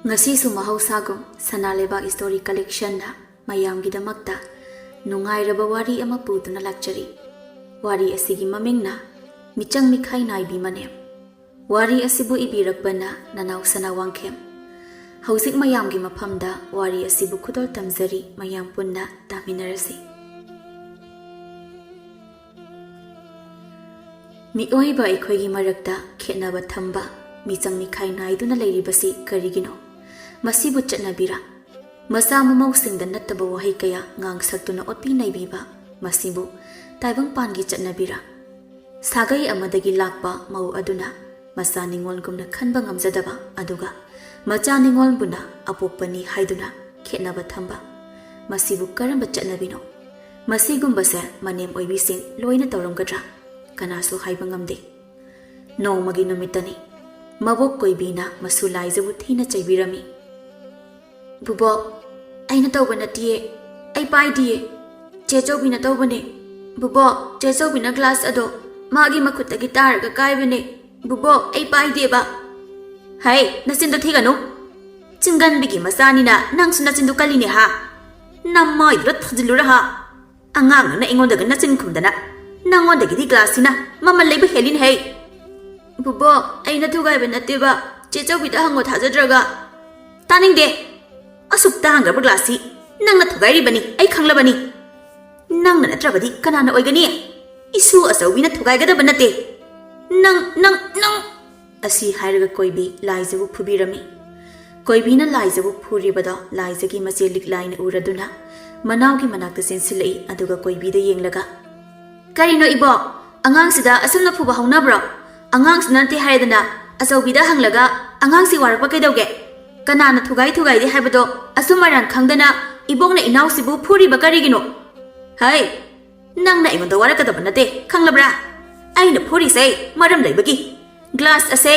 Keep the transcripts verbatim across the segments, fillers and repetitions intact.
ꯉꯁꯤꯁꯨ ꯃꯍꯧꯁꯥꯒꯨꯝ ꯁꯅꯥ ꯂꯩꯕꯥꯛ ꯁ꯭ꯇꯣꯔꯤ ꯀꯂꯦꯛꯁꯟꯅ ꯃꯌꯥꯝꯒꯤꯗꯃꯛꯇ ꯅꯨꯡꯉꯥꯏꯔꯕ ꯋꯥꯔꯤ ꯑꯃ ꯄꯨꯗꯨꯅ ꯂꯥꯛꯆꯔꯤ꯫ ꯋꯥꯔꯤ ꯑꯁꯤꯒꯤ ꯃꯃꯤꯡꯅ ꯃꯤꯆꯪ ꯃꯤꯈꯥꯏ ꯅꯥꯏꯕꯤ ꯃꯅꯦꯝ꯫ ꯋꯥꯔꯤ ꯑꯁꯤꯕꯨ ꯏꯕꯤꯔꯛꯄꯅ ꯅꯅꯥꯎ ꯁꯅꯥ ꯋꯥꯡꯈꯦꯝ꯫ ꯍꯧꯖꯤꯛ ꯃꯌꯥꯝꯒꯤ ꯃꯐꯝꯗ ꯋꯥꯔꯤ ꯑꯁꯤꯕꯨ ꯈꯨꯗꯣꯜ ꯇꯝꯖꯔꯤ, ꯃꯌꯥꯝ ꯄꯨꯟꯅ ꯇꯥꯃꯤꯟꯅꯔꯁꯤ꯫ ꯃꯤꯑꯣꯏꯕ ꯑꯩꯈꯣꯏꯒꯤ ꯃꯔꯛꯇ ꯈꯦꯠꯅꯕ ꯊꯝꯕ, ꯃꯤꯆꯪ ꯃꯤꯈꯥꯏ ꯅꯥꯏꯗꯨꯅ ꯂꯩꯔꯤꯕꯁꯤ ꯀꯔꯤꯒꯤꯅꯣ? ꯃꯁꯤꯕꯨ ꯆꯠꯅꯕꯤꯔ? ꯃꯆꯥ ꯃꯃꯧꯁꯤꯡꯗ ꯅꯠꯇꯕ ꯋꯥꯍꯩ ꯀꯌꯥ ꯉꯥꯡ ꯁꯛꯇꯨꯅ ꯑꯣꯠꯄꯤ ꯅꯩꯕꯤꯕ, ꯃꯁꯤꯕꯨ ꯇꯥꯏꯕꯪꯄꯥꯟꯒꯤ ꯆꯠꯅꯕꯤꯔ? ꯁꯥꯒꯩ ꯑꯃꯗꯒꯤ ꯂꯥꯛꯄ ꯃꯧ ꯑꯗꯨꯅ ꯃꯆꯥ ꯅꯤꯉꯣꯜꯒꯨꯝꯅ ꯈꯟꯕ ꯉꯝꯖꯗꯕ, ꯑꯗꯨꯒ ꯃꯆꯥ ꯅꯤꯉꯣꯜꯕꯨꯅ ꯑꯄꯣꯛꯄꯅꯤ ꯍꯥꯏꯗꯨꯅ ꯈꯦꯠꯅꯕ ꯊꯝꯕ, ꯃꯁꯤꯕꯨ ꯀꯔꯝꯕ ꯆꯠꯅꯕꯤꯅꯣ? ꯃꯁꯤꯒꯨꯝꯕꯁꯦ ꯃꯅꯦꯝ ꯑꯣꯏꯕꯤꯁꯤꯡ ꯂꯣꯏꯅ ꯇꯧꯔꯝꯒꯗ꯭ꯔꯥ? ꯀꯅꯥꯁꯨ ꯍꯥꯏꯕ ꯉꯝꯗꯦ꯫ ꯅꯣꯡꯃꯒꯤ ꯅꯨꯃꯤꯠꯇꯅꯤ꯫ ꯃꯕꯣꯛ ꯀꯣꯏꯕꯤꯅ ꯃꯁꯨ ꯂꯥꯏꯖꯕꯨ ꯊꯤꯅ ꯆꯩꯕꯤꯔꯝꯃꯤ꯫ "ꯕꯨꯕꯣꯛ, ꯑꯩꯅ ꯇꯧꯕ ꯅꯠꯇꯤꯌꯦ, ꯑꯩ ꯄꯥꯏꯗꯤꯌꯦ, ꯆꯦ ꯆꯧꯕꯤꯅ ꯇꯧꯕꯅꯦ꯫ ꯕꯨꯕꯣꯛ, ꯆꯦ ꯆꯧꯕꯤꯅ ꯒ꯭ꯂꯥꯁ ꯑꯗꯣ ꯃꯥꯒꯤ ꯃꯈꯨꯠꯇꯒꯤ ꯇꯥꯔꯒ ꯀꯥꯏꯕꯅꯦ꯫ ꯕꯨꯕꯣꯛ, ꯑꯩ ꯄꯥꯏꯗꯦꯕ꯫" "ꯍꯩ, ꯅꯆꯤꯟꯗꯣ ꯊꯤꯒꯅꯨ꯫ ꯆꯤꯡꯒꯟꯕꯤꯒꯤ ꯃꯆꯥꯅꯤꯅ ꯅꯪꯁꯨ ꯅꯆꯤꯟꯗꯨ ꯀꯜꯂꯤꯅꯦ ꯍꯥ? ꯅꯃꯥꯏꯗꯨꯗ ꯊꯥꯖꯤꯜꯂꯨꯔ ꯍꯥ? ꯑꯉꯥꯡ ꯅꯪꯅ ꯑꯩꯉꯣꯟꯗꯒ ꯅꯆꯤꯟ ꯈꯨꯝꯗꯅ꯫ ꯅꯉꯣꯟꯗꯒꯤꯗꯤ ꯒ꯭ꯂꯥꯁꯁꯤꯅ ꯃꯃꯜ ꯂꯩꯕ ꯍꯦꯜꯂꯤꯅꯦ ꯍꯩ꯫" "ꯕꯨꯕꯣꯛ, ꯑꯩꯅ ꯊꯨꯒꯥꯏꯕ ꯅꯠꯇꯦꯕ, ꯆꯦ ꯆꯧꯕꯤꯗ ꯍꯪꯉꯣ ꯊꯥꯖꯗ꯭ꯔꯒ꯫" "ꯇꯥꯅꯤꯡꯗꯦ꯫ ꯑꯁꯨꯛ ꯇꯥꯡꯈ꯭ꯔꯕ ꯒ꯭ꯂꯥꯁꯁꯤ ꯅꯪꯅ ꯊꯨꯒꯥꯏꯔꯤꯕꯅꯤ, ꯑꯩ ꯈꯪꯂꯕꯅꯤ꯫ ꯅꯪꯅ ꯅꯠꯇ꯭ꯔꯕꯗꯤ ꯀꯅꯥꯅ ꯑꯣꯏꯒꯅꯤ? ꯏꯁꯨ ꯑꯆꯧꯕꯤꯅ ꯊꯨꯒꯥꯏꯒꯗꯕ ꯅꯠꯇꯦ꯫ ꯅꯪ, ꯅꯪ, ꯅꯪ!" ꯑꯁꯤ ꯍꯥꯏꯔꯒ ꯀꯣꯏꯕꯤ ꯂꯥꯏꯖꯕꯨ ꯐꯨꯕꯤꯔꯝꯃꯤ꯫ ꯀꯣꯏꯕꯤꯅ ꯂꯥꯏꯖꯕꯨ ꯐꯨꯔꯤꯕꯗꯣ ꯂꯥꯏꯖꯒꯤ ꯃꯆꯦ ꯂꯤꯛꯂꯥꯏꯅ ꯎꯔꯗꯨꯅ ꯃꯅꯥꯎꯒꯤ ꯃꯅꯥꯛꯇ ꯆꯦꯟꯁꯤꯜꯂꯛꯏ, ꯑꯗꯨꯒ ꯀꯣꯏꯕꯤꯗ ꯌꯦꯡꯂꯒ, "ꯀꯔꯤꯅꯣ ꯏꯕꯣꯛ? ꯑꯉꯥꯡꯁꯤꯗ ꯑꯁꯨꯝꯅ ꯐꯨꯕ ꯍꯧꯅꯕ꯭ꯔꯣ? ꯑꯉꯥꯡꯁꯤꯅ ꯅꯠꯇꯦ ꯍꯥꯏꯔꯗꯅ ꯑꯆꯧꯕꯤꯗ ꯍꯪꯂꯒ ꯑꯉꯥꯡꯁꯤ ꯋꯥꯔꯛꯄ ꯀꯩꯗꯧꯒꯦ? ꯀꯅꯥꯅ ꯊꯨꯒꯥꯏ ꯊꯨꯒꯥꯏꯗꯦ ꯍꯥꯏꯕꯗꯣ ꯑꯆꯨꯝ ꯑꯔꯥꯟ ꯈꯪꯗꯅ ꯏꯕꯣꯛꯅ ꯏꯅꯥꯎꯁꯤꯕꯨ ꯐꯨꯔꯤꯕ ꯀꯔꯤꯒꯤꯅꯣ? ꯍꯩ, ꯅꯪꯅ ꯑꯩꯉꯣꯟꯗ ꯋꯥꯔꯛꯀꯗꯕ ꯅꯠꯇꯦ, ꯈꯪꯂꯕ꯭ꯔꯥ? ꯑꯩꯅ ꯐꯨꯔꯤꯁꯦ ꯃꯔꯝ ꯂꯩꯕꯒꯤ꯫ ꯒ꯭ꯂꯥꯁ ꯑꯁꯦ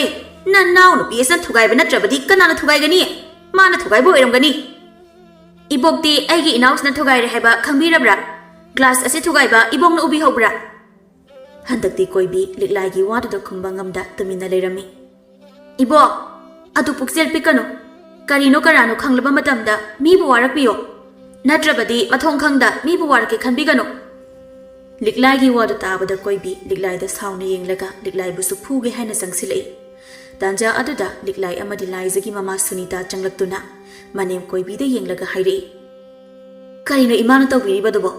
ꯅꯅꯥꯎ ꯅꯨꯄꯤ ꯑꯁꯤꯅ ꯊꯨꯒꯥꯏꯕ ꯅꯠꯇ꯭ꯔꯕꯗꯤ ꯀꯅꯥꯅ ꯊꯨꯒꯥꯏꯒꯅꯤ? ꯃꯥꯅ ꯊꯨꯒꯥꯏꯕ ꯑꯣꯏꯔꯝꯒꯅꯤ꯫ ꯏꯕꯣꯛꯇꯤ ꯑꯩꯒꯤ ꯏꯅꯥꯎꯁꯤꯅ ꯊꯨꯒꯥꯏꯔꯦ ꯍꯥꯏꯕ ꯈꯪꯕꯤꯔꯕ꯭ꯔꯥ? ꯒ꯭ꯂꯥꯁ ꯑꯁꯤ ꯊꯨꯒꯥꯏꯕ ꯏꯕꯣꯛꯅ ꯎꯕꯤꯍꯧꯕ꯭ꯔꯥ?" ꯍꯟꯗꯛꯇꯤ ꯀꯣꯏꯕꯤ ꯂꯤꯛꯂꯥꯏꯒꯤ ꯋꯥꯗꯨꯗ ꯈꯨꯝꯕ ꯉꯝꯗ ꯇꯨꯃꯤꯟꯅ ꯂꯩꯔꯝꯃꯤ꯫ "ꯏꯕꯣꯛ, ꯑꯗꯨ ꯄꯨꯛꯆꯦꯜ ꯄꯤꯛꯀꯅꯨ꯫ ꯀꯔꯤꯅꯣ ꯀꯔꯥꯅꯣ ꯈꯪꯂꯕ ꯃꯇꯝꯗ ꯃꯤꯕꯨ ꯋꯥꯔꯛꯄꯤꯌꯣ, ꯅꯠꯇ꯭ꯔꯕꯗꯤ ꯃꯊꯣꯡ ꯈꯪꯗ ꯃꯤꯕꯨ ꯋꯥꯔꯛꯀꯦ ꯈꯟꯕꯤꯒꯅꯨ꯫ ꯂꯤꯛꯂꯥꯏꯒꯤ ꯋꯥꯗꯨ ꯇꯥꯕꯗ ꯀꯣꯏꯕꯤ ꯂꯤꯛꯂꯥꯏꯗ ꯁꯥꯎꯅ ꯌꯦꯡꯂꯒ ꯂꯤꯛꯂꯥꯏꯕꯨꯁꯨ ꯐꯨꯒꯦ ꯍꯥꯏꯅ ꯆꯪꯁꯤꯜꯂꯛꯏ꯫ ꯇꯥꯟꯖꯥ ꯑꯗꯨꯗ ꯂꯤꯛꯂꯥꯏ ꯑꯃꯗꯤ ꯂꯥꯏꯖꯒꯤ ꯃꯃꯥ ꯁꯨꯅꯤꯇꯥ ꯆꯪꯂꯛꯇꯨꯅ ꯃꯅꯦꯝ ꯀꯣꯏꯕꯤꯗ ꯌꯦꯡꯂꯒ ꯍꯥꯏꯔꯛꯏ, "ꯀꯔꯤꯅꯣ ꯏꯃꯥꯅ ꯇꯧꯕꯤꯔꯤꯕꯗꯨꯕꯣ?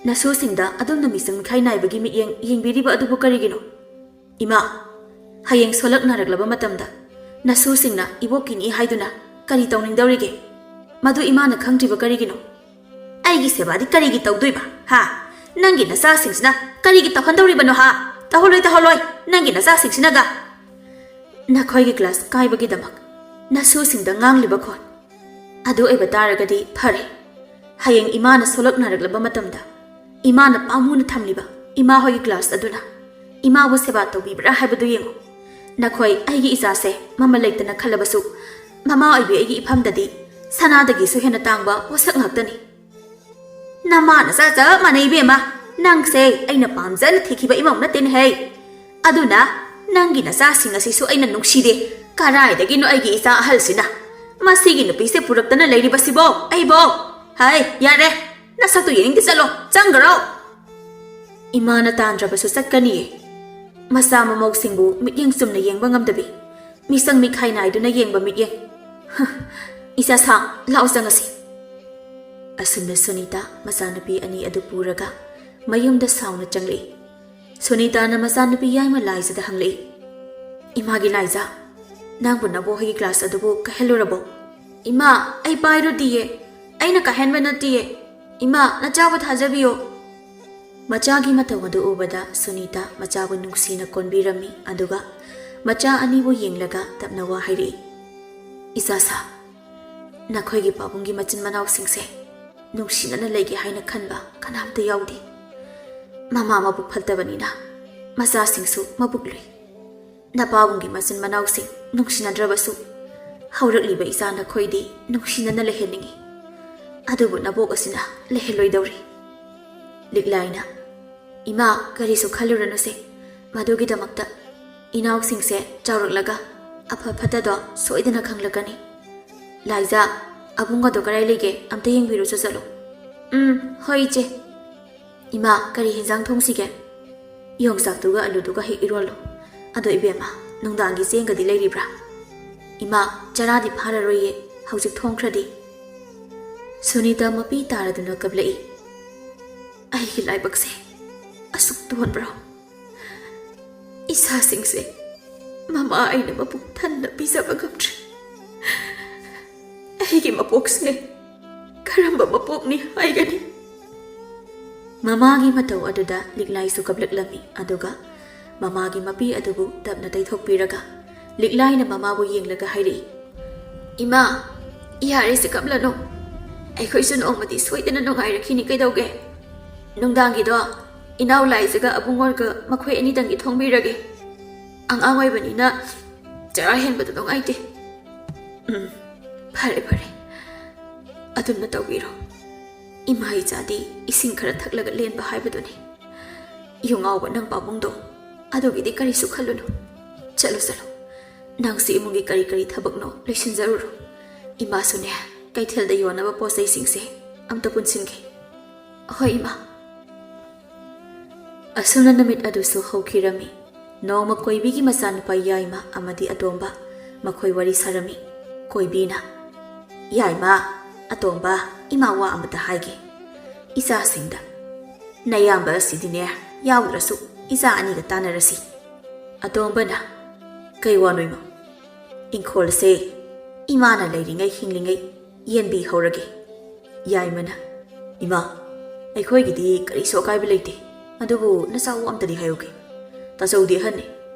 ꯅꯁꯨꯁꯤꯡꯗ ꯑꯗꯨꯝꯅ ꯃꯤꯆꯪ ꯃꯤꯈꯥꯏ ꯅꯥꯏꯕꯒꯤ ꯃꯤꯠꯌꯦꯡ ꯌꯦꯡꯕꯤꯔꯤꯕ ꯑꯗꯨꯕꯨ ꯀꯔꯤꯒꯤꯅꯣ? ꯏꯃꯥ, ꯍꯌꯦꯡ ꯁꯣꯜꯂꯛꯅꯔꯛꯂꯕ ꯃꯇꯝꯗ ꯅꯁꯨꯁꯤꯡꯅ ꯏꯕꯣꯛꯀꯤꯅꯤ ꯍꯥꯏꯗꯨꯅ ꯀꯔꯤ ꯇꯧꯅꯤꯡꯗꯧꯔꯤꯒꯦ? ꯃꯗꯨ ꯏꯃꯥꯅ ꯈꯪꯗ꯭ꯔꯤꯕ ꯀꯔꯤꯒꯤꯅꯣ?" "ꯑꯩꯒꯤ ꯁꯦꯕꯥꯗꯤ ꯀꯔꯤꯒꯤ ꯇꯧꯗꯣꯏꯕ, ꯍꯥ? ꯅꯪꯒꯤ ꯅꯆꯥꯁꯤꯡꯁꯤꯅ ꯀꯔꯤꯒꯤ ꯇꯧꯍꯟꯗꯧꯔꯤꯕꯅꯣ, ꯍꯥ? ꯇꯧꯍꯜꯂꯣꯏ, ꯇꯧꯍꯜꯂꯣꯏ, ꯅꯪꯒꯤ ꯅꯆꯥꯁꯤꯡꯁꯤꯅꯒ!" "ꯅꯈꯣꯏꯒꯤ ꯀ꯭ꯂꯥꯁ ꯀꯥꯏꯕꯒꯤꯗꯃꯛ ꯅꯁꯨꯁꯤꯡꯗ ꯉꯥꯡꯂꯤꯕ ꯈꯣꯟ ꯑꯗꯨ ꯑꯣꯏꯕ ꯇꯥꯔꯒꯗꯤ ꯐꯔꯦ꯫ ꯍꯌꯦꯡ ꯏꯃꯥꯅ ꯁꯣꯜꯂꯛꯅꯔꯛꯂꯕ ꯃꯇꯝꯗ ꯏꯃꯥꯅ ꯄꯥꯝꯃꯨꯅ ꯊꯝꯂꯤꯕ ꯏꯃꯥ ꯍꯣꯏꯒꯤ ꯀ꯭ꯂꯥꯁ ꯑꯗꯨꯅ ꯏꯃꯥꯕꯨ ꯁꯦꯕꯥ ꯇꯧꯕꯤꯕ꯭ꯔꯥ ꯍꯥꯏꯕꯗꯨ ꯌꯦꯡꯉꯨ꯫ ꯅꯈꯣꯏ ꯑꯩꯒꯤ ꯏꯆꯥꯁꯦ ꯃꯃꯜ ꯂꯩꯇꯅ ꯈꯜꯂꯕꯁꯨ ꯃꯃꯥ ꯑꯣꯏꯕꯤ ꯑꯩꯒꯤ ꯏꯐꯝꯗꯗꯤ ꯁꯅꯥꯗꯒꯤꯁꯨ ꯍꯦꯟꯅ ꯇꯥꯡꯕ ꯄꯣꯠꯁꯛ ꯉꯥꯛꯇꯅꯤ꯫" "ꯅꯃꯥ ꯅꯆꯥ ꯆꯞ ꯃꯥꯟꯅꯩ ꯏꯕꯦꯝꯃ꯫ ꯅꯪꯁꯦ ꯑꯩꯅ ꯄꯥꯝꯖꯅ ꯊꯤꯈꯤꯕ ꯏꯃꯧ ꯅꯠꯇꯦꯅꯦꯍꯦ꯫ ꯑꯗꯨꯅ ꯅꯪꯒꯤ ꯅꯆꯥꯁꯤꯡ ꯑꯁꯤꯁꯨ ꯑꯩꯅ ꯅꯨꯡꯁꯤꯗꯦ꯫ ꯀꯔꯥꯏꯗꯒꯤꯅꯣ ꯑꯩꯒꯤ ꯏꯆꯥ ꯑꯍꯜꯁꯤꯅ ꯃꯁꯤꯒꯤ ꯅꯨꯄꯤꯁꯦ ꯄꯨꯔꯛꯇꯅ ꯂꯩꯔꯤꯕꯁꯤꯕꯣ? ꯑꯩꯕꯣ? ꯍꯥꯏ, ꯌꯥꯔꯦ꯫ ꯅꯁꯛꯇꯨ ꯌꯦꯡꯅꯤꯡꯗꯦ, ꯆꯠꯂꯣ, ꯆꯪꯈ꯭ꯔꯣ!" ꯏꯃꯥꯅ ꯇꯥꯟꯗ꯭ꯔꯕꯁꯨ ꯆꯠꯀꯅꯤꯌꯦ꯫ ꯃꯆꯥ ꯃꯃꯧꯁꯤꯡꯕꯨ ꯃꯤꯠꯌꯦꯡ ꯆꯨꯝꯅ ꯌꯦꯡꯕ ꯉꯝꯗꯕꯤ, ꯃꯤꯆꯪ ꯃꯤꯈꯥꯏ ꯅꯥꯏꯗꯨꯅ ꯌꯦꯡꯕ ꯃꯤꯠꯌꯦꯡ꯫ ꯍ, ꯏꯆꯥ ꯁꯥ, ꯂꯥꯛꯑꯣ ꯆꯪꯉꯁꯤ꯫ ꯑꯁꯨꯝꯅ ꯁꯨꯅꯤꯇꯥ ꯃꯆꯥꯅꯨꯄꯤ ꯑꯅꯤ ꯑꯗꯨ ꯄꯨꯔꯒ ꯃꯌꯨꯝꯗ ꯁꯥꯎꯅ ꯆꯪꯂꯛꯏ꯫ ꯁꯨꯅꯤꯇꯥꯅ ꯃꯆꯥꯅꯨꯄꯤ ꯌꯥꯏꯃ ꯂꯥꯏꯖꯗ ꯍꯪꯂꯛꯏ, "ꯏꯃꯥꯒꯤ ꯂꯥꯏꯖ, ꯅꯪꯕꯨ ꯅꯕꯣꯛ ꯍꯣꯏꯒꯤ ꯀ꯭ꯂꯥꯁ ꯑꯗꯨꯕꯨ ꯀꯥꯏꯍꯜꯂꯨꯔꯕꯣ?" "ꯏꯃꯥ, ꯑꯩ ꯄꯥꯏꯔꯨꯗꯤꯌꯦ꯫ ꯑꯩꯅ ꯀꯥꯏꯍꯟꯕ ꯅꯠꯇꯤꯌꯦ꯫ ꯏꯃꯥ, ꯅꯆꯥꯕꯨ ꯊꯥꯖꯕꯤꯌꯣ꯫" ꯃꯆꯥꯒꯤ ꯃꯇꯧ ꯑꯗꯨ ꯎꯕꯗ ꯁꯨꯅꯤꯇꯥ ꯃꯆꯥꯕꯨ ꯅꯨꯡꯁꯤꯅ ꯀꯣꯟꯕꯤꯔꯝꯃꯤ, ꯑꯗꯨꯒ ꯃꯆꯥ ꯑꯅꯤꯕꯨ ꯌꯦꯡꯂꯒ ꯇꯞꯅ ꯋꯥ ꯍꯥꯏꯔꯛꯏ, "ꯏꯆꯥ ꯁꯥ, ꯅꯈꯣꯏꯒꯤ ꯄꯥꯕꯨꯡꯒꯤ ꯃꯆꯤꯟ ꯃꯅꯥꯎꯁꯤꯡꯁꯦ ꯅꯨꯡꯁꯤꯅꯅ ꯂꯩꯒꯦ ꯍꯥꯏꯅ ꯈꯟꯕ ꯀꯅꯥꯝꯇ ꯌꯥꯎꯗꯦ꯫ ꯃꯃꯥ ꯃꯕꯨꯛ ꯐꯠꯇꯕꯅꯤꯅ ꯃꯆꯥꯁꯤꯡꯁꯨ ꯃꯕꯨꯛ ꯂꯨꯏ꯫ ꯅꯄꯥꯕꯨꯡꯒꯤ ꯃꯆꯤꯟ ꯃꯅꯥꯎꯁꯤꯡ ꯅꯨꯡꯁꯤꯅꯗ꯭ꯔꯕꯁꯨ ꯍꯧꯔꯛꯂꯤꯕ ꯏꯆꯥ ꯅꯈꯣꯏꯗꯤ ꯅꯨꯡꯁꯤꯅꯅ ꯂꯩꯍꯟꯅꯤꯡꯏ꯫ ꯑꯗꯨꯕꯨ ꯅꯕꯣꯛ ꯑꯁꯤꯅ ꯂꯩꯍꯜꯂꯣꯏꯗꯧꯔꯤ꯫" ꯂꯤꯛꯂꯥꯏꯅ, "ꯏꯃꯥ, ꯀꯔꯤꯁꯨ ꯈꯜꯂꯨꯔꯅꯨꯁꯦ꯫ ꯃꯗꯨꯒꯤꯗꯃꯛꯇ ꯏꯅꯥꯎꯁꯤꯡꯁꯦ ꯆꯥꯎꯔꯛꯂꯒ ꯑꯐ ꯐꯠꯇꯗꯣ ꯁꯣꯏꯗꯅ ꯈꯪꯂꯛꯀꯅꯤ꯫ "ꯂꯥꯏꯖꯥ, ꯑꯕꯨꯡ ꯑꯗꯣ ꯀꯗꯥꯏ ꯂꯩꯒꯦ? ꯑꯝꯇ ꯌꯦꯡꯕꯤꯔꯨꯆꯣ ꯆꯠꯂꯣ꯫" "ꯎꯝ, ꯍꯣꯏ ꯏꯆꯦ꯫" "ꯏꯃꯥ, ꯀꯔꯤ ꯍꯦꯟꯖꯥꯡ ꯊꯣꯡꯁꯤꯒꯦ?" "ꯌꯣꯡꯆꯥꯛꯇꯨꯒ ꯑꯂꯨꯗꯨꯒ ꯍꯦꯛ ꯏꯔꯣꯜꯂꯣ꯫ ꯑꯗꯣ ꯏꯕꯦꯝꯃ, ꯅꯨꯡꯗꯥꯡꯒꯤ ꯆꯦꯡꯒꯗꯤ ꯂꯩꯔꯤꯕ꯭ꯔꯥ?" "ꯏꯃꯥ, ꯆꯔꯥꯗꯤ ꯐꯥꯔꯔꯣꯏꯌꯦ, ꯍꯧꯖꯤꯛ ꯊꯣꯡꯈ꯭ꯔꯗꯤ꯫" ꯁꯨꯅꯤꯇꯥ ꯃꯄꯤ ꯇꯥꯔꯗꯨꯅ ꯀꯞꯂꯛꯏ꯫ "ꯑꯩꯒꯤ ꯂꯥꯏꯕꯛꯁꯦ ꯑꯁꯨꯛ ꯇꯣꯟꯕ꯭ꯔꯣ? ꯏꯆꯥꯁꯤꯡꯁꯦ ꯃꯃꯥ ꯑꯩꯅ ꯃꯄꯨꯛ ꯊꯟꯅ ꯄꯤꯖꯕ ꯉꯝꯗ꯭ꯔꯦ꯫ ꯑꯩꯒꯤ ꯃꯄꯣꯛꯁꯦ ꯀꯔꯝꯕ ꯃꯄꯣꯛꯅꯤ ꯍꯥꯏꯒꯅꯤ?" ꯃꯃꯥꯒꯤ ꯃꯇꯧ ꯑꯗꯨꯗ ꯂꯤꯛꯂꯥꯏꯁꯨ ꯀꯞꯂꯛꯂꯝꯃꯤ, ꯑꯗꯨꯒ ꯃꯃꯥꯒꯤ ꯃꯄꯤ ꯑꯗꯨꯕꯨ ꯇꯞꯅ ꯇꯩꯊꯣꯛꯄꯤꯔꯒ ꯂꯤꯛꯂꯥꯏꯅ ꯃꯃꯥꯕꯨ ꯌꯦꯡꯂꯒ ꯍꯥꯏꯔꯛꯏ, "ꯏꯃꯥ, ꯌꯥꯔꯦꯁꯦ, ꯀꯞꯂꯅꯨ꯫ ꯑꯩꯈꯣꯏꯁꯨ ꯅꯣꯡꯃꯗꯤ ꯁꯣꯏꯗꯅ ꯅꯨꯡꯉꯥꯏꯔꯛꯈꯤꯅꯤ, ꯀꯩꯗꯧꯒꯦ? ꯅꯨꯡꯗꯥꯡꯒꯤꯗꯣ ꯏꯅꯥꯎ ꯂꯥꯏꯖꯒ ꯑꯕꯨꯡꯉꯣꯒ ꯃꯈꯣꯏ ꯑꯅꯤꯗꯪꯒꯤ ꯊꯣꯡꯕꯤꯔꯒꯦ꯫ ꯑꯉꯥꯡ ꯑꯣꯏꯕꯅꯤꯅ ꯆꯔꯥ ꯍꯦꯟꯕꯗꯣ ꯅꯨꯡꯉꯥꯏꯇꯦ꯫" "ꯎꯝ, ꯐꯔꯦ, ꯐꯔꯦ꯫ ꯑꯗꯨꯝꯅ ꯇꯧꯕꯤꯔꯣ꯫ ꯏꯃꯥ ꯏꯆꯥꯗꯤ ꯏꯁꯤꯡ ꯈꯔ ꯊꯛꯂꯒ ꯂꯦꯟꯕ ꯍꯥꯏꯕꯗꯨꯅꯤ꯫ ꯌꯨ ꯉꯥꯎꯕ ꯅꯪ ꯄꯥꯕꯨꯡꯗꯣ, ꯑꯗꯨꯒꯤꯗꯤ ꯀꯔꯤꯁꯨ ꯈꯜꯂꯨꯅꯨ꯫ ꯆꯠꯂꯨ, ꯆꯠꯂꯨ꯫ ꯅꯪꯁꯨ ꯏꯃꯨꯡꯒꯤ ꯀꯔꯤ ꯀꯔꯤ ꯊꯕꯛꯅꯣ ꯂꯣꯏꯁꯤꯟꯖꯔꯨꯔꯣ꯫ ꯏꯃꯥꯁꯨꯅꯦ, ꯀꯩꯊꯦꯜꯗ ꯌꯣꯟꯅꯕ ꯄꯣꯠ ꯆꯩꯁꯤꯡꯁꯦ ꯑꯝꯇ ꯄꯨꯟꯁꯤꯟꯒꯦ꯫" "ꯍꯣꯏ, ꯏꯃꯥ꯫" ꯑꯁꯨꯝꯅ ꯅꯨꯃꯤꯠ ꯑꯗꯨꯁꯨ ꯍꯧꯈꯤꯔꯝꯃꯤ꯫ ꯅꯣꯡꯃ ꯀꯣꯏꯕꯤꯒꯤ ꯃꯆꯥꯅꯨꯄꯥ ꯌꯥꯏꯃ ꯑꯃꯗꯤ ꯑꯇꯣꯝꯕ ꯃꯈꯣꯏ ꯋꯥꯔꯤ ꯁꯥꯔꯝꯃꯤ꯫ ꯀꯣꯏꯕꯤꯅ, "ꯌꯥꯏꯃ, ꯑꯇꯣꯝꯕ, ꯏꯃꯥ ꯋꯥ ꯑꯃꯇ ꯍꯥꯏꯒꯦ꯫ ꯏꯆꯥꯁꯤꯡꯗ ꯅꯌꯥꯝꯕ ꯑꯁꯤꯗꯤꯅꯦ, ꯌꯥꯎꯗ꯭ꯔꯁꯨ ꯏꯆꯥ ꯑꯅꯤꯒ ꯇꯥꯟꯅꯔꯁꯤ꯫" ꯑꯇꯣꯝꯕꯅ, "ꯀꯩ ꯋꯥꯅꯣ ꯏꯃꯥ?" "ꯏꯪꯈꯣꯜꯁꯦ ꯏꯃꯥꯅ ꯂꯩꯔꯤꯉꯩ ꯍꯤꯡꯂꯤꯉꯩ ꯌꯦꯟꯕꯤꯍꯧꯔꯒꯦ꯫" ꯌꯥꯏꯃꯅ, "ꯏꯃꯥ, ꯑꯩꯈꯣꯏꯒꯤꯗꯤ ꯀꯔꯤꯁꯨ ꯑꯀꯥꯏꯕ ꯂꯩꯇꯦ, ꯑꯗꯨꯕꯨ ꯅꯆꯥꯎ ꯑꯝꯇꯗꯤ ꯍꯥꯏꯍꯧꯒꯦ꯫ ꯇꯥꯆꯧꯗꯤ ꯑꯍꯟꯅꯤ꯫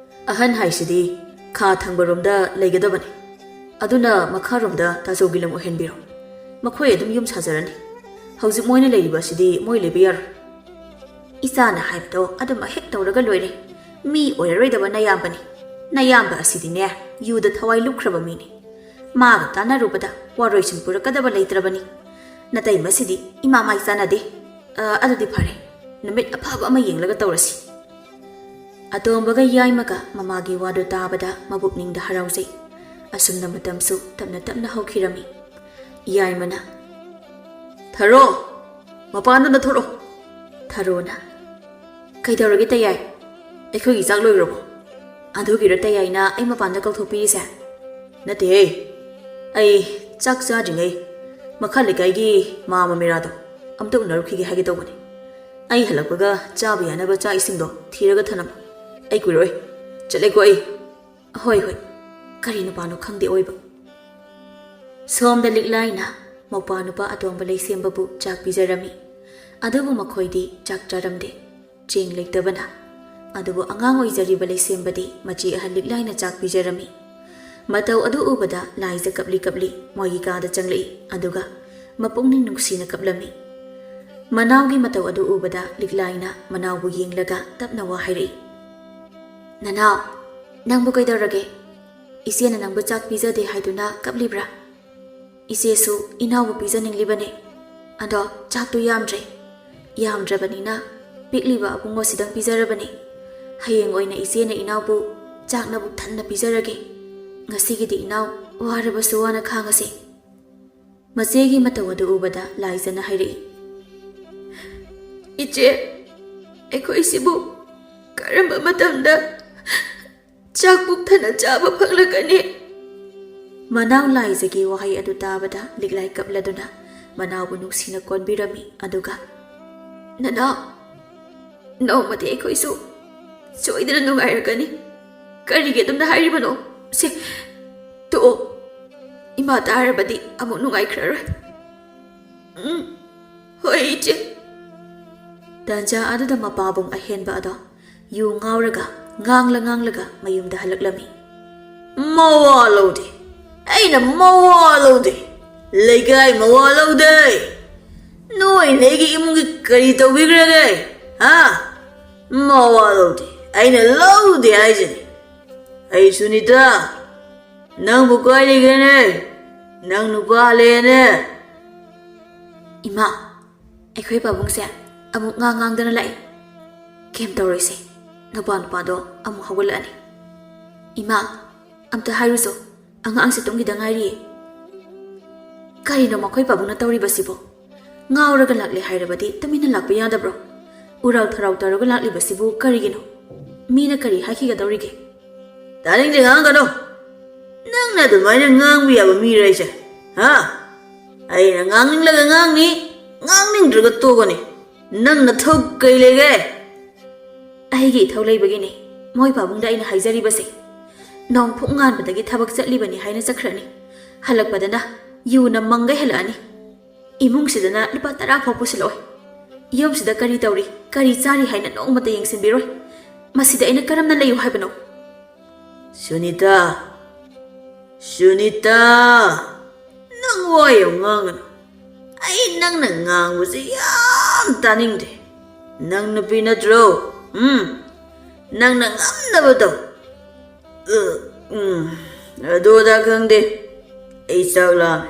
ꯑꯍꯟ ꯍꯥꯏꯁꯤꯗꯤ ꯈꯥ ꯊꯪꯕꯔꯣꯝꯗ ꯂꯩꯒꯗꯕꯅꯤ꯫ ꯑꯗꯨꯅ ꯃꯈꯥꯔꯣꯝꯗ ꯇꯥꯆꯧꯒꯤ ꯂꯝ ꯑꯣꯏꯍꯟꯕꯤꯔꯣ꯫ ꯃꯈꯣꯏ ꯑꯗꯨꯝ ꯌꯨꯝ ꯁꯥꯖꯔꯅꯤ꯫ ꯍꯧꯖꯤꯛ ꯃꯣꯏꯅ ꯂꯩꯔꯤꯕ ꯑꯁꯤꯗꯤ ꯃꯣꯏ ꯂꯩꯕ ꯌꯥꯔꯣꯏ꯫" "ꯏꯆꯥꯅ ꯍꯥꯏꯕꯗꯣ ꯑꯗꯨꯃꯛ ꯍꯦꯛ ꯇꯧꯔꯒ ꯂꯣꯏꯔꯦ꯫ ꯃꯤ ꯑꯣꯏꯔꯔꯣꯏꯗꯕ ꯅꯌꯥꯝꯕꯅꯤ꯫ ꯅꯌꯥꯝꯕ ꯑꯁꯤꯗꯤꯅꯦ, ꯌꯨꯗ ꯊꯋꯥꯏ ꯂꯨꯞꯈ꯭ꯔꯕ ꯃꯤꯅꯤ꯫ ꯃꯥꯒ ꯇꯥꯟꯅꯔꯨꯕꯗ ꯋꯥꯔꯣꯏꯁꯤꯟ ꯄꯨꯔꯛꯀꯗꯕ ꯂꯩꯇ꯭ꯔꯕꯅꯤ꯫ ꯅꯇꯩꯃꯁꯤꯗꯤ ꯏꯃꯥ ꯃꯥꯏ ꯆꯥꯟꯅꯗꯦ꯫ ꯑ, ꯑꯗꯨꯗꯤ ꯐꯔꯦ, ꯅꯨꯃꯤꯠ ꯑꯐꯕ ꯑꯃ ꯌꯦꯡꯂꯒ ꯇꯧꯔꯁꯤ꯫" ꯑꯇꯣꯝꯕꯒ ꯌꯥꯏꯃꯒ ꯃꯃꯥꯒꯤ ꯋꯥꯗꯨ ꯇꯥꯕꯗ ꯃꯕꯨꯛꯅꯤꯡꯗ ꯍꯔꯥꯎꯖꯩ꯫ ꯑꯁꯨꯝꯅ ꯃꯇꯝꯁꯨ ꯇꯞꯅ ꯇꯞꯅ ꯍꯧꯈꯤꯔꯝꯃꯤ꯫ ꯌꯥꯏꯃꯅ, "ꯊꯔꯣ, ꯃꯄꯥꯟꯗ ꯑꯝꯇ ꯊꯣꯛꯂꯛꯑꯣ꯫" ꯊꯔꯣꯅ, "ꯀꯩꯗꯧꯔꯒꯦ ꯇꯌꯥꯏ? ꯑꯩꯈꯣꯏꯒꯤ ꯆꯥꯛ ꯂꯣꯏꯈ꯭ꯔꯕꯣ? ꯑꯗꯨꯒꯤꯔꯣ ꯇꯌꯥꯏꯅ ꯑꯩ ꯃꯄꯥꯟꯗ ꯀꯧꯊꯣꯛꯄꯤꯔꯤꯁꯦ?" "ꯅꯠꯇꯦꯍꯦ, ꯑꯩ ꯆꯥꯛ ꯆꯥꯗ꯭ꯔꯤꯉꯩ ꯃꯈꯥ ꯂꯩꯀꯥꯏꯒꯤ ꯃꯥꯃ ꯃꯤꯔꯥꯗꯣ ꯑꯝꯇ ꯎꯅꯔꯨꯈꯤꯒꯦ ꯍꯥꯏꯒꯦ ꯇꯧꯕꯅꯦ꯫ ꯑꯩ ꯍꯜꯂꯛꯄꯒ ꯆꯥꯕ ꯌꯥꯅꯕ ꯆꯥꯛ ꯏꯁꯤꯡꯗꯣ ꯊꯤꯔꯒ ꯊꯅꯝꯃꯣ꯫ ꯑꯩ ꯀꯨꯏꯔꯣꯏ, ꯆꯠꯂꯦꯀꯣ ꯑꯩ꯫" "ꯍꯣꯏ, ꯍꯣꯏ, ꯀꯔꯤ ꯅꯨꯄꯥꯅꯣ ꯈꯪꯗꯦ ꯑꯣꯏꯕ꯫" ꯁꯣꯝꯗ ꯂꯤꯛꯂꯥꯏꯅ ꯃꯧꯄꯥ ꯅꯨꯄꯥ ꯑꯇꯣꯝꯕ ꯂꯩꯁꯦꯝꯕꯕꯨ ꯆꯥꯛ ꯄꯤꯖꯔꯝꯃꯤ꯫ ꯑꯗꯨꯕꯨ ꯃꯈꯣꯏꯗꯤ ꯆꯥꯛ ꯆꯥꯔꯝꯗꯦ, ꯆꯦꯡ ꯂꯩꯇꯕꯅ꯫ ꯑꯗꯨꯕꯨ ꯑꯉꯥꯡ ꯑꯣꯏꯖꯔꯤꯕ ꯂꯩꯁꯦꯝꯕꯗꯤ ꯃꯆꯦ ꯑꯍꯜ ꯂꯤꯛꯂꯥꯏꯅ ꯆꯥꯛ ꯄꯤꯖꯔꯝꯃꯤ꯫ ꯃꯇꯧ ꯑꯗꯨ ꯎꯕꯗ ꯂꯥꯏꯖ ꯀꯞꯂꯤ ꯀꯞꯂꯤ ꯃꯣꯏꯒꯤ ꯀꯥꯗ ꯆꯪꯂꯛꯏ, ꯑꯗꯨꯒ ꯃꯄꯨꯛꯅꯤꯡ ꯅꯨꯡꯁꯤꯅ ꯀꯞꯂꯝꯃꯤ꯫ ꯃꯅꯥꯎꯒꯤ ꯃꯇꯧ ꯑꯗꯨ ꯎꯕꯗ ꯂꯤꯛꯂꯥꯏꯅ ꯃꯅꯥꯎꯕꯨ ꯌꯦꯡꯂꯒ ꯇꯞꯅ ꯋꯥ ꯍꯥꯏꯔꯛꯏ꯫ "ꯅꯅꯥꯎ, ꯅꯪꯕꯨ ꯀꯩꯗꯧꯔꯒꯦ? ꯏꯆꯦꯅ ꯅꯪꯕꯨ ꯆꯥꯛ ꯄꯤꯖꯗꯦ ꯍꯥꯏꯗꯨꯅ ꯀꯞꯂꯤꯕ꯭ꯔꯥ?" "ꯏꯆꯦꯁꯨ ꯏꯅꯥꯎꯕꯨ ꯄꯤꯖꯅꯤꯡꯂꯤꯕꯅꯦ, ꯑꯗꯣ ꯆꯥꯛꯇꯨ ꯌꯥꯝꯗ꯭ꯔꯦ꯫ ꯌꯥꯝꯗ꯭ꯔꯕꯅꯤꯅ ꯄꯤꯛꯂꯤꯕ ꯑꯕꯨꯡꯉꯣꯁꯤꯗꯪ ꯄꯤꯖꯔꯕꯅꯦ꯫ ꯍꯌꯦꯡ ꯑꯣꯏꯅ ꯏꯆꯦꯅ ꯏꯅꯥꯎꯕꯨ ꯆꯥꯛꯅꯕꯨ ꯊꯟꯅ ꯄꯤꯖꯔꯒꯦ꯫ ꯉꯁꯤꯒꯤꯗꯤ ꯏꯅꯥꯎ ꯋꯥꯔꯕꯁꯨ ꯋꯥꯅ ꯈꯥꯡꯉꯁꯤ꯫" ꯃꯆꯦꯒꯤ ꯃꯇꯧ ꯑꯗꯨ ꯎꯕꯗ ꯂꯥꯏꯖꯅ ꯍꯥꯏꯔꯛꯏ, "ꯏꯆꯦ, ꯑꯩꯈꯣꯏꯁꯤꯕꯨ ꯀꯔꯝꯕ ꯃꯇꯝꯗ ꯆꯥꯛ ꯄꯨꯛ ꯊꯟꯅ ꯆꯥꯕ ꯐꯪꯂꯛꯀꯅꯤ?" ꯃꯅꯥꯎ ꯂꯥꯏꯖꯒꯤ ꯋꯥꯍꯩ ꯑꯗꯨ ꯇꯥꯕꯗ ꯂꯤꯛꯂꯥꯏ ꯀꯞꯂꯗꯨꯅ ꯃꯅꯥꯎꯕꯨ ꯅꯨꯡꯁꯤꯅ ꯀꯣꯟꯕꯤꯔꯝꯃꯤ, ꯑꯗꯨꯒ, "ꯅꯅꯥꯎ, ꯅꯣꯡꯃꯗꯤ ꯑꯩꯈꯣꯏꯁꯨ ꯁꯣꯏꯗꯅ ꯅꯨꯡꯉꯥꯏꯔꯛꯀꯅꯤ꯫ ꯀꯔꯤꯒꯤ ꯑꯗꯨꯝꯅ ꯍꯥꯏꯔꯤꯕꯅꯣ? ꯁꯦ, ꯇꯣꯛꯑꯣ꯫ ꯏꯃꯥ ꯇꯥꯔꯕꯗꯤ ꯑꯃꯨꯛ ꯅꯨꯡꯉꯥꯏꯈ꯭ꯔꯔꯣꯏ꯫" "ꯎꯝ, ꯍꯣꯏ, ꯏꯆꯦ꯫" ꯇꯥꯟꯖꯥ ꯑꯗꯨꯗ ꯃꯄꯥꯕꯨꯡ ꯑꯍꯦꯟꯕ ꯑꯗꯣ ꯌꯨ ꯉꯥꯎꯔꯒ, ꯉꯥꯡꯂ ꯉꯥꯡꯂꯒ ꯃꯌꯨꯝꯗ ꯍꯜꯂꯛꯂꯝꯃꯤ꯫ "ꯃꯋꯥ ꯂꯧꯗꯦ, ꯑꯩꯅ ꯃꯋꯥ ꯂꯧꯗꯦ, ꯂꯩꯀꯥꯏ ꯃꯋꯥ ꯂꯧꯗꯦ꯫ ꯅꯣꯏꯅ ꯑꯩꯒꯤ ꯏꯃꯨꯡꯒꯤ ꯀꯔꯤ ꯇꯧꯕꯤꯈ꯭ꯔꯒꯦ? ꯍꯥ? ꯃꯋꯥ ꯂꯧꯗꯦ, ꯑꯩꯅ ꯂꯧꯗꯦ ꯍꯥꯏꯁꯤꯅꯤ꯫ ꯑꯩ ꯁꯨꯅꯤꯇꯥ, ꯅꯪꯕꯨ ꯀꯥꯏ ꯂꯩꯒꯦꯅꯦ? ꯅꯪ ꯅꯨꯄꯥ ꯍꯜꯂꯛꯑꯦꯅꯦ?" "ꯏꯃꯥ, ꯑꯩꯈꯣꯏ ꯄꯥꯕꯨꯡꯁꯦ ꯑꯃꯨꯛ ꯉꯥꯡ ꯉꯥꯡꯗꯅ ꯂꯥꯛꯏ꯫ ꯀꯩꯝ ꯇꯧꯔꯣꯏꯁꯦ, ꯅꯨꯄꯥ ꯅꯨꯄꯥꯗꯣ ꯑꯃꯨꯛ ꯍꯧꯒꯠꯂꯛꯑꯅꯤ꯫ ꯏꯃꯥ, ꯑꯝꯇ ꯍꯥꯏꯔꯨꯆꯣ, ꯑꯉꯥꯡꯁꯦ ꯇꯨꯝꯈꯤꯗ ꯉꯥꯏꯔꯤꯌꯦ꯫ ꯀꯔꯤꯅꯣ ꯃꯈꯣꯏ ꯄꯥꯕꯨꯡꯅ ꯇꯧꯔꯤꯕꯁꯤꯕꯣ? ꯉꯥꯎꯔꯒ ꯂꯥꯛꯂꯦ ꯍꯥꯏꯔꯕꯗꯤ ꯇꯨꯃꯤꯟꯅ ꯂꯥꯛꯄ ꯌꯥꯗꯕ꯭ꯔꯣ? ꯎꯔꯥꯎ ꯊꯔꯥꯎ ꯇꯧꯔꯒ ꯂꯥꯛꯂꯤꯕꯁꯤꯕꯨ ꯀꯔꯤꯒꯤꯅꯣ? ꯃꯤꯅ ꯀꯔꯤ ꯍꯥꯏꯈꯤꯒꯗꯧꯔꯤꯒꯦ? ꯇꯥꯅꯤꯡꯗꯦ, ꯉꯥꯡꯒꯅꯨ꯫ ꯅꯪꯅ ꯑꯗꯨꯃꯥꯏꯅ ꯉꯥꯡꯕ ꯌꯥꯕ ꯃꯤꯔꯣ ꯑꯩꯁꯦ? ꯍꯥ? ꯑꯩꯅ ꯉꯥꯡꯅꯤꯡꯂꯒ ꯉꯥꯡꯅꯤ, ꯉꯥꯡꯅꯤꯡꯗ꯭ꯔꯒ ꯇꯣꯛꯀꯅꯤ꯫ ꯅꯪ ꯅꯊꯧ ꯀꯩ ꯂꯩꯒꯦ? ꯑꯩꯒꯤ ꯏꯊꯧ ꯂꯩꯕꯒꯤꯅꯦ ꯃꯣꯏ ꯄꯥꯕꯨꯡꯗ ꯑꯩꯅ ꯍꯥꯏꯖꯔꯤꯕꯁꯦ꯫ ꯅꯣꯡ ꯐꯨꯡ ꯉꯥꯟꯕꯗꯒꯤ ꯊꯕꯛ ꯆꯠꯂꯤꯕꯅꯤ ꯍꯥꯏꯅ ꯆꯠꯈ꯭ꯔꯅꯤ꯫ ꯍꯜꯂꯛꯄꯗꯅ ꯌꯨꯅ ꯃꯪꯒꯩ ꯍꯜꯂꯛꯑꯅꯤ꯫ ꯏꯃꯨꯡꯁꯤꯗꯅ ꯂꯨꯄꯥ ꯇꯔꯥ ꯐꯥꯎ ꯄꯨꯁꯤꯜꯂꯛꯑꯣꯏ꯫ ꯌꯨꯝꯁꯤꯗ ꯀꯔꯤ ꯇꯧꯔꯤ, ꯀꯔꯤ ꯆꯥꯔꯤ ꯍꯥꯏꯅ ꯅꯣꯡꯃꯇ ꯌꯦꯡꯁꯤꯟꯕꯤꯔꯣꯏ꯫ ꯃꯁꯤꯗ ꯑꯩꯅ ꯀꯔꯝꯅ ꯂꯩꯌꯨ ꯍꯥꯏꯕꯅꯣ? ꯁꯨꯅꯤꯇꯥ, ꯁꯨꯅꯤꯇꯥ, ꯅꯪ ꯋꯥ ꯌꯥꯝ ꯉꯥꯡꯒꯅꯨ꯫ ꯑꯩ ꯅꯪꯅ ꯉꯥꯡꯕꯁꯦ ꯌꯥꯝ ꯇꯥꯅꯤꯡꯗꯦ꯫ ꯅꯪ ꯅꯨꯄꯤ ꯅꯠꯇ꯭ꯔꯣ? ꯎꯝ? ꯅꯪꯅ ꯉꯝꯅꯕ ꯇꯧ꯫ ꯑ, ꯎꯝ, ꯑꯗꯨ ꯑꯗꯥ ꯈꯪꯗꯦ꯫ ꯑꯩ ꯆꯥꯛ ꯂꯥꯝꯃꯦ꯫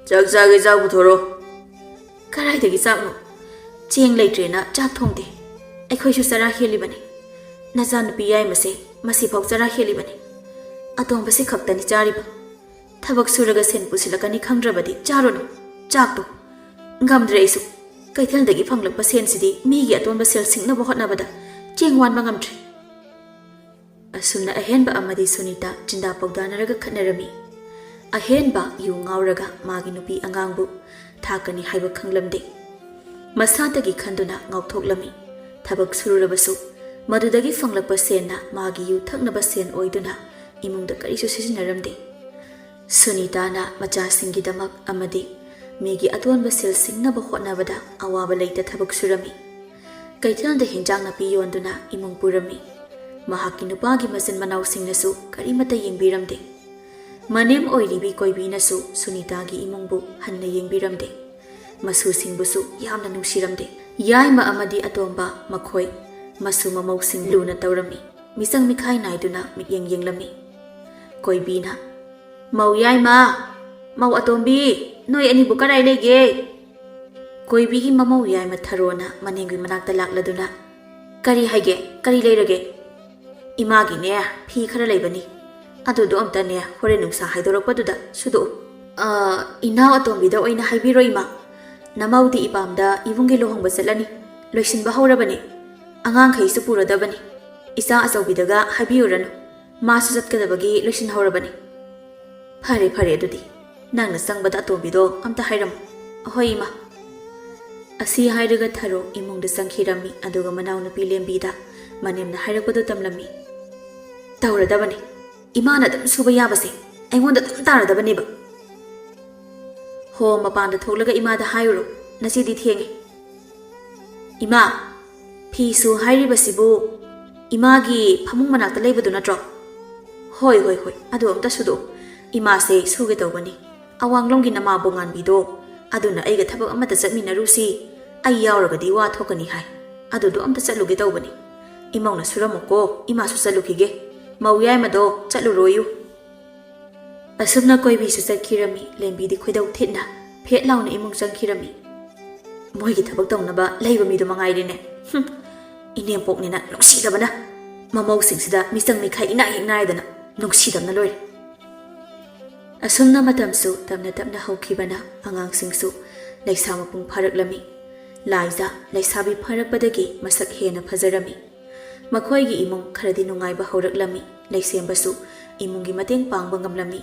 ꯆꯥꯛ ꯆꯥꯒꯦ, ꯆꯥꯛ ꯄꯨꯊꯣꯔꯛꯑꯣ꯫ ꯀꯗꯥꯏꯗꯒꯤ ꯆꯥꯛꯅꯣ? ꯆꯦꯡ ꯂꯩꯇ꯭ꯔꯦꯅ ꯆꯥꯛ ꯊꯣꯡꯗꯦ꯫ ꯑꯩꯈꯣꯏꯁꯨ ꯆꯔꯥ ꯍꯦꯜꯂꯤꯕꯅꯤ꯫ ꯅꯆꯥꯅꯨꯄꯤ ꯌꯥꯏꯃꯁꯦ ꯃꯁꯤꯐꯥꯎ ꯆꯔꯥ ꯍꯦꯜꯂꯤꯕꯅꯤ꯫ ꯑꯇꯣꯝꯕꯁꯤ ꯈꯛꯇꯅꯤ ꯆꯥꯔꯤꯕ꯫ ꯊꯕꯛ ꯁꯨꯔꯒ ꯁꯦꯟ ꯄꯨꯁꯤꯜꯂꯛꯀꯅꯤ ꯈꯪꯗ꯭ꯔꯕꯗꯤ ꯆꯥꯔꯨꯅꯨ ꯆꯥꯛꯇꯣ꯫ ꯉꯝꯗ꯭ꯔꯦ ꯑꯩꯁꯨ꯫ ꯀꯩꯊꯦꯜꯗꯒꯤ ꯐꯪꯂꯛꯄ ꯁꯦꯟꯁꯤꯗꯤ ꯃꯤꯒꯤ ꯑꯇꯣꯟꯕ ꯁꯦꯜ ꯁꯤꯡꯅꯕ ꯍꯣꯠꯅꯕꯗ ꯆꯦꯡ ꯋꯥꯟꯕ ꯉꯝꯗ꯭ꯔꯦ꯫ ꯑꯁꯨꯝꯅ ꯑꯍꯦꯟꯕ ꯑꯃꯗꯤ ꯁꯨꯅꯤꯇꯥ ꯆꯤꯟꯗꯥ ꯄꯥꯎꯗꯥꯅꯔꯒ ꯈꯠꯅꯔꯝꯃꯤ꯫ ꯑꯍꯦꯟꯕ ꯌꯨ ꯉꯥꯎꯔꯒ ꯃꯥꯒꯤ ꯅꯨꯄꯤ ꯑꯉꯥꯡꯕꯨ ꯊꯥꯛꯀꯅꯤ ꯍꯥꯏꯕ ꯈꯪꯂꯝꯗꯦ꯫ ꯃꯁꯥꯗꯒꯤ ꯈꯟꯗꯨꯅ ꯉꯥꯎꯊꯣꯛꯂꯝꯃꯤ꯫ ꯊꯕꯛ ꯁꯨꯔꯨꯔꯕꯁꯨ ꯃꯗꯨꯗꯒꯤ ꯐꯪꯂꯛꯄ ꯁꯦꯟꯅ ꯃꯥꯒꯤ ꯌꯨ ꯊꯛꯅꯕ ꯁꯦꯟ ꯑꯣꯏꯗꯨꯅ ꯏꯃꯨꯡꯗ ꯀꯔꯤꯁꯨ ꯁꯤꯖꯤꯟꯅꯔꯝꯗꯦ꯫ ꯁꯨꯅꯤꯇꯥꯅ ꯃꯆꯥꯁꯤꯡꯒꯤꯗꯃꯛ ꯑꯃꯗꯤ ꯃꯤꯒꯤ ꯑꯇꯣꯟꯕ ꯁꯦꯜ ꯁꯤꯡꯅꯕ ꯍꯣꯠꯅꯕꯗ ꯑꯋꯥꯕ ꯂꯩꯇ ꯊꯕꯛ ꯁꯨꯔꯝꯃꯤ꯫ ꯀꯩꯊꯦꯜꯗ ꯍꯤꯟꯖꯥꯡ ꯅꯥꯄꯤ ꯌꯣꯟꯗꯨꯅ ꯏꯃꯨꯡ ꯄꯨꯔꯝꯃꯤ꯫ ꯃꯍꯥꯛꯀꯤ ꯅꯨꯄꯥꯒꯤ ꯃꯆꯤꯟ ꯃꯅꯥꯎꯁꯤꯡꯅꯁꯨ ꯀꯔꯤꯃꯠꯇ ꯌꯦꯡꯕꯤꯔꯝꯗꯦ꯫ ꯃꯅꯦꯝ ꯑꯣꯏꯔꯤꯕꯤ ꯀꯣꯏꯕꯤꯅꯁꯨ ꯁꯨꯅꯤꯇꯥꯒꯤ ꯏꯃꯨꯡꯕꯨ ꯍꯟꯅ ꯌꯦꯡꯕꯤꯔꯝꯗꯦ꯫ ꯃꯁꯨꯁꯤꯡꯕꯨꯁꯨ ꯌꯥꯝꯅ ꯅꯨꯡꯁꯤꯔꯝꯗꯦ꯫ ꯌꯥꯏꯃ ꯑꯃꯗꯤ ꯑꯇꯣꯝꯕ ꯃꯈꯣꯏ ꯃꯁꯨ ꯃꯃꯧꯁꯤꯡ ꯂꯨꯅ ꯇꯧꯔꯝꯃꯤ꯫ ꯃꯤꯆꯪ ꯃꯤꯈꯥꯏ ꯅꯥꯏꯗꯨꯅ ꯃꯤꯠꯌꯦꯡ ꯌꯦꯡꯂꯝꯃꯤ꯫ ꯀꯣꯏꯕꯤꯅ, "ꯃꯧ ꯌꯥꯏꯃ, ꯃꯧ ꯑꯇꯣꯝꯕꯤ, ꯅꯣꯏ ꯑꯅꯤꯕꯨ ꯀꯗꯥꯏ ꯂꯩꯒꯦ?" ꯀꯣꯏꯕꯤꯒꯤ ꯃꯃꯧ ꯌꯥꯏꯃ ꯊꯔꯣꯅ ꯃꯅꯦꯝꯒꯤ ꯃꯅꯥꯛꯇ ꯂꯥꯛꯂꯗꯨꯅ, "ꯀꯔꯤ ꯍꯥꯏꯒꯦ? ꯀꯔꯤ ꯂꯩꯔꯒꯦ?" "ꯏꯃꯥꯒꯤꯅꯦ, ꯐꯤ ꯈꯔ ꯂꯩꯕꯅꯤ, ꯑꯗꯨꯗꯣ ꯑꯝꯇꯅꯦ ꯍꯣꯔꯦꯟ ꯅꯨꯡꯁꯥ ꯍꯥꯏꯗꯣꯔꯛꯄꯗꯨꯗ ꯁꯨꯗꯣꯛꯎ꯫ "ꯑ, ꯏꯅꯥꯎ ꯑꯇꯣꯝꯕꯤꯗ ꯑꯣꯏꯅ ꯍꯥꯏꯕꯤꯔꯣ, ꯏꯃꯥ꯫ ꯅꯃꯧꯗꯤ ꯏꯄꯥꯝꯗ ꯏꯕꯨꯡꯒꯤ ꯂꯨꯍꯣꯡꯕ ꯆꯠꯂꯅꯤ꯫ ꯂꯣꯏꯁꯤꯟꯕ ꯍꯧꯔꯕꯅꯤ꯫ ꯑꯉꯥꯡꯈꯩꯁꯨ ꯄꯨꯔꯗꯕꯅꯤ꯫ ꯏꯆꯥ ꯑꯆꯧꯕꯤꯗꯒ ꯍꯥꯏꯕꯤꯔꯨꯔꯅꯨ꯫ ꯃꯥꯁꯨ ꯆꯠꯀꯗꯕꯒꯤ ꯂꯣꯏꯁꯤꯟꯍꯧꯔꯕꯅꯤ꯫" "ꯐꯔꯦ, ꯐꯔꯦ, ꯑꯗꯨꯗꯤ ꯅꯪꯅ ꯆꯪꯕꯗ ꯑꯇꯣꯝꯕꯤꯗꯣ ꯑꯝꯇ ꯍꯥꯏꯔꯝꯃꯨ꯫" "ꯑꯍꯣꯏ, ꯏꯃꯥ꯫" ꯑꯁꯤ ꯍꯥꯏꯔꯒ ꯊꯔꯣ ꯏꯃꯨꯡꯗ ꯆꯪꯈꯤꯔꯝꯃꯤ, ꯑꯗꯨꯒ ꯃꯅꯥꯎꯅꯨꯄꯤ ꯂꯦꯝꯕꯤꯗ ꯃꯅꯦꯝꯅ ꯍꯥꯏꯔꯛꯄꯗꯨ ꯇꯝꯂꯝꯃꯤ꯫ "ꯇꯧꯔꯗꯕꯅꯤ꯫ ꯏꯃꯥꯅ ꯑꯗꯨꯝ ꯁꯨꯕ ꯌꯥꯕꯁꯦ ꯑꯩꯉꯣꯟꯗ ꯑꯗꯨꯝ ꯇꯥꯔꯗꯕꯅꯦꯕ꯫" "ꯍꯣ, ꯃꯄꯥꯟꯗ ꯊꯣꯛꯂꯒ ꯏꯃꯥꯗ ꯍꯥꯏꯔꯨꯔꯣ, ꯅꯆꯦꯗꯤ ꯊꯦꯡꯉꯦ꯫" "ꯏꯃꯥ, ꯐꯤ ꯁꯨ ꯍꯥꯏꯔꯤꯕꯁꯤꯕꯨ ꯏꯃꯥꯒꯤ ꯐꯃꯨꯡ ꯃꯅꯥꯛꯇ ꯂꯩꯕꯗꯨ ꯅꯠꯇ꯭ꯔꯣ?" "ꯍꯣꯏ, ꯍꯣꯏ, ꯍꯣꯏ, ꯑꯗꯨ ꯑꯝꯇ ꯁꯨꯗꯣꯛꯎ꯫ ꯏꯃꯥꯁꯦ ꯁꯨꯒꯦ ꯇꯧꯕꯅꯤ꯫ ꯑꯋꯥꯡꯂꯣꯝꯒꯤ ꯅꯃꯥꯕꯣꯛ ꯉꯥꯟꯕꯤꯗꯣ, ꯑꯗꯨꯅ ꯑꯩꯒ ꯊꯕꯛ ꯑꯃꯠꯇ ꯆꯠꯃꯤꯟꯅꯔꯨꯁꯤ, ꯑꯩ ꯌꯥꯎꯔꯒꯗꯤ ꯋꯥ ꯊꯣꯛꯀꯅꯤ ꯍꯥꯏ꯫ ꯑꯗꯨꯗꯣ ꯑꯝꯇ ꯆꯠꯂꯨꯒꯦ ꯇꯧꯕꯅꯤ꯫ ꯏꯃꯧꯅ ꯁꯨꯔꯝꯃꯨꯀꯣ, ꯏꯃꯥꯁꯨ ꯆꯠꯂꯨꯈꯤꯒꯦ꯫ ꯃꯧ ꯌꯥꯏꯃꯗꯣ ꯆꯠꯂꯨꯔꯣꯌꯨ꯫" ꯑꯁꯨꯝꯅ ꯀꯣꯏꯕꯤꯁꯨ ꯆꯠꯈꯤꯔꯝꯃꯤ꯫ ꯂꯦꯝꯕꯤꯗꯤ ꯈꯣꯏꯗꯧ ꯊꯤꯠꯅ ꯐꯦꯠ ꯂꯥꯎꯅ ꯏꯃꯨꯡ ꯆꯪꯈꯤꯔꯝꯃꯤ꯫ "ꯃꯣꯏꯒꯤ ꯊꯕꯛ ꯇꯧꯅꯕ ꯂꯩꯕ ꯃꯤꯗꯣ ꯃꯉꯥꯏꯔꯦꯅꯦ꯫ ꯍꯨꯝ, ꯏꯅꯦꯝꯄꯣꯛꯅꯦꯅ ꯅꯨꯡꯁꯤꯗꯕꯅ꯫ ꯃꯃꯧꯁꯤꯡꯁꯤꯗ ꯃꯤꯆꯪ ꯃꯤꯈꯥꯏ ꯏꯅꯥꯏ ꯍꯦꯛ ꯅꯥꯏꯗꯅ ꯅꯨꯡꯁꯤꯗꯕꯅ ꯂꯣꯏꯔꯦ꯫" ꯑꯁꯨꯝꯅ ꯃꯇꯝꯁꯨ ꯇꯞꯅ ꯇꯞꯅ ꯍꯧꯈꯤꯕꯅ ꯑꯉꯥꯡꯁꯤꯡꯁꯨ ꯂꯩꯁꯥ ꯃꯄꯨꯡ ꯐꯥꯔꯛꯂꯝꯃꯤ꯫ ꯂꯥꯏꯖꯥ ꯂꯩꯁꯥꯕꯤ ꯐꯥꯔꯛꯄꯗꯒꯤ ꯃꯁꯛ ꯍꯦꯟꯅ ꯐꯖꯔꯝꯃꯤ꯫ ꯃꯈꯣꯏꯒꯤ ꯏꯃꯨꯡ ꯈꯔꯗꯤ ꯅꯨꯡꯉꯥꯏꯕ ꯍꯧꯔꯛꯂꯝꯃꯤ꯫ ꯂꯩꯁꯦꯝꯕꯁꯨ ꯏꯃꯨꯡꯒꯤ ꯃꯇꯦꯡ ꯄꯥꯡꯕ ꯉꯝꯂꯝꯃꯤ꯫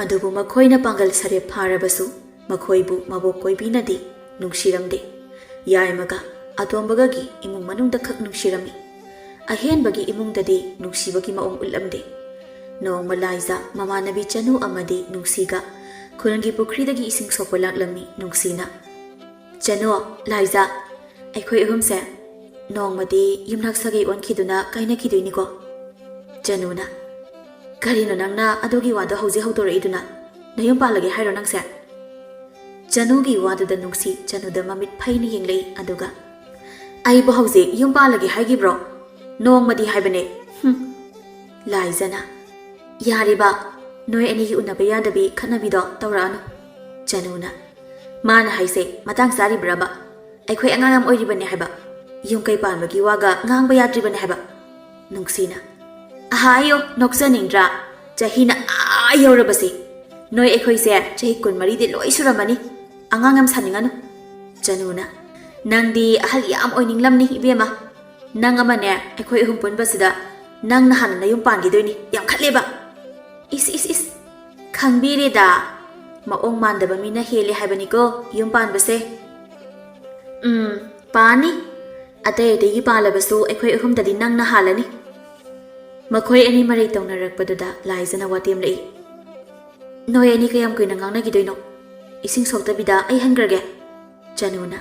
ꯑꯗꯨꯕꯨ ꯃꯈꯣꯏꯅ ꯄꯥꯡꯒꯜ ꯁꯔꯦꯞ ꯐꯥꯔꯕꯁꯨ ꯃꯈꯣꯏꯕꯨ ꯃꯕꯣꯛ ꯀꯣꯏꯕꯤꯅꯗꯤ ꯅꯨꯡꯁꯤꯔꯝꯗꯦ꯫ ꯌꯥꯏꯃꯒ ꯑꯇꯣꯝꯕꯒꯒꯤ ꯏꯃꯨꯡ ꯃꯅꯨꯡꯗ ꯈꯛ ꯅꯨꯡꯁꯤꯔꯝꯃꯤ꯫ ꯑꯍꯦꯟꯕꯒꯤ ꯏꯃꯨꯡꯗꯗꯤ ꯅꯨꯡꯁꯤꯕꯒꯤ ꯃꯑꯣꯡ ꯎꯠꯂꯝꯗꯦ꯫ ꯅꯣꯡꯃ ꯂꯥꯏꯖꯥ ꯃꯃꯥꯟꯅꯕꯤ ꯆꯅꯨ ꯑꯃꯗꯤ ꯅꯨꯡꯁꯤꯒ ꯈꯨꯜꯒꯤ ꯄꯨꯈ꯭ꯔꯤꯗꯒꯤ ꯏꯁꯤꯡ ꯁꯣꯛꯄ ꯂꯥꯛꯂꯝꯃꯤ꯫ ꯅꯨꯡꯁꯤꯅ, "ꯆꯅꯨ, ꯂꯥꯏꯖꯥ, ꯑꯩꯈꯣꯏ ꯑꯍꯨꯝꯁꯦ ꯅꯣꯡꯃꯗꯤ ꯌꯨꯝꯅꯥꯛ ꯁꯥꯒꯩ ꯑꯣꯟꯈꯤꯗꯨꯅ ꯀꯥꯏꯅꯈꯤꯗꯣꯏꯅꯤꯀꯣ?" ꯆꯅꯨꯅ, "ꯀꯔꯤꯅꯣ ꯅꯪꯅ ꯑꯗꯨꯒꯤ ꯋꯥꯗꯣ ꯍꯧꯖꯤꯛ ꯍꯧꯗꯣꯔꯛꯏꯗꯨꯅ? ꯅꯌꯨꯝ ꯄꯥꯜꯂꯒꯦ ꯍꯥꯏꯔꯣ ꯅꯪꯁꯦ?" ꯆꯅꯨꯒꯤ ꯋꯥꯗꯨꯗ ꯅꯨꯡꯁꯤ ꯆꯅꯨꯗ ꯃꯃꯤꯠ ꯐꯩꯅ ꯌꯦꯡꯂꯛꯏ, ꯑꯗꯨꯒ, "ꯑꯩꯕꯨ ꯍꯧꯖꯤꯛ ꯌꯨꯝ ꯄꯥꯜꯂꯒꯦ ꯍꯥꯏꯈꯤꯕ꯭ꯔꯣ? ꯅꯣꯡꯃꯗꯤ ꯍꯥꯏꯕꯅꯦ꯫ ꯍꯨꯝ꯫" ꯂꯥꯏꯖꯅ, "ꯌꯥꯔꯤꯕ, ꯅꯣꯏ ꯑꯅꯤꯒꯤ ꯎꯅꯕ ꯌꯥꯗꯕꯤ ꯈꯠꯅꯕꯤꯗꯣ ꯇꯧꯔꯛꯑꯅꯨ꯫" ꯆꯅꯨꯅ, "ꯃꯥꯅ ꯍꯥꯏꯁꯦ ꯃꯇꯥꯡ ꯆꯥꯔꯤꯕ꯭ꯔꯕ? ꯑꯩꯈꯣꯏ ꯑꯉꯥꯡ ꯌꯥꯝ ꯑꯣꯏꯔꯤꯕꯅꯦ ꯍꯥꯏꯕ꯫ ꯌꯨꯝ ꯀꯩ ꯄꯥꯟꯕꯒꯤ ꯋꯥꯒ ꯉꯥꯡꯕ ꯌꯥꯗ꯭ꯔꯤꯕꯅꯦ ꯍꯥꯏꯕ꯫" ꯅꯨꯡꯁꯤꯅ, "ꯑꯍꯥꯌꯣ, ꯅꯣꯛꯆꯅꯤꯡꯗ꯭ꯔꯥ? ꯆꯍꯤꯅ ꯑꯥ ꯌꯧꯔꯕꯁꯦ꯫ ꯅꯣꯏ ꯑꯩꯈꯣꯏꯁꯦ ꯆꯍꯤ ꯀꯨꯟꯃꯔꯤꯗꯤ ꯂꯣꯏ ꯁꯨꯔꯝꯃꯅꯤ꯫ ꯑꯉꯥꯡ ꯌꯥꯝ ꯁꯥꯅꯤꯡꯉꯅꯨ꯫ ꯆꯅꯨꯅ, "ꯅꯪꯗꯤ ꯑꯍꯜ ꯌꯥꯝ ꯑꯣꯏꯅꯤꯡꯂꯝꯅꯤ ꯏꯕꯦꯝꯃ꯫ ꯅꯪ ꯑꯃꯅꯦ ꯑꯩꯈꯣꯏ ꯑꯍꯨꯝ ꯄꯨꯟꯕꯁꯤꯗ ꯅꯪꯅ ꯍꯥꯟꯅ ꯅꯌꯨꯝ ꯄꯥꯟꯈꯤꯗꯣꯏꯅꯤ꯫ ꯌꯥꯝ ꯈꯠꯂꯦꯕ꯫" "ꯏꯁ, ꯏꯁ, ꯏꯁ꯫ ꯈꯪꯕꯤꯔꯦꯗ꯫ ꯃꯑꯣꯡ ꯃꯥꯟꯗꯕ ꯃꯤꯅ ꯍꯦꯜꯂꯦ ꯍꯥꯏꯕꯅꯤꯀꯣ ꯌꯨꯝ ꯄꯥꯟꯕꯁꯦ꯫" "ꯎꯝ, ꯄꯥꯅꯤ꯫ ꯑꯇꯩ ꯑꯇꯩꯒꯤ ꯄꯥꯜꯂꯕꯁꯨ ꯑꯩꯈꯣꯏ ꯑꯍꯨꯝꯗꯗꯤ ꯅꯪꯅ ꯍꯥꯜꯂꯅꯤ꯫" ꯃꯈꯣꯏ ꯑꯅꯤ ꯃꯔꯩ ꯇꯧꯅꯔꯛꯄꯗꯨꯗ ꯂꯥꯏꯖꯅ ꯋꯥꯇꯦꯝꯂꯛꯏ꯫ "ꯅꯣꯏ ꯑꯅꯤ ꯀꯌꯥꯝ ꯀꯨꯏꯅ ꯉꯥꯡꯅꯈꯤꯗꯣꯏꯅꯣ? ꯏꯁꯤꯡ ꯁꯣꯛꯇꯕꯤꯗ ꯑꯩ ꯍꯟꯈ꯭ꯔꯒꯦ꯫" ꯆꯅꯨꯅ,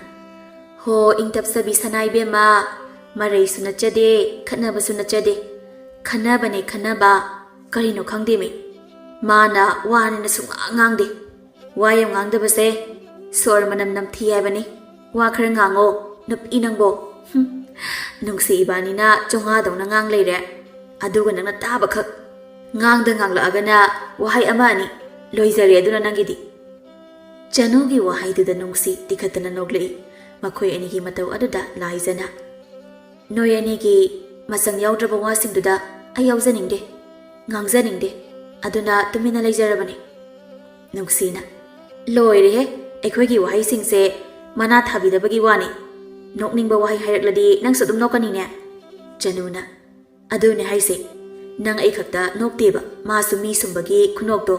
"ꯍꯣ, ꯏꯪ ꯇꯞꯆꯕꯤ ꯁꯅꯥ ꯏꯕꯦꯝꯃ, ꯃꯔꯩꯁꯨ ꯅꯠꯆꯗꯦ, ꯈꯠꯅꯕꯁꯨ ꯅꯠꯆꯗꯦ꯫ ꯈꯟꯅꯕꯅꯦ ꯈꯟꯅꯕ, ꯀꯔꯤꯅꯣ ꯈꯪꯗꯦꯃꯤ꯫ ꯃꯥꯅ ꯋꯥꯅꯦꯅ ꯁꯨꯡꯉꯥꯡ ꯉꯥꯡꯗꯦ꯫ ꯋꯥ ꯌꯥꯝ ꯉꯥꯡꯗꯕꯁꯦ ꯁꯣꯔ ꯃꯅꯝ ꯅꯝꯊꯤ ꯍꯥꯏꯕꯅꯤ꯫ ꯋꯥ ꯈꯔ ꯉꯥꯡꯉꯣ, ꯅꯨꯄꯤ ꯅꯪꯕꯣ꯫ ꯍꯨꯝ, ꯅꯨꯡꯁꯤ ꯏꯕꯥꯅꯤꯅ ꯆꯣꯉꯥꯗꯧꯅ ꯉꯥꯡ ꯂꯩꯔꯦ, ꯑꯗꯨꯒ ꯅꯪꯅ ꯇꯥꯕꯈꯛ꯫ ꯉꯥꯡꯗ ꯉꯥꯡꯂꯛꯑꯒꯅ ꯋꯥꯍꯩ ꯑꯃ ꯑꯅꯤ, ꯂꯣꯏꯖꯔꯦ ꯑꯗꯨꯅ ꯅꯪꯒꯤꯗꯤ꯫" ꯆꯅꯨꯒꯤ ꯋꯥꯍꯩꯗꯨꯗ ꯅꯨꯡꯁꯤ ꯇꯤꯈꯠꯇꯅ ꯅꯣꯛꯂꯛꯏ꯫ ꯃꯈꯣꯏ ꯑꯅꯤꯒꯤ ꯃꯇꯧ ꯑꯗꯨꯗ ꯂꯥꯏꯖꯅ, "ꯅꯣꯏ ꯑꯅꯤꯒꯤ ꯃꯆꯪ ꯌꯥꯎꯗ꯭ꯔꯕ ꯋꯥꯁꯤꯡꯗꯨꯗ ꯑꯩ ꯌꯥꯎꯖꯅꯤꯡꯗꯦ, ꯉꯥꯡꯖꯅꯤꯡꯗꯦ, ꯑꯗꯨꯅ ꯇꯨꯃꯤꯟꯅ ꯂꯩꯖꯔꯕꯅꯤ꯫" ꯅꯨꯡꯁꯤꯅ, "ꯂꯣꯏꯔꯦꯍꯦ, ꯑꯩꯈꯣꯏꯒꯤ ꯋꯥꯍꯩꯁꯤꯡꯁꯦ ꯃꯅꯥ ꯊꯥꯕꯤꯗꯕꯒꯤ ꯋꯥꯅꯤ꯫ ꯅꯣꯛꯅꯤꯡꯕ ꯋꯥꯍꯩ ꯍꯥꯏꯔꯛꯂꯗꯤ ꯅꯪꯁꯨ ꯑꯗꯨꯝ ꯅꯣꯛꯀꯅꯤꯅꯦ꯫" ꯆꯅꯨꯅ, "ꯑꯗꯨꯅꯦ ꯍꯥꯏꯁꯦ, ꯅꯪ ꯑꯩ ꯈꯛꯇ ꯅꯣꯛꯇꯦꯕ, ꯃꯥꯁꯨ ꯃꯤ ꯁꯨꯝꯕꯒꯤ ꯈꯨꯅꯣꯛꯇꯣ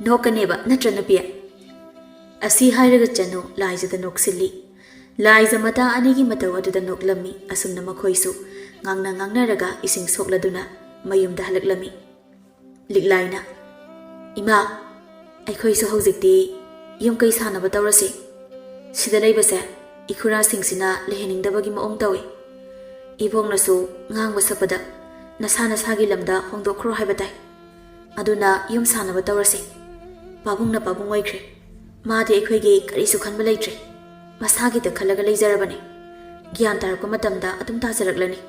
ꯅꯣꯛꯀꯅꯦꯕ, ꯅꯠꯇ꯭ꯔ ꯅꯨꯄꯤ?" ꯑꯁꯤ ꯍꯥꯏꯔꯒ ꯆꯅꯨ ꯂꯥꯏꯖꯗ ꯅꯣꯛꯁꯤꯜꯂꯤ꯫ ꯂꯥꯏꯖ ꯃꯇꯥ ꯑꯅꯤꯒꯤ ꯃꯇꯧ ꯑꯗꯨꯗ ꯅꯣꯛꯂꯝꯃꯤ꯫ ꯑꯁꯨꯝꯅ ꯃꯈꯣꯏꯁꯨ ꯉꯥꯡꯅ ꯉꯥꯡꯅꯔꯒ ꯏꯁꯤꯡ ꯁꯣꯛꯂꯗꯨꯅ ꯃꯌꯨꯝꯗ ꯍꯜꯂꯛꯂꯝꯃꯤ꯫ ꯂꯤꯛꯂꯥꯏꯅ, "ꯏꯃꯥ, ꯑꯩꯈꯣꯏꯁꯨ ꯍꯧꯖꯤꯛꯇꯤ ꯌꯨꯝ ꯀꯩ ꯁꯥꯅꯕ ꯇꯧꯔꯁꯤ꯫ ꯁꯤꯗ ꯂꯩꯕꯁꯦ ꯏꯈꯨꯔꯥꯁꯤꯡꯁꯤꯅ ꯂꯩꯍꯟꯅꯤꯡꯗꯕꯒꯤ ꯃꯑꯣꯡ ꯇꯧꯏ꯫ ꯏꯕꯣꯛꯅꯁꯨ ꯉꯥꯡꯕ ꯁꯛꯄꯗ ꯅꯁꯥ ꯅꯁꯥꯒꯤ ꯂꯝꯗ ꯍꯣꯡꯗꯣꯛꯈ꯭ꯔꯣ ꯍꯥꯏꯕ ꯇꯥꯏ꯫ ꯑꯗꯨꯅ ꯌꯨꯝ ꯁꯥꯅꯕ ꯇꯧꯔꯁꯤ꯫ ꯄꯥꯕꯨꯡꯅ ꯄꯥꯕꯨꯡ ꯑꯣꯏꯈ꯭ꯔꯦ꯫ ꯃꯥꯗꯤ ꯑꯩꯈꯣꯏꯒꯤ ꯀꯔꯤꯁꯨ ꯈꯟꯕ ꯂꯩꯇ꯭ꯔꯦ꯫ ꯃꯁꯥꯒꯤꯗ ꯈꯜꯂꯒ ꯂꯩꯖꯔꯕꯅꯤ꯫ ꯒ꯭ꯌꯥꯟ ꯇꯥꯔꯛꯄ ꯃꯇꯝꯗ ꯑꯗꯨꯝ ꯇꯥꯖꯔꯛꯂꯅꯤ꯫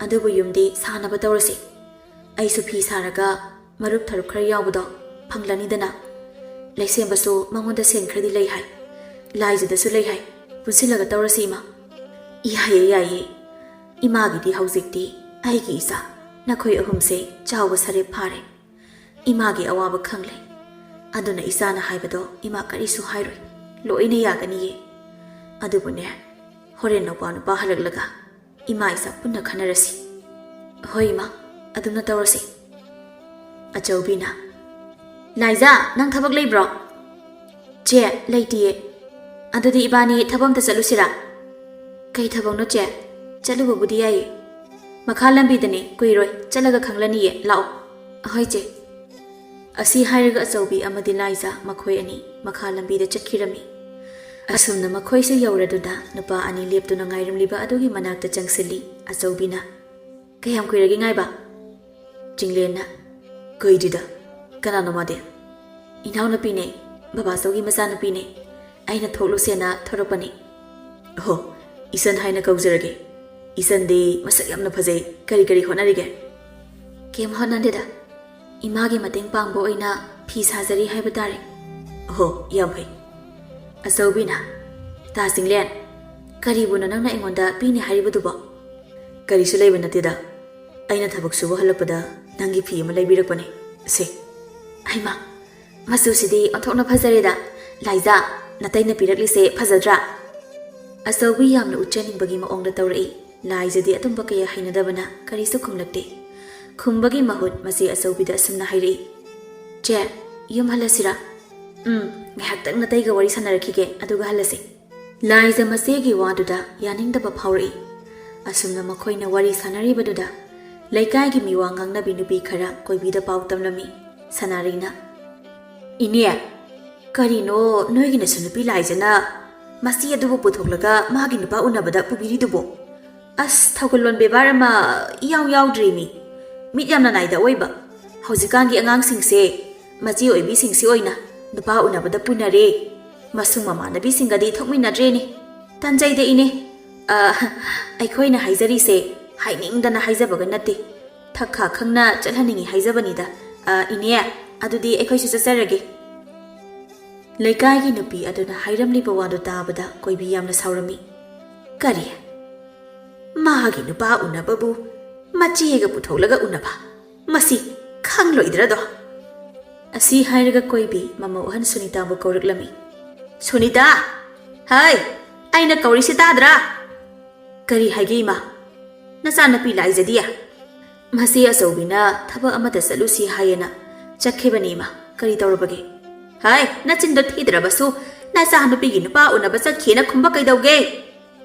ꯑꯗꯨꯕꯨ ꯌꯨꯝꯗꯤ ꯁꯥꯅꯕ ꯇꯧꯔꯁꯤ꯫ ꯑꯩꯁꯨ ꯐꯤ ꯁꯥꯔꯒ ꯃꯔꯨꯞ ꯊꯔꯨꯞ ꯈꯔ ꯌꯥꯎꯕꯗꯣ ꯐꯪꯂꯅꯤꯗꯅ꯫ ꯂꯩꯁꯦꯝꯕꯁꯨ ꯃꯉꯣꯟꯗ ꯁꯦꯟ ꯈꯔꯗꯤ ꯂꯩ ꯍꯥꯏ, ꯂꯥꯏꯖꯗꯁꯨ ꯂꯩ ꯍꯥꯏ꯫ ꯄꯨꯟꯁꯤꯜꯂꯒ ꯇꯧꯔꯁꯤ ꯏꯃꯥ꯫" "ꯌꯥꯏꯌꯦ, ꯌꯥꯏꯌꯦ꯫ ꯏꯃꯥꯒꯤꯗꯤ ꯍꯧꯖꯤꯛꯇꯤ ꯑꯩꯒꯤ ꯏꯆꯥ ꯅꯈꯣꯏ ꯑꯍꯨꯝꯁꯦ ꯆꯥꯎꯕ ꯁꯔꯦꯞ ꯐꯥꯔꯦ꯫ ꯏꯃꯥꯒꯤ ꯑꯋꯥꯕ ꯈꯪꯂꯦ꯫ ꯑꯗꯨꯅ ꯏꯆꯥꯅ ꯍꯥꯏꯕꯗꯣ ꯏꯃꯥ ꯀꯔꯤꯁꯨ ꯍꯥꯏꯔꯣꯏ꯫ ꯂꯣꯏꯅ ꯌꯥꯒꯅꯤꯌꯦ꯫ ꯑꯗꯨꯕꯨꯅꯦ, ꯍꯣꯔꯦꯟ ꯅꯧꯄꯥ ꯅꯨꯄꯥ ꯍꯜꯂꯛꯂꯒ ꯏꯃꯥ ꯏꯆꯥ ꯄꯨꯟꯅ ꯈꯟꯅꯔꯁꯤ꯫ ꯍꯣꯏ ꯏꯃꯥ, ꯑꯗꯨꯝꯅ ꯇꯧꯔꯁꯤ꯫ ꯑꯆꯧꯕꯤꯅ, "ꯂꯥꯏꯖꯥ, ꯅꯪ ꯊꯕꯛ ꯂꯩꯕ꯭ꯔꯣ?" "ꯆꯦ, ꯂꯩꯇꯤꯌꯦ꯫ ꯑꯗꯨꯗꯤ ꯏꯕꯥꯅꯤ ꯊꯕꯛ ꯑꯝꯇ ꯆꯠꯂꯨꯁꯤꯔꯥ?" "ꯀꯩ ꯊꯕꯛꯅꯣ ꯆꯦ?" "ꯆꯠꯂꯨꯕꯕꯨꯗꯤ ꯌꯥꯏꯌꯦ꯫ ꯃꯈꯥ ꯂꯝꯕꯤꯗꯅꯦ, ꯀꯨꯏꯔꯣꯏ, ꯆꯠꯂꯒ ꯈꯪꯂꯅꯤꯌꯦ, ꯂꯥꯛꯑꯣ꯫" "ꯑꯍꯣꯏ ꯆꯦ꯫" ꯑꯁꯤ ꯍꯥꯏꯔꯒ ꯑꯆꯧꯕꯤ ꯑꯃꯗꯤ ꯂꯥꯏꯖꯥ ꯃꯈꯣꯏ ꯑꯅꯤ ꯃꯈꯥ ꯂꯝꯕꯤꯗ ꯆꯠꯈꯤꯔꯝꯃꯤ꯫ ꯑꯁꯨꯝꯅ ꯃꯈꯣꯏꯁꯨ ꯌꯧꯔꯗꯨꯅ ꯅꯨꯄꯥ ꯑꯅꯤ ꯂꯦꯞꯇꯨꯅ ꯉꯥꯏꯔꯝꯂꯤꯕ ꯑꯗꯨꯒꯤ ꯃꯅꯥꯛꯇ ꯆꯪꯁꯤꯜꯂꯤ꯫ ꯑꯆꯧꯕꯤꯅ, "ꯀꯌꯥꯝ ꯀꯨꯏꯔꯒꯦ ꯉꯥꯏꯕ?" ꯆꯤꯡꯂꯦꯟꯅ, "ꯀꯨꯏꯗ꯭ꯔꯤꯗ꯫ ꯀꯅꯥꯅꯣ ꯃꯥꯗꯤ?" "ꯏꯅꯥꯎꯅꯨꯄꯤꯅꯦ, ꯕꯕꯥꯆꯧꯒꯤ ꯃꯆꯥꯅꯨꯄꯤꯅꯦ꯫ ꯑꯩꯅ ꯊꯣꯛꯂꯨꯁꯦꯅ ꯊꯣꯔꯛꯄꯅꯤ꯫" "ꯑꯍꯣ, ꯏꯆꯟ ꯍꯥꯏꯅ ꯀꯧꯖꯔꯒꯦ꯫ ꯏꯆꯟꯗꯤ ꯃꯁꯛ ꯌꯥꯝꯅ ꯐꯖꯩ꯫ ꯀꯔꯤ ꯀꯔꯤ ꯍꯣꯠꯅꯔꯤꯒꯦ?" "ꯀꯩꯝ ꯍꯣꯠꯅꯗꯦꯗ꯫ ꯏꯃꯥꯒꯤ ꯃꯇꯦꯡ ꯄꯥꯡꯕ ꯑꯣꯏꯅ ꯐꯤ ꯁꯥꯖꯔꯤ ꯍꯥꯏꯕ ꯇꯥꯔꯦ꯫" "ꯑꯍꯣ, ꯌꯥꯝ ꯐꯩ꯫" ꯑꯆꯧꯕꯤꯅ, "ꯇꯥ ꯆꯤꯡꯂꯦꯟ, ꯀꯔꯤꯕꯨꯅꯣ ꯅꯪꯅ ꯑꯩꯉꯣꯟꯗ ꯄꯤꯅꯤ ꯍꯥꯏꯔꯤꯕꯗꯨꯕꯣ?" "ꯀꯔꯤꯁꯨ ꯂꯩꯕ ꯅꯠꯇꯦꯗ꯫ ꯑꯩꯅ ꯊꯕꯛ ꯁꯨꯕ ꯍꯜꯂꯛꯄꯗ ꯅꯪꯒꯤ ꯐꯤ ꯑꯃ ꯂꯩꯕꯤꯔꯛꯄꯅꯦ꯫ ꯁꯦ꯫" "ꯍꯩꯃꯥ, ꯃꯆꯨꯁꯤꯗꯤ ꯑꯣꯟꯊꯣꯛꯅ ꯐꯖꯔꯦꯗ꯫ ꯂꯥꯏꯖꯥ, ꯅꯇꯩꯅ ꯄꯤꯔꯛꯂꯤꯁꯦ ꯐꯖꯗ꯭ꯔꯥ?" ꯑꯆꯧꯕꯤ ꯌꯥꯝꯅ ꯎꯠꯆꯅꯤꯡꯕꯒꯤ ꯃꯑꯣꯡꯗ ꯇꯧꯔꯛꯏ꯫ ꯂꯥꯏꯖꯗꯤ ꯑꯗꯨꯝꯕ ꯀꯌꯥ ꯍꯩꯅꯗꯕꯅ ꯀꯔꯤꯁꯨ ꯈꯨꯝꯂꯛꯇꯦ꯫ ꯈꯨꯝꯕꯒꯤ ꯃꯍꯨꯠ ꯃꯆꯦ ꯑꯆꯧꯕꯤꯗ ꯑꯁꯨꯝꯅ ꯍꯥꯏꯔꯛꯏ, "ꯆꯦ, ꯌꯨꯝ ꯍꯜꯂꯁꯤꯔꯥ?" "ꯎꯝ, ꯉꯥꯏꯍꯥꯛꯇꯪ ꯅꯇꯩꯒ ꯋꯥꯔꯤ ꯁꯥꯟꯅꯔꯛꯈꯤꯒꯦ, ꯑꯗꯨꯒ ꯍꯜꯂꯁꯤ꯫" ꯂꯥꯏꯖ ꯃꯆꯦꯒꯤ ꯋꯥꯗꯨꯗ ꯌꯥꯅꯤꯡꯗꯕ ꯐꯥꯎꯔꯛꯏ꯫ ꯑꯁꯨꯝꯅ ꯃꯈꯣꯏꯅ ꯋꯥꯔꯤ ꯁꯥꯟꯅꯔꯤꯕꯗꯨꯗ ꯂꯩꯀꯥꯏꯒꯤ ꯃꯤꯋꯥ ꯉꯥꯡꯅꯕꯤ ꯅꯨꯄꯤ ꯈꯔ ꯀꯣꯏꯕꯤꯗ ꯄꯥꯎ ꯇꯝꯂꯝꯃꯤ꯫ ꯁꯅꯥꯔꯩꯅ, "ꯏꯅꯦ, ꯀꯔꯤꯅꯣ ꯅꯣꯏꯒꯤ ꯅꯆꯟꯅꯨꯄꯤ ꯂꯥꯏꯖꯅ ꯃꯆꯦ ꯑꯗꯨꯕꯨ ꯄꯨꯊꯣꯛꯂꯒ ꯃꯥꯒꯤ ꯅꯨꯄꯥ ꯎꯅꯕꯗ ꯄꯨꯕꯤꯔꯤꯗꯨꯕꯣ? ꯑꯁ, ꯊꯧꯒꯜꯂꯣꯟ ꯕꯦꯕꯥꯔ ꯑꯃ ꯏꯌꯥꯎ ꯌꯥꯎꯗ꯭ꯔꯦꯃꯤ꯫ ꯃꯤꯠ ꯌꯥꯝꯅ ꯅꯥꯏꯗ ꯑꯣꯏꯕ꯫ ꯍꯧꯖꯤꯛꯀꯥꯟꯒꯤ ꯑꯉꯥꯡꯁꯤꯡꯁꯦ ꯃꯆꯦ ꯑꯣꯏꯕꯤꯁꯤꯡꯁꯤ ꯑꯣꯏꯅ ꯅꯨꯄꯥ ꯎꯅꯕꯗ ꯄꯨꯅꯔꯦ꯫ ꯃꯁꯨꯡ ꯃꯃꯥꯟꯅꯕꯤꯁꯤꯡꯒꯗꯤ ꯊꯣꯛꯃꯤꯟꯅꯗ꯭ꯔꯦꯅꯦ꯫ ꯇꯟꯖꯩꯗ ꯏꯅꯦ꯫ ꯑ, ꯑꯩꯈꯣꯏꯅ ꯍꯥꯏꯖꯔꯤꯁꯦ ꯍꯥꯏꯅꯤꯡꯗꯅ ꯍꯥꯏꯖꯕꯒ ꯅꯠꯇꯦ꯫ ꯊꯛ ꯈꯥ ꯈꯪꯅ ꯆꯠꯍꯟꯅꯤꯡꯉꯤ ꯍꯥꯏꯖꯕꯅꯤꯗ꯫ ꯑ, ꯏꯅꯦ, ꯑꯗꯨꯗꯤ ꯑꯩꯈꯣꯏꯁꯨ ꯆꯠꯆꯔꯒꯦ꯫" ꯂꯩꯀꯥꯏꯒꯤ ꯅꯨꯄꯤ ꯑꯗꯨꯅ ꯍꯥꯏꯔꯝꯂꯤꯕ ꯋꯥꯗꯨ ꯇꯥꯕꯗ ꯀꯣꯏꯕꯤ ꯌꯥꯝꯅ ꯁꯥꯎꯔꯝꯃꯤ꯫ "ꯀꯔꯤ? ꯃꯥꯒꯤ ꯅꯨꯄꯥ ꯎꯅꯕꯕꯨ ꯃꯆꯦꯒ ꯄꯨꯊꯣꯛꯂꯒ ꯎꯅꯕ? ꯃꯁꯤ ꯈꯪꯂꯣꯏꯗ꯭ꯔꯗꯣ?" ꯑꯁꯤ ꯍꯥꯏꯔꯒ ꯀꯣꯏꯕꯤ ꯃꯃꯧ ꯑꯍꯟ ꯁꯨꯅꯤꯇꯥꯕꯨ ꯀꯧꯔꯛꯂꯝꯃꯤ꯫ "ꯁꯨꯅꯤꯇꯥ! ꯍꯥꯏ! ꯑꯩꯅ ꯀꯧꯔꯤꯁꯤ ꯇꯥꯗ꯭ꯔꯥ?" "ꯀꯔꯤ ꯍꯥꯏꯒꯦ, ꯏꯃꯥ?" "ꯅꯆꯥꯅꯨꯄꯤ ꯂꯥꯏꯖꯗꯤ?" "ꯃꯁꯤ ꯑꯆꯧꯕꯤꯅ ꯊꯕꯛ ꯑꯃꯗ ꯆꯠꯂꯨꯁꯤ ꯍꯥꯏꯌꯦꯅ ꯆꯠꯈꯤꯕꯅꯤ, ꯏꯃꯥ꯫ ꯀꯔꯤ ꯇꯧꯔꯕꯒꯦ?" "ꯍꯥꯏ! ꯅꯆꯤꯟꯗꯣ ꯊꯤꯗ꯭ꯔꯕꯁꯨ, ꯅꯆꯥꯅꯨꯄꯤꯒꯤ ꯅꯨꯄꯥ ꯎꯅꯕ ꯆꯠꯈꯤꯅ ꯈꯨꯝꯕ ꯀꯩꯗꯧꯒꯦ?"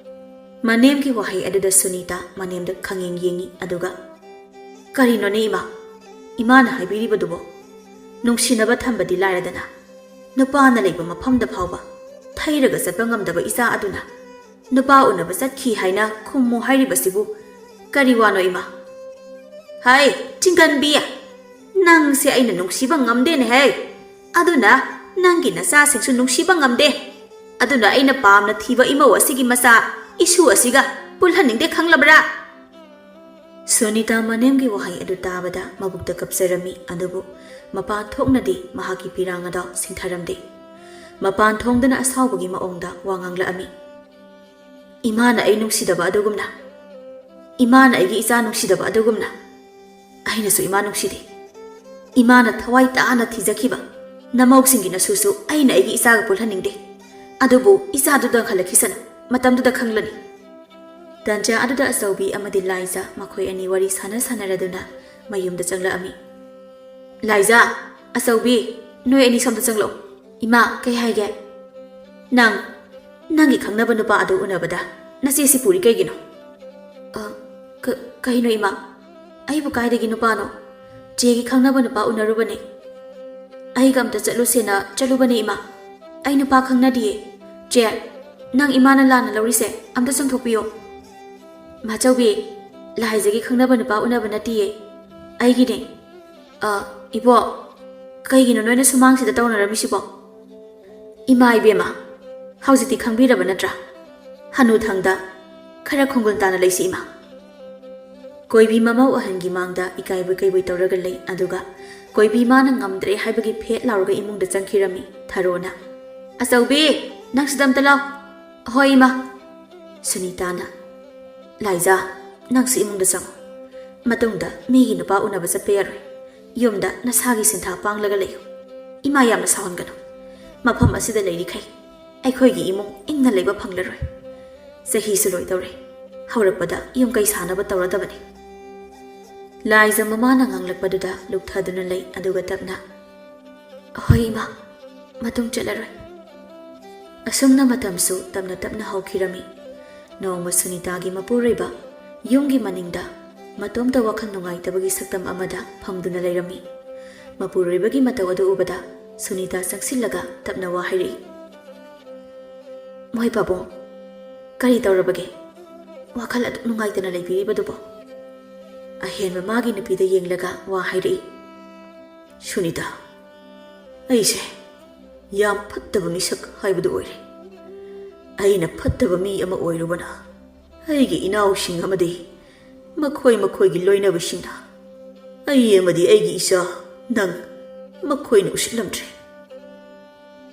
ꯃꯅꯦꯝꯒꯤ ꯋꯥꯍꯩ ꯑꯗꯨꯗ ꯁꯨꯅꯤꯇꯥ ꯃꯅꯦꯝꯗ ꯈꯪꯌꯦꯡ ꯌꯦꯡꯉꯤ, ꯑꯗꯨꯒ, "ꯀꯔꯤꯅꯣꯅꯦ, ꯏꯃꯥ? ꯏꯃꯥꯅ ꯍꯥꯏꯕꯤꯔꯤꯕꯗꯨꯕꯣ? ꯅꯨꯡꯁꯤꯅꯕ ꯊꯝꯕꯗꯤ ꯂꯥꯏꯔꯗꯅ, ꯅꯨꯄꯥꯅ ꯂꯩꯕ ꯃꯐꯝꯗ ꯐꯥꯎꯕ ꯊꯩꯔꯒ ꯆꯠꯄ ꯉꯝꯗꯕ ꯏꯆꯥ ꯑꯗꯨꯅ ꯅꯨꯄꯥ ꯎꯅꯕ ꯆꯠꯈꯤ ꯍꯥꯏꯅ ꯈꯨꯝꯃꯨ ꯍꯥꯏꯔꯤꯕꯁꯤꯕꯨ ꯀꯔꯤ ꯋꯥꯅꯣ, ꯏꯃꯥ?" "ꯍꯥꯏ, ꯆꯤꯡꯒꯟꯕꯤ! ꯅꯪꯁꯦ ꯑꯩꯅ ꯅꯨꯡꯁꯤꯕ ꯉꯝꯗꯦꯅꯦꯍꯦ꯫ ꯑꯗꯨꯅ ꯅꯪꯒꯤ ꯅꯆꯥꯁꯤꯡꯁꯨ ꯅꯨꯡꯁꯤꯕ ꯉꯝꯗꯦ꯫ ꯑꯗꯨꯅ ꯑꯩꯅ ꯄꯥꯝꯅ ꯊꯤꯕ ꯏꯃꯧ ꯑꯁꯤꯒꯤ ꯃꯆꯥ ꯏꯁꯨ ꯑꯁꯤꯒ ꯄꯨꯜꯍꯟꯅꯤꯡꯗꯦ, ꯈꯪꯂꯕ꯭ꯔꯥ?" ꯁꯨꯅꯤꯇꯥ ꯃꯅꯦꯝꯒꯤ ꯋꯥꯍꯩ ꯑꯗꯨ ꯇꯥꯕꯗ ꯃꯕꯨꯛꯇ ꯀꯞꯆꯔꯝꯃꯤ, ꯑꯗꯨꯕꯨ ꯃꯄꯥꯟ ꯊꯣꯛꯅꯗꯤ ꯃꯍꯥꯛꯀꯤ ꯄꯤꯔꯥꯡ ꯑꯗꯣ ꯁꯤꯡꯊꯔꯝꯗꯦ꯫ ꯃꯄꯥꯟ ꯊꯣꯡꯗꯅ ꯑꯁꯥꯎꯕꯒꯤ ꯃꯑꯣꯡꯗ ꯋꯥ ꯉꯥꯡꯂꯛꯑꯝꯃꯤ꯫ "ꯏꯃꯥꯅ ꯑꯩ ꯅꯨꯡꯁꯤꯗꯕ ꯑꯗꯨꯒꯨꯝꯅ, ꯏꯃꯥꯅ ꯑꯩꯒꯤ ꯏꯆꯥ ꯅꯨꯡꯁꯤꯗꯕ ꯑꯗꯨꯒꯨꯝꯅ, ꯑꯩꯅꯁꯨ ꯏꯃꯥ ꯅꯨꯡꯁꯤꯗꯦ꯫ ꯏꯃꯥꯅ ꯊꯋꯥꯏ ꯇꯥꯅ ꯊꯤꯖꯈꯤꯕ ꯅꯃꯧꯁꯤꯡꯒꯤ ꯅꯁꯨꯁꯨ ꯑꯩꯅ ꯑꯩꯒꯤ ꯏꯆꯥꯒ ꯄꯨꯜꯍꯟꯅꯤꯡꯗꯦ꯫ ꯑꯗꯨꯕꯨ ꯏꯆꯥꯗꯨꯗ ꯍꯜꯂꯛꯈꯤꯁꯅꯨ, ꯃꯇꯝꯗꯨꯗ ꯈꯪꯂꯅꯤ꯫" ꯇꯟꯖꯥ ꯑꯗꯨꯗ ꯑꯆꯧꯕꯤ ꯑꯃꯗꯤ ꯂꯥꯏꯖ ꯃꯈꯣꯏ ꯑꯅꯤ ꯋꯥꯔꯤ ꯁꯥꯟꯅ ꯁꯥꯟꯅꯔꯗꯨꯅ ꯃꯌꯨꯝꯗ ꯆꯪꯂꯛꯑꯝꯃꯤ꯫ "ꯂꯥꯏꯖ, ꯑꯆꯧꯕꯤ, ꯅꯣꯏ ꯑꯅꯤ ꯁꯣꯝꯗ ꯆꯪꯂꯛꯎ꯫" "ꯏꯃꯥ, ꯀꯩ ꯍꯥꯏꯒꯦ?" "ꯅꯪ, ꯅꯪꯒꯤ ꯈꯪꯅꯕ ꯅꯨꯄꯥ ꯑꯗꯨ ꯎꯅꯕꯗ ꯅꯆꯦꯁꯤ ꯄꯨꯔꯤ ꯀꯩꯒꯤꯅꯣ?" "ꯑ, ꯀ-, ꯀꯩꯅꯣ, ꯏꯃꯥ? ꯑꯩꯕꯨ ꯀꯥꯏꯗꯒꯤ ꯅꯨꯄꯥꯅꯣ? ꯆꯦꯒꯤ ꯈꯪꯅꯕ ꯅꯨꯄꯥ ꯎꯅꯔꯨꯕꯅꯦ꯫ ꯑꯩꯒ ꯑꯝꯇ ꯆꯠꯂꯨꯁꯦꯅ ꯆꯠꯂꯨꯕꯅꯦ, ꯏꯃꯥ꯫ ꯑꯩ ꯅꯨꯄꯥ ꯈꯪꯅꯗꯤꯌꯦ꯫ ꯆꯦ, ꯅꯪ ꯏꯃꯥꯅ ꯂꯥꯟꯅ ꯂꯧꯔꯤꯁꯦ ꯑꯝꯇ ꯆꯨꯝꯊꯣꯛꯄꯤꯌꯣ꯫" "ꯃꯥꯆꯧꯕꯤ, ꯂꯥꯏꯖꯒꯤ ꯈꯪꯅꯕ ꯅꯨꯄꯥ ꯎꯅꯕ ꯅꯠꯇꯤꯌꯦ, ꯑꯩꯒꯤꯅꯦ꯫" "ꯑ, ꯏꯕꯣꯛ, ꯀꯩꯒꯤꯅꯣ ꯅꯣꯏꯅ ꯁꯨꯃꯥꯡꯁꯤꯗ ꯇꯧꯅꯔꯝꯃꯤꯁꯤꯕꯣ?" "ꯏꯃꯥ ꯏꯕꯦꯝꯃ, ꯍꯧꯖꯤꯛꯇꯤ ꯈꯪꯕꯤꯔꯕ ꯅꯠꯇ꯭ꯔꯥ? ꯍꯅꯨꯊꯪꯗ ꯈꯔ ꯈꯣꯡꯒꯨꯜ ꯇꯥꯅ ꯂꯩꯁꯤ, ꯏꯃꯥ꯫" ꯀꯣꯏꯕꯤ ꯃꯃꯧ ꯑꯍꯟꯒꯤ ꯃꯥꯡꯗ ꯏꯀꯥꯏꯕꯣꯏ ꯀꯩꯕꯣꯏ ꯇꯧꯔꯒ ꯂꯩ, ꯑꯗꯨꯒ ꯀꯣꯏꯕꯤ ꯃꯥꯅ ꯉꯝꯗ꯭ꯔꯦ ꯍꯥꯏꯕꯒꯤ ꯐꯦꯠ ꯂꯥꯎꯔꯒ ꯏꯃꯨꯡꯗ ꯆꯪꯈꯤꯔꯝꯃꯤ꯫ ꯊꯔꯣꯅ, "ꯑꯆꯧꯕꯤ, ꯅꯪ ꯁꯤꯗ ꯑꯝꯇ ꯂꯥꯎ꯫" "ꯍꯣꯏ, ꯏꯃꯥ꯫" ꯁꯨꯅꯤꯇꯥꯅ, "ꯂꯥꯏꯖꯥ, ꯅꯪꯁꯨ ꯏꯃꯨꯡꯗ ꯆꯪꯉꯨ꯫ ꯃꯇꯨꯡꯗ ꯃꯤꯒꯤ ꯅꯨꯄꯥ ꯎꯅꯕ ꯆꯠꯄ ꯌꯥꯔꯣꯏ꯫ ꯌꯨꯝꯗ ꯅꯁꯥꯒꯤ ꯁꯤꯟꯊꯥ ꯄꯥꯡꯂꯒ ꯂꯩꯌꯨ꯫ ꯏꯃꯥ ꯌꯥꯝꯅ ꯁꯥꯎꯍꯟꯒꯅꯨ꯫ ꯃꯐꯝ ꯑꯁꯤꯗ ꯂꯩꯔꯤꯈꯩ ꯑꯩꯈꯣꯏꯒꯤ ꯏꯃꯨꯡ ꯏꯪꯅ ꯂꯩꯕ ꯐꯪꯂꯔꯣꯏ꯫ ꯆꯍꯤꯁꯨ ꯂꯣꯏꯗꯧꯔꯦ꯫ ꯍꯧꯔꯛꯄꯗ ꯌꯨꯝ ꯀꯩ ꯁꯥꯅꯕ ꯇꯧꯔꯗꯕꯅꯤ꯫ ꯂꯥꯏꯖ ꯃꯃꯥꯅ ꯉꯥꯡꯂꯛꯄꯗꯨꯗ ꯂꯨꯞꯊꯗꯨꯅ ꯂꯩ, ꯑꯗꯨꯒ ꯇꯞꯅ, "ꯍꯣꯏ ꯏꯃꯥ, ꯃꯇꯨꯡ ꯆꯠꯂꯔꯣꯏ"꯫ ꯑꯁꯨꯝꯅ ꯃꯇꯝꯁꯨ ꯇꯞꯅ ꯇꯞꯅ ꯍꯧꯈꯤꯔꯝꯃꯤ꯫ ꯅꯣꯡꯃ ꯁꯨꯅꯤꯇꯥꯒꯤ ꯃꯄꯨꯔꯣꯏꯕ ꯌꯨꯝꯒꯤ ꯃꯅꯤꯡꯗ ꯃꯇꯣꯝꯇ ꯋꯥꯈꯜ ꯅꯨꯡꯉꯥꯏꯇꯕꯒꯤ ꯁꯛꯇꯝ ꯑꯃꯗ ꯐꯝꯗꯨꯅ ꯂꯩꯔꯝꯃꯤ꯫ ꯃꯄꯨꯔꯣꯏꯕꯒꯤ ꯃꯇꯧ ꯑꯗꯨ ꯎꯕꯗ ꯁꯨꯅꯤꯇꯥ ꯆꯪꯁꯤꯜꯂꯒ ꯇꯞꯅ ꯋꯥ ꯍꯥꯏꯔꯛꯏ, "ꯃꯣꯏ ꯄꯥꯕꯨꯡ, ꯀꯔꯤ ꯇꯧꯔꯕꯒꯦ? ꯋꯥꯈꯜ ꯑꯗꯨꯛ ꯅꯨꯡꯉꯥꯏꯇꯅ ꯂꯩꯕꯤꯔꯤꯕꯗꯨꯕꯣ?" ꯑꯍꯦꯟꯕ ꯃꯥꯒꯤ ꯅꯨꯄꯤꯗ ꯌꯦꯡꯂꯒ ꯋꯥ ꯍꯥꯏꯔꯛꯏ, "ꯁꯨꯅꯤꯇꯥ, ꯑꯩꯁꯦ ꯌꯥꯝ ꯐꯠꯇꯕ ꯃꯤꯁꯛ ꯍꯥꯏꯕꯗꯨ ꯑꯣꯏꯔꯦ꯫ ꯑꯩꯅ ꯐꯠꯇꯕ ꯃꯤ ꯑꯃ ꯑꯣꯏꯔꯨꯕꯅ ꯑꯩꯒꯤ ꯏꯅꯥꯎꯁꯤꯡ ꯑꯃꯗꯤ ꯃꯈꯣꯏ ꯃꯈꯣꯏꯒꯤ ꯂꯣꯏꯅꯕꯁꯤꯡꯅ ꯑꯩ ꯑꯃꯗꯤ ꯑꯩꯒꯤ ꯏꯆꯥ, ꯅꯪ, ꯃꯈꯣꯏꯅ ꯎꯁꯤꯠꯂꯝꯗ꯭ꯔꯦ"꯫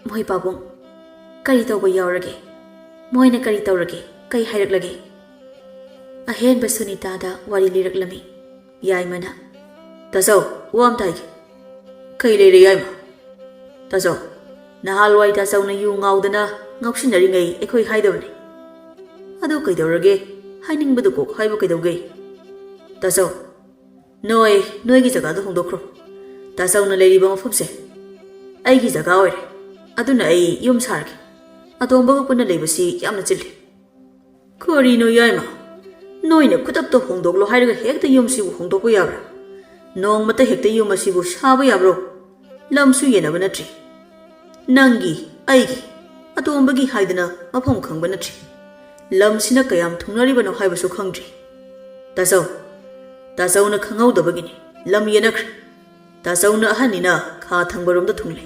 "ꯃꯣꯏ ꯄꯥꯕꯨꯡ, ꯀꯔꯤ ꯇꯧꯕ ꯌꯥꯎꯔꯒꯦ? ꯃꯣꯏꯅ ꯀꯔꯤ ꯇꯧꯔꯒꯦ? ꯀꯔꯤ ꯍꯥꯏꯔꯛꯂꯒꯦ?" ꯑꯍꯦꯟꯕ ꯁꯨꯅꯤꯇꯥꯗ ꯋꯥꯔꯤ ꯂꯤꯔꯛꯂꯝꯃꯤ꯫ ꯌꯥꯏꯃꯅ, "ꯇꯥꯆꯧ, ꯋꯥ ꯑꯝꯇ ꯍꯥꯏꯒꯦ"꯫ "ꯀꯩ ꯂꯩꯔꯦ ꯌꯥꯏꯃ?" "ꯇꯥꯆꯧ, ꯅꯍꯥꯟꯋꯥꯏ ꯇꯥꯆꯧꯅ ꯌꯨ ꯉꯥꯎꯗꯅ ꯉꯥꯎꯁꯤꯟꯅꯔꯤꯉꯩ ꯑꯩꯈꯣꯏ ꯍꯥꯏꯗꯕꯅꯤ꯫ ꯑꯗꯨ ꯀꯩꯗꯧꯔꯒꯦ? ꯍꯥꯏꯅꯤꯡꯕꯗꯨ ꯀꯣꯛ ꯍꯥꯏꯕ ꯀꯩꯗꯧꯒꯦ? ꯇꯥꯆꯧ, ꯅꯣꯏ ꯅꯣꯏꯒꯤ ꯖꯒꯥꯗ ꯍꯣꯡꯗꯣꯛꯈ꯭ꯔꯣ꯫ ꯇꯥꯆꯧꯅ ꯂꯩꯔꯤꯕ ꯃꯐꯝꯁꯦ ꯑꯩꯒꯤ ꯖꯒꯥ ꯑꯣꯏꯔꯦ꯫ ꯑꯗꯨꯅ ꯑꯩ ꯌꯨꯝ ꯁꯥꯔꯒꯦ꯫ ꯑꯇꯣꯝꯕꯒ ꯄꯨꯟꯅ ꯂꯩꯕꯁꯤ ꯌꯥꯝꯅ ꯆꯤꯜꯂꯤ"꯫ "ꯀꯔꯤꯅꯣ ꯌꯥꯏꯃ? ꯅꯣꯏꯅ ꯈꯨꯗꯛꯇ ꯍꯣꯡꯗꯣꯛꯂꯣ ꯍꯥꯏꯔꯒ ꯍꯦꯛꯇ ꯌꯨꯝꯁꯤꯕꯨ ꯍꯣꯡꯗꯣꯛꯄ ꯌꯥꯕ꯭ꯔꯥ? ꯅꯣꯡꯃꯇ ꯍꯦꯛꯇ ꯌꯨꯝ ꯑꯁꯤꯕꯨ ꯁꯥꯕ ꯌꯥꯕ꯭ꯔꯣ? ꯂꯝꯁꯨ ꯌꯦꯟꯅꯕ ꯅꯠꯇ꯭ꯔꯤ꯫ ꯅꯪꯒꯤ, ꯑꯩꯒꯤ, ꯑꯇꯣꯝꯕꯒꯤ ꯍꯥꯏꯗꯅ ꯃꯐꯝ ꯈꯪꯕ ꯅꯠꯇ꯭ꯔꯤ꯫ ꯂꯝꯁꯤꯅ ꯀꯌꯥꯝ ꯊꯨꯡꯅꯔꯤꯕꯅꯣ ꯍꯥꯏꯕꯁꯨ ꯈꯪꯗ꯭ꯔꯤ꯫ ꯇꯥꯆꯧ, ꯇꯥꯆꯧꯅ ꯈꯪꯍꯧꯗꯕꯒꯤꯅꯤ ꯂꯝ ꯌꯦꯟꯅꯈ꯭ꯔꯦ꯫ ꯇꯥꯆꯧꯅ ꯑꯍꯟꯅꯤꯅ ꯈꯥ ꯊꯪꯕꯔꯣꯝꯗ ꯊꯨꯡꯂꯦ꯫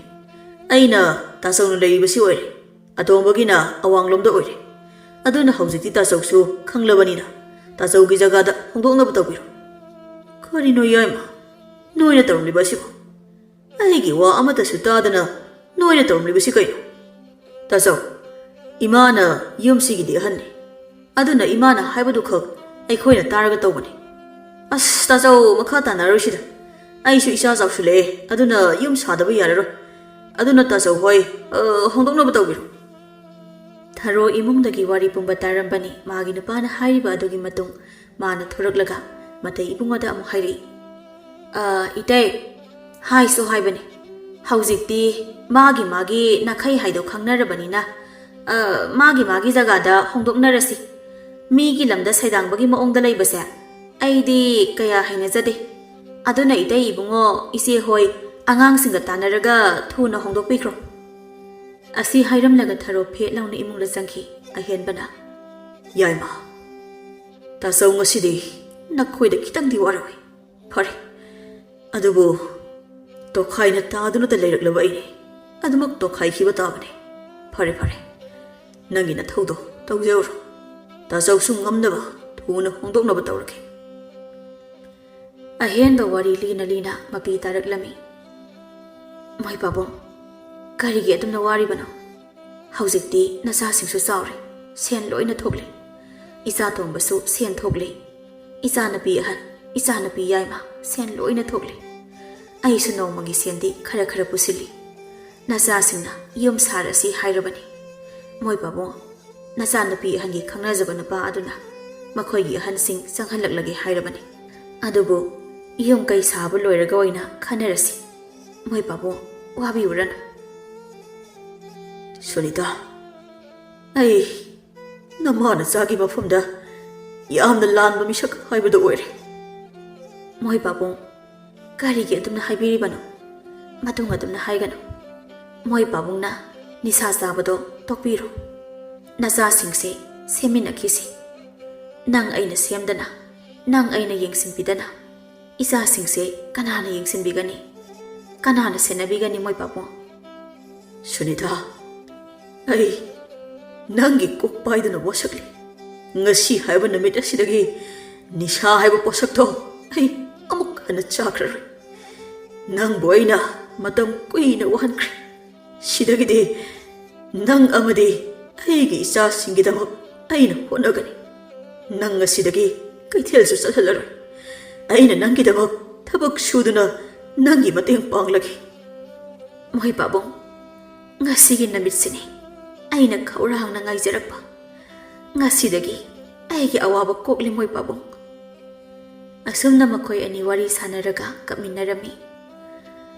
ꯑꯩꯅ ꯇꯥꯆꯧꯅ ꯂꯩꯔꯤꯕꯁꯤ ꯑꯣꯏꯔꯦ꯫ ꯑꯇꯣꯝꯕꯒꯤꯅ ꯑꯋꯥꯡꯂꯣꯝꯗ ꯑꯣꯏꯔꯦ꯫ ꯑꯗꯨꯅ ꯍꯧꯖꯤꯛꯇꯤ ꯇꯥꯆꯧꯁꯨ ꯈꯪꯂꯕꯅꯤꯅ ꯇꯥꯆꯧꯒꯤ ꯖꯒꯥꯗ ꯍꯣꯡꯗꯣꯛꯅꯕ ꯇꯧꯕꯤꯔꯣ"꯫ "ꯀꯔꯤꯅꯣ ꯌꯥꯏꯃ, ꯅꯣꯏꯅ ꯇꯧꯔꯝꯂꯤꯕ ꯑꯁꯤꯕꯨ? ꯑꯩꯒꯤ ꯋꯥ ꯑꯃꯠꯇꯁꯨ ꯇꯥꯗꯅ ꯅꯣꯏꯅ ꯇꯧꯔꯝꯂꯤꯕꯁꯤ ꯀꯩꯅꯣ? ꯇꯥꯆꯧ, ꯏꯃꯥꯅ ꯌꯨꯝꯁꯤꯒꯤꯗꯤ ꯑꯍꯟꯅꯤ꯫ ꯑꯗꯨꯅ ꯏꯃꯥꯅ ꯍꯥꯏꯕꯗꯨꯈꯛ ꯑꯩꯈꯣꯏꯅ ꯇꯥꯔꯒ ꯇꯧꯕꯅꯤ꯫ ꯑꯁ, ꯇꯥꯆꯧ, ꯃꯈꯥ ꯇꯥꯅꯔꯣꯏꯁꯤꯗ꯫ ꯑꯩꯁꯨ ꯏꯆꯥ ꯆꯥꯎꯁꯤꯜꯂꯛꯑꯦ, ꯑꯗꯨꯅ ꯌꯨꯝ ꯁꯥꯗꯕ ꯌꯥꯔꯔꯣꯏ꯫ ꯑꯗꯨꯅ ꯇꯥꯆꯧ ꯍꯣꯏ, ꯑ, ꯍꯣꯡꯗꯣꯛꯅꯕ ꯇꯧꯕꯤꯔꯣ꯫ ꯊꯔꯣ ꯏꯃꯨꯡꯗꯒꯤ ꯋꯥꯔꯤ ꯄꯨꯝꯕ ꯇꯥꯔꯝꯕꯅꯤ ꯃꯥꯒꯤ ꯅꯨꯄꯥꯅ ꯍꯥꯏꯔꯤꯕ ꯑꯗꯨꯒꯤ ꯃꯇꯨꯡ ꯃꯥꯅ ꯊꯣꯔꯛꯂꯒ ꯃꯇꯩ ꯏꯕꯨꯡꯉꯣꯗ ꯑꯃꯨꯛ ꯍꯥꯏꯔꯛꯏ꯫ "ꯑ, ꯏꯇꯩ, ꯍꯥꯏꯁꯨ ꯍꯥꯏꯕꯅꯤ, ꯍꯧꯖꯤꯛꯇꯤ ꯃꯥꯒꯤ ꯃꯥꯒꯤ ꯅꯥꯈꯩ ꯍꯥꯏꯗꯣ ꯈꯪꯅꯔꯕꯅꯤꯅ, ꯑ, ꯃꯥꯒꯤ ꯃꯥꯒꯤ ꯖꯒꯥꯗ ꯍꯣꯡꯗꯣꯛꯅꯔꯁꯤ꯫ ꯃꯤꯒꯤ ꯂꯝꯗ ꯁꯩꯗꯥꯡꯕꯒꯤ ꯃꯑꯣꯡꯗ ꯂꯩꯕꯁꯦ ꯑꯩꯗꯤ ꯀꯌꯥ ꯍꯩꯅꯖꯗꯦ꯫ ꯑꯗꯨꯅ ꯏꯇꯩ ꯏꯕꯨꯡꯉꯣ, ꯏꯆꯦ ꯍꯣꯏ ꯑꯉꯥꯡꯁꯤꯡꯒ ꯇꯥꯟꯅꯔꯒ ꯊꯨꯅ ꯍꯣꯡꯗꯣꯛꯄꯤꯈ꯭ꯔꯣ꯫" ꯑꯁꯤ ꯍꯥꯏꯔꯝꯂꯒ ꯊꯔꯣ ꯐꯦꯠ ꯂꯥꯎꯅ ꯏꯃꯨꯡꯗ ꯆꯪꯈꯤ꯫ ꯑꯍꯦꯟꯕꯅ, "ꯌꯥꯏꯃ, ꯇꯥꯆꯧ ꯉꯁꯤꯗꯤ ꯅꯈꯣꯏꯗ ꯈꯤꯇꯪꯗꯤ ꯋꯥꯔꯝꯃꯤ꯫ ꯐꯔꯦ, ꯑꯗꯨꯕꯨ ꯇꯣꯈꯥꯏꯅ ꯇꯥꯗꯨꯅꯇ ꯂꯩꯔꯛꯂꯕ ꯑꯩꯅꯤ꯫ ꯑꯗꯨꯃꯛ ꯇꯣꯈꯥꯏꯈꯤꯕ ꯇꯥꯕꯅꯤ꯫ ꯐꯔꯦ, ꯐꯔꯦ, ꯅꯪꯒꯤ ꯅꯊꯧꯗꯣ ꯇꯧꯖꯧꯔꯣ꯫ ꯇꯥꯆꯧꯁꯨ ꯉꯝꯅꯕ ꯊꯨꯅ ꯍꯣꯡꯗꯣꯛꯅꯕ ꯇꯧꯔꯒꯦ꯫" ꯑꯍꯦꯟꯕ ꯋꯥꯔꯤ ꯂꯤꯅ ꯂꯤꯅ ꯃꯄꯤ ꯇꯥꯔꯛꯂꯝꯃꯤ꯫ "ꯃꯣꯏ ꯄꯥꯕꯨꯡ, ꯀꯔꯤꯒꯤ ꯑꯗꯨꯝꯅ ꯋꯥꯔꯤꯕꯅꯣ? ꯍꯧꯖꯤꯛꯇꯤ ꯅꯆꯥꯁꯤꯡꯁꯨ ꯆꯥꯎꯔꯦ, ꯁꯦꯟ ꯂꯣꯏꯅ ꯊꯣꯛꯂꯦ꯫ ꯏꯆꯥ ꯇꯣꯝꯕꯁꯨ ꯁꯦꯟ ꯊꯣꯛꯂꯦ꯫ ꯏꯆꯥꯅꯨꯄꯤ ꯑꯍꯟ, ꯏꯆꯥꯅꯨꯄꯤ ꯌꯥꯏꯃ, ꯁꯦꯟ ꯂꯣꯏꯅ ꯊꯣꯛꯂꯦ꯫ ꯑꯩꯁꯨ ꯅꯣꯡꯃꯒꯤ ꯁꯦꯟꯗꯤ ꯈꯔ ꯈꯔ ꯄꯨꯁꯤꯜꯂꯤ꯫ ꯅꯆꯥꯁꯤꯡꯅ ꯌꯨꯝ ꯁꯥꯔꯁꯤ ꯍꯥꯏꯔꯕꯅꯤ꯫ ꯃꯣꯏ ꯄꯥꯕꯨꯡ, ꯅꯆꯥꯅꯨꯄꯤ ꯑꯍꯟꯒꯤ ꯈꯪꯅꯖꯕ ꯅꯨꯄꯥ ꯑꯗꯨꯅ ꯃꯈꯣꯏꯒꯤ ꯑꯍꯟꯁꯤꯡ ꯆꯪꯍꯜꯂꯛꯂꯒꯦ ꯍꯥꯏꯔꯕꯅꯤ꯫ ꯑꯗꯨꯕꯨ ꯌꯨꯝ ꯀꯩ ꯁꯥꯕ ꯂꯣꯏꯔꯒ ꯑꯣꯏꯅ ꯈꯟꯅꯔꯁꯤ꯫ ꯃꯣꯏ ꯄꯥꯕꯨꯡ, ꯋꯥꯕꯤꯔꯨꯔꯅꯨ꯫" "ꯁꯨꯅꯤꯇꯥ, ꯑꯩ ꯅꯃꯥ ꯅꯆꯥꯒꯤ ꯃꯐꯝꯗ ꯌꯥꯝꯅ ꯂꯥꯟꯕ ꯃꯤꯁꯛ ꯍꯥꯏꯕꯗꯨ ꯑꯣꯏꯔꯦ꯫" "ꯃꯣꯏ ꯄꯥꯕꯨꯡ, ꯀꯔꯤꯒꯤ ꯑꯗꯨꯝꯅ ꯍꯥꯏꯕꯤꯔꯤꯕꯅꯣ? ꯃꯇꯨꯡ ꯑꯗꯨꯝꯅ ꯍꯥꯏꯒꯅꯨ꯫ ꯃꯣꯏ ꯄꯥꯕꯨꯡꯅ ꯅꯤꯁꯥ ꯆꯥꯕꯗꯣ ꯇꯣꯛꯄꯤꯔꯣ꯫ ꯅꯆꯥꯁꯤꯡꯁꯦ ꯁꯦꯝꯃꯤꯟꯅꯈꯤꯁꯤ꯫ ꯅꯪ ꯑꯩꯅ ꯁꯦꯝꯗꯅ, ꯅꯪ ꯑꯩꯅ ꯌꯦꯡꯁꯤꯟꯕꯤꯗꯅ, ꯏꯆꯥꯁꯤꯡꯁꯦ ꯀꯅꯥꯅ ꯌꯦꯡꯁꯤꯟꯕꯤꯒꯅꯤ? ꯀꯅꯥꯅ ꯁꯦꯟꯅꯕꯤꯒꯅꯤ, ꯃꯣꯏ ꯄꯥꯕꯨꯡ?" "ꯁꯨꯅꯤꯇꯥ, ꯑꯩ ꯅꯪꯒꯤ ꯀꯣꯛ ꯄꯥꯏꯗꯨꯅ ꯋꯥꯁꯛꯂꯤ꯫ ꯉꯁꯤ ꯍꯥꯏꯕ ꯅꯨꯃꯤꯠ ꯑꯁꯤꯗꯒꯤ ꯅꯤꯁꯥ ꯍꯥꯏꯕ ꯄꯣꯠꯁꯛꯇꯣ ꯑꯩ ꯑꯃꯨꯛ ꯍꯟꯅ ꯆꯥꯈ꯭ꯔꯔꯣꯏ꯫ ꯅꯪꯕꯨ ꯑꯩꯅ ꯃꯇꯝ ꯀꯨꯏꯅ ꯋꯥꯍꯟꯈ꯭ꯔꯦ꯫ ꯁꯤꯗꯒꯤꯗꯤ ꯅꯪ ꯑꯃꯗꯤ ꯑꯩꯒꯤ ꯏꯆꯥꯁꯤꯡꯒꯤꯗꯃꯛ ꯑꯩꯅ ꯍꯣꯠꯅꯒꯅꯤ꯫ ꯅꯪ ꯉꯁꯤꯗꯒꯤ ꯀꯩꯊꯦꯜꯁꯨ ꯆꯠꯍꯜꯂꯔꯣꯏ꯫ ꯑꯩꯅ ꯅꯪꯒꯤꯗꯃꯛ ꯊꯕꯛ ꯁꯨꯗꯨꯅ ꯅꯪꯒꯤ ꯃꯇꯦꯡ ꯄꯥꯡꯂꯒꯦ꯫ ꯃꯣꯏ ꯄꯥꯕꯨꯡ, ꯉꯁꯤꯒꯤ ꯅꯨꯃꯤꯠꯁꯤꯅꯤ ꯑꯩꯅ ꯈꯧꯔꯥꯡꯅ ꯉꯥꯏꯖꯔꯛꯄ꯫ ꯉꯁꯤꯗꯒꯤ ꯑꯩꯒꯤ ꯑꯋꯥꯕ ꯀꯣꯛꯂꯤ, ꯃꯣꯏ ꯄꯥꯕꯨꯡ꯫ ꯑꯁꯨꯝꯅ ꯃꯈꯣꯏ ꯑꯅꯤ ꯋꯥꯔꯤ ꯁꯥꯟꯅꯔꯒ ꯀꯞꯃꯤꯟꯅꯔꯝꯃꯤ꯫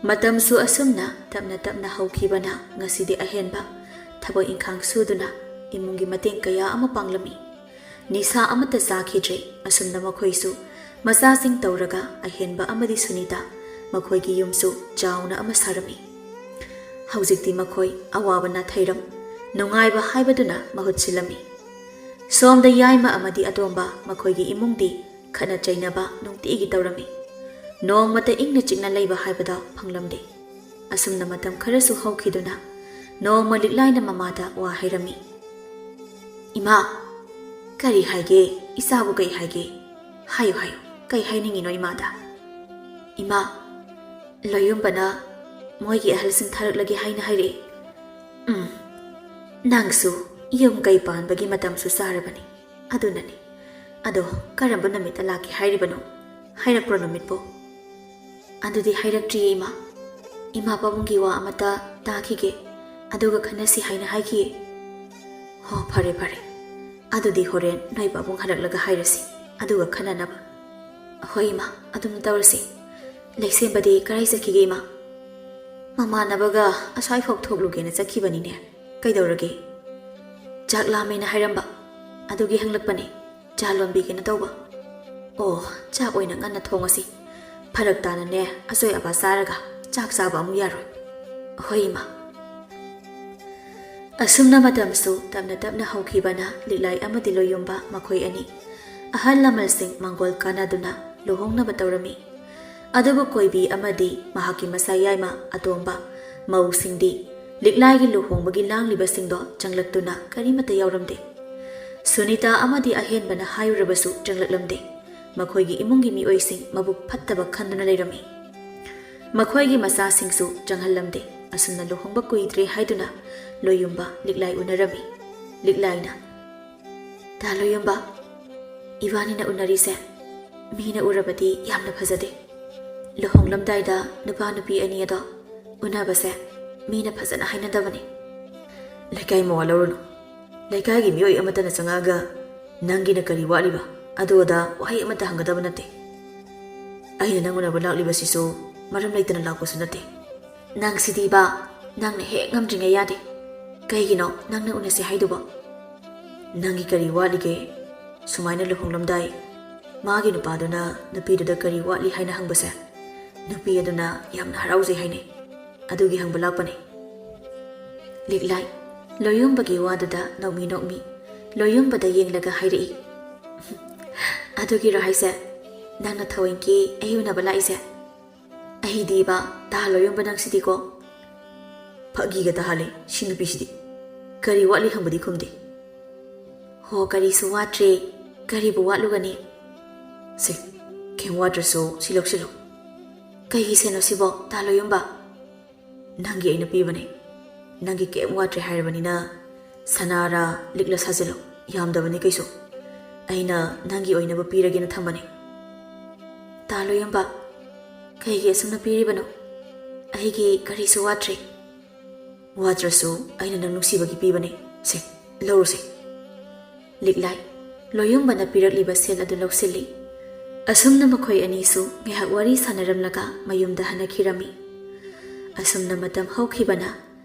ꯃꯇꯝꯁꯨ ꯑꯁꯨꯝꯅ ꯇꯞꯅ ꯇꯞꯅ ꯍꯧꯈꯤꯕꯅ ꯉꯁꯤꯗꯤ ꯑꯍꯦꯟꯕ ꯊꯕꯛ ꯏꯪꯈꯥꯡ ꯁꯨꯗꯨꯅ ꯏꯃꯨꯡꯒꯤ ꯃꯇꯦꯡ ꯀꯌꯥ ꯑꯃ ꯄꯥꯡꯂꯝꯃꯤ꯫ ꯅꯤꯁꯥ ꯑꯃꯠꯇ ꯆꯥꯈꯤꯗ꯭ꯔꯦ꯫ ꯑꯁꯨꯝꯅ ꯃꯈꯣꯏꯁꯨ ꯃꯆꯥꯁꯤꯡ ꯇꯧꯔꯒ ꯑꯍꯦꯟꯕ ꯑꯃꯗꯤ ꯁꯨꯅꯤꯇꯥ ꯃꯈꯣꯏꯒꯤ ꯌꯨꯝꯁꯨ ꯆꯥꯎꯅ ꯑꯃ ꯁꯥꯔꯝꯃꯤ꯫ ꯍꯧꯖꯤꯛꯇꯤ ꯃꯈꯣꯏ ꯑꯋꯥꯕ ꯅꯥꯊꯩꯔꯝ, ꯅꯨꯡꯉꯥꯏꯕ ꯍꯥꯏꯕꯗꯨꯅ ꯃꯍꯨꯠ ꯁꯤꯜꯂꯝꯃꯤ꯫ ꯁꯣꯝꯗ ꯌꯥꯏꯃ ꯑꯃꯗꯤ ꯑꯇꯣꯝꯕ ꯃꯈꯣꯏꯒꯤ ꯏꯃꯨꯡꯗꯤ ꯈꯠꯅ ꯆꯩꯅꯕ ꯅꯨꯡꯇꯤꯒꯤ ꯇꯧꯔꯝꯃꯤ꯫ ꯅꯣꯡꯃꯇ ꯏꯪꯅ ꯆꯤꯛꯅ ꯂꯩꯕ ꯍꯥꯏꯕꯗꯣ ꯐꯪꯂꯝꯗꯦ꯫ ꯑꯁꯨꯝꯅ ꯃꯇꯝ ꯈꯔꯁꯨ ꯍꯧꯈꯤꯗꯨꯅ ꯅꯣꯡꯃ ꯂꯤꯛꯂꯥꯏꯅ ꯃꯃꯥꯗ ꯋꯥ ꯍꯥꯏꯔꯝꯃꯤ꯫ "ꯏꯃꯥ, ꯀꯔꯤ ꯍꯥꯏꯒꯦ? ꯏꯆꯥꯕꯨ ꯀꯩ ꯍꯥꯏꯒꯦ? ꯍꯥꯏꯌꯨ, ꯍꯥꯏꯌꯨ, ꯀꯩ ꯍꯥꯏꯅꯤꯡꯉꯤꯅꯣ ꯏꯃꯥꯗ?" "ꯏꯃꯥ, ꯂꯣꯌꯨꯝꯕꯅ ꯃꯣꯏꯒꯤ ꯑꯍꯜꯁꯤꯡ ꯊꯥꯔꯛꯂꯒꯦ ꯍꯥꯏꯅ ꯍꯥꯏꯔꯛꯑꯦ꯫" "ꯎꯝ, ꯅꯪꯁꯨ ꯌꯨꯝ ꯀꯩ ꯄꯥꯟꯕꯒꯤ ꯃꯇꯝꯁꯨ ꯆꯥꯔꯕꯅꯤ꯫ ꯑꯗꯨꯅꯅꯤ꯫ ꯑꯗꯣ ꯀꯔꯝꯕ ꯅꯨꯃꯤꯠꯇ ꯂꯥꯛꯀꯦ ꯍꯥꯏꯔꯤꯕꯅꯣ? ꯍꯥꯏꯔꯛꯄ꯭ꯔꯣ ꯅꯨꯃꯤꯠꯄꯨ?" "ꯑꯗꯨꯗꯤ ꯍꯥꯏꯔꯛꯇ꯭ꯔꯤꯌꯦ ꯏꯃꯥ꯫ ꯏꯃꯥ ꯄꯥꯕꯨꯡꯒꯤ ꯋꯥ ꯑꯃꯇ ꯇꯥꯈꯤꯒꯦ, ꯑꯗꯨꯒ ꯈꯟꯅꯁꯤ ꯍꯥꯏꯅ ꯍꯥꯏꯈꯤꯌꯦ꯫" "ꯍꯣ, ꯐꯔꯦ, ꯐꯔꯦ꯫ ꯑꯗꯨꯗꯤ ꯍꯣꯔꯦꯟ ꯅꯣꯏ ꯄꯥꯕꯨꯡ ꯍꯜꯂꯛꯂꯒ ꯍꯥꯏꯔꯁꯤ, ꯑꯗꯨꯒ ꯈꯟꯅꯅꯕ꯫" "ꯍꯣꯏ ꯏꯃꯥ, ꯑꯗꯨꯝ ꯇꯧꯔꯁꯤ꯫ ꯂꯩꯁꯦꯝꯕꯗꯤ ꯀꯔꯥꯏ ꯆꯠꯈꯤꯒꯦ ꯏꯃꯥ?" "ꯃꯃꯥꯟꯅꯕꯒ ꯑꯁ꯭ꯋꯥꯏꯐꯥꯎ ꯊꯣꯛꯂꯨꯒꯦꯅ ꯆꯠꯈꯤꯕꯅꯤꯅꯦ꯫ ꯀꯩꯗꯧꯔꯒꯦ?" "ꯆꯥꯛ ꯂꯥꯝꯃꯦꯅ ꯍꯥꯏꯔꯝꯕ, ꯑꯗꯨꯒꯤ ꯍꯪꯂꯛꯄꯅꯦ꯫ ꯆꯥ ꯂꯣꯟꯕꯤꯒꯦꯅ ꯇꯧꯕ꯫" "ꯑꯣ, ꯆꯥꯛ ꯑꯣꯏꯅ ꯉꯟꯅ ꯊꯣꯡꯉꯁꯤ꯫ ꯐꯔꯛ ꯇꯥꯅꯅꯦ ꯑꯆꯣꯏ ꯑꯄꯥ ꯆꯥꯔꯒ ꯆꯥꯛ ꯆꯥꯕ ꯑꯃꯨꯛ ꯌꯥꯔꯣꯏ꯫" "ꯍꯣꯏ ꯏꯃꯥ꯫" ꯑꯁꯨꯝꯅ ꯃꯇꯝꯁꯨ ꯇꯞꯅ ꯇꯞꯅ ꯍꯧꯈꯤꯕꯅ ꯂꯤꯛꯂꯥꯏ ꯑꯃꯗꯤ ꯂꯣꯌꯨꯝꯕ ꯃꯈꯣꯏ ꯑꯅꯤ ꯑꯍꯜ ꯂꯃꯟꯁꯤꯡ ꯃꯪꯒꯣꯜ ꯀꯥꯟꯅꯗꯨꯅ ꯂꯨꯍꯣꯡꯅꯕ ꯇꯧꯔꯝꯃꯤ꯫ ꯑꯗꯨꯕꯨ ꯀꯣꯏꯕꯤ ꯑꯃꯗꯤ ꯃꯍꯥꯛꯀꯤ ꯃꯆꯥ ꯌꯥꯏꯃ ꯑꯇꯣꯝꯕ ꯃꯧꯁꯤꯡꯗꯤ ꯂꯤꯛꯂꯥꯏꯒꯤ ꯂꯨꯍꯣꯡꯕꯒꯤ ꯂꯥꯡꯂꯤꯕꯁꯤꯡꯗꯣ ꯆꯪꯂꯛꯇꯨꯅ ꯀꯔꯤꯃꯠꯇ ꯌꯥꯎꯔꯝꯗꯦ꯫ ꯁꯨꯅꯤꯇꯥ ꯑꯃꯗꯤ ꯑꯍꯦꯟꯕꯅ ꯍꯥꯏꯔꯨꯔꯕꯁꯨ ꯆꯪꯂꯛꯂꯝꯗꯦ꯫ ꯃꯈꯣꯏꯒꯤ ꯏꯃꯨꯡꯒꯤ ꯃꯤꯑꯣꯏꯁꯤꯡ ꯃꯕꯨꯛ ꯐꯠꯇꯕ ꯈꯟꯗꯨꯅ ꯂꯩꯔꯝꯃꯤ꯫ ꯃꯈꯣꯏꯒꯤ ꯃꯆꯥꯁꯤꯡꯁꯨ ꯆꯪꯍꯜꯂꯝꯗꯦ꯫ ꯑꯁꯨꯝꯅ ꯂꯨꯍꯣꯡꯕ ꯀꯨꯏꯗ꯭ꯔꯦ ꯍꯥꯏꯗꯨꯅ ꯂꯣꯌꯨꯝꯕ ꯂꯤꯛꯂꯥꯏ ꯎꯅꯔꯝꯃꯤ꯫ ꯂꯤꯛꯂꯥꯏꯅ, "ꯇꯥ ꯂꯣꯌꯨꯝꯕ, ꯏꯕꯥꯅꯤꯅ ꯎꯅꯔꯤꯁꯦ ꯃꯤꯅ ꯎꯔꯕꯗꯤ ꯌꯥꯝꯅ ꯐꯖꯗꯦ꯫ ꯂꯨꯍꯣꯡꯂꯝꯗꯥꯏꯗ ꯅꯨꯄꯥ ꯅꯨꯄꯤ ꯑꯅꯤ ꯑꯗꯣ ꯎꯅꯕꯁꯦ ꯃꯤꯅ ꯐꯖꯅ ꯍꯥꯏꯅꯗꯕꯅꯤ꯫ ꯂꯩꯀꯥꯏ ꯃꯋꯥ ꯂꯧꯔꯨꯅꯨ꯫ ꯂꯩꯀꯥꯏꯒꯤ ꯃꯤꯑꯣꯏ ꯑꯃꯠꯇꯅ ꯆꯪꯉꯛꯑꯒ "ꯅꯪꯒꯤꯅ ꯀꯔꯤ ꯋꯥꯠꯂꯤꯕ?" ꯑꯗꯨ ꯑꯗꯥ ꯋꯥꯍꯩ ꯑꯃꯠꯇ ꯍꯪꯒꯗꯕ ꯅꯠꯇꯦ꯫ ꯑꯩꯅ ꯅꯪ ꯎꯅꯕ ꯂꯥꯛꯂꯤꯕꯁꯤꯁꯨ ꯃꯔꯝ ꯂꯩꯇꯅ ꯂꯥꯛꯄꯁꯨ ꯅꯠꯇꯦ꯫ ꯅꯪꯁꯤꯗꯤꯕ, ꯅꯪꯅ ꯍꯦꯛ ꯉꯝꯗ꯭ꯔꯤꯉꯩ ꯌꯥꯗꯦ꯫ ꯀꯩꯒꯤꯅꯣ ꯅꯪꯅ ꯎꯅꯁꯦ ꯍꯥꯏꯗꯨꯕꯣ? ꯅꯪꯒꯤ ꯀꯔꯤ ꯋꯥꯠꯂꯤꯒꯦ? ꯁꯨꯃꯥꯏꯅ ꯂꯨꯍꯣꯡꯂꯝꯗꯥꯏ ꯃꯥꯒꯤ ꯅꯨꯄꯥꯗꯨꯅ ꯅꯨꯄꯤꯗꯨꯗ "ꯀꯔꯤ ꯋꯥꯠꯂꯤ?" ꯍꯥꯏꯅ ꯍꯪꯕꯁꯦ ꯅꯨꯄꯤ ꯑꯗꯨꯅ ꯌꯥꯝꯅ ꯍꯔꯥꯎꯖꯩ ꯍꯥꯏꯅꯩ꯫ ꯑꯗꯨꯒꯤ ꯍꯪꯕ ꯂꯥꯛꯄꯅꯦ꯫ ꯂꯤꯛꯂꯥꯏ ꯂꯣꯌꯨꯝꯕꯒꯤ ꯋꯥꯗꯨꯗ ꯅꯣꯛꯃꯤ ꯅꯣꯛꯃꯤ ꯂꯣꯌꯨꯝꯕꯗ ꯌꯦꯡꯂꯒ ꯍꯥꯏꯔꯛꯏ, "ꯑꯗꯨꯒꯤꯔꯣ ꯍꯥꯏꯁꯦ? ꯅꯪꯅ ꯊꯑꯣꯏꯀꯤ ꯑꯩ ꯎꯅꯕ ꯂꯥꯛꯏꯁꯦ?" "ꯑꯩꯗꯤꯕ, ꯇꯥ ꯂꯣꯌꯨꯝꯕ ꯅꯪꯁꯤꯗꯤꯀꯣ꯫ ꯐꯥꯒꯤꯒ ꯇꯥꯍꯜꯂꯦ ꯁꯤ ꯅꯨꯄꯤꯁꯤꯗꯤ꯫ ꯀꯔꯤ ꯋꯥꯠꯂꯤ ꯍꯪꯕꯗꯤ ꯈꯨꯝꯗꯦ꯫" "ꯍꯣ, ꯀꯔꯤꯁꯨ ꯋꯥꯠꯇ꯭ꯔꯦ꯫ ꯀꯔꯤꯕꯨ ꯋꯥꯠꯂꯨꯒꯅꯤ?" "ꯁꯦ, ꯀꯩꯝ ꯋꯥꯠꯇ꯭ꯔꯁꯨ ꯁꯤ ꯂꯧꯁꯤꯜꯂꯣ꯫ ꯀꯩꯒꯤ ꯁꯦꯟꯅꯣ ꯁꯤꯕꯣ, ꯇꯥ ꯂꯣꯌꯨꯝꯕ?" "ꯅꯪꯒꯤ ꯑꯩꯅ ꯄꯤꯕꯅꯦ꯫ ꯅꯪꯒꯤ ꯀꯩꯝ ꯋꯥꯠꯇ꯭ꯔꯦ ꯍꯥꯏꯔꯕꯅꯤꯅ ꯁꯅꯥꯔꯥ ꯂꯤꯛꯂ ꯁꯥꯖꯤꯜꯂꯣ꯫ ꯌꯥꯝꯗꯕꯅꯤ ꯀꯩꯁꯨ꯫ ꯑꯩꯅ ꯅꯪꯒꯤ ꯑꯣꯏꯅꯕ ꯄꯤꯔꯒꯦꯅ ꯊꯝꯕꯅꯦ꯫" "ꯇꯥ ꯂꯣꯌꯨꯝꯕ, ꯀꯩꯒꯤ ꯑꯁꯨꯝꯅ ꯄꯤꯔꯤꯕꯅꯣ? ꯑꯩꯒꯤ ꯀꯔꯤꯁꯨ ꯋꯥꯠꯇ꯭ꯔꯦ꯫" "ꯋꯥꯠꯇ꯭ꯔꯁꯨ ꯑꯩꯅ ꯅꯪ ꯅꯨꯡꯁꯤꯕꯒꯤ ꯄꯤꯕꯅꯦ꯫ ꯁꯦ, ꯂꯧꯔꯨꯁꯦ꯫" ꯂꯤꯛꯂꯥꯏ ꯂꯣꯌꯨꯝꯕꯅ ꯄꯤꯔꯛꯂꯤꯕ ꯁꯦꯜ ꯑꯗꯨ ꯂꯧꯁꯤꯜꯂꯤ꯫ ꯑꯁꯨꯝꯅ ꯃꯈꯣꯏ ꯑꯅꯤꯁꯨ ꯉꯥꯏꯍꯥꯛ ꯋꯥꯔꯤ ꯁꯥꯟꯅꯔꯝꯂꯒ ꯃꯌꯨꯝꯗ ꯍꯟꯅꯈꯤꯔꯝꯃꯤ꯫ ꯑꯁꯨꯝꯅ ꯃꯇꯝ ꯍꯧꯈꯤꯕꯅ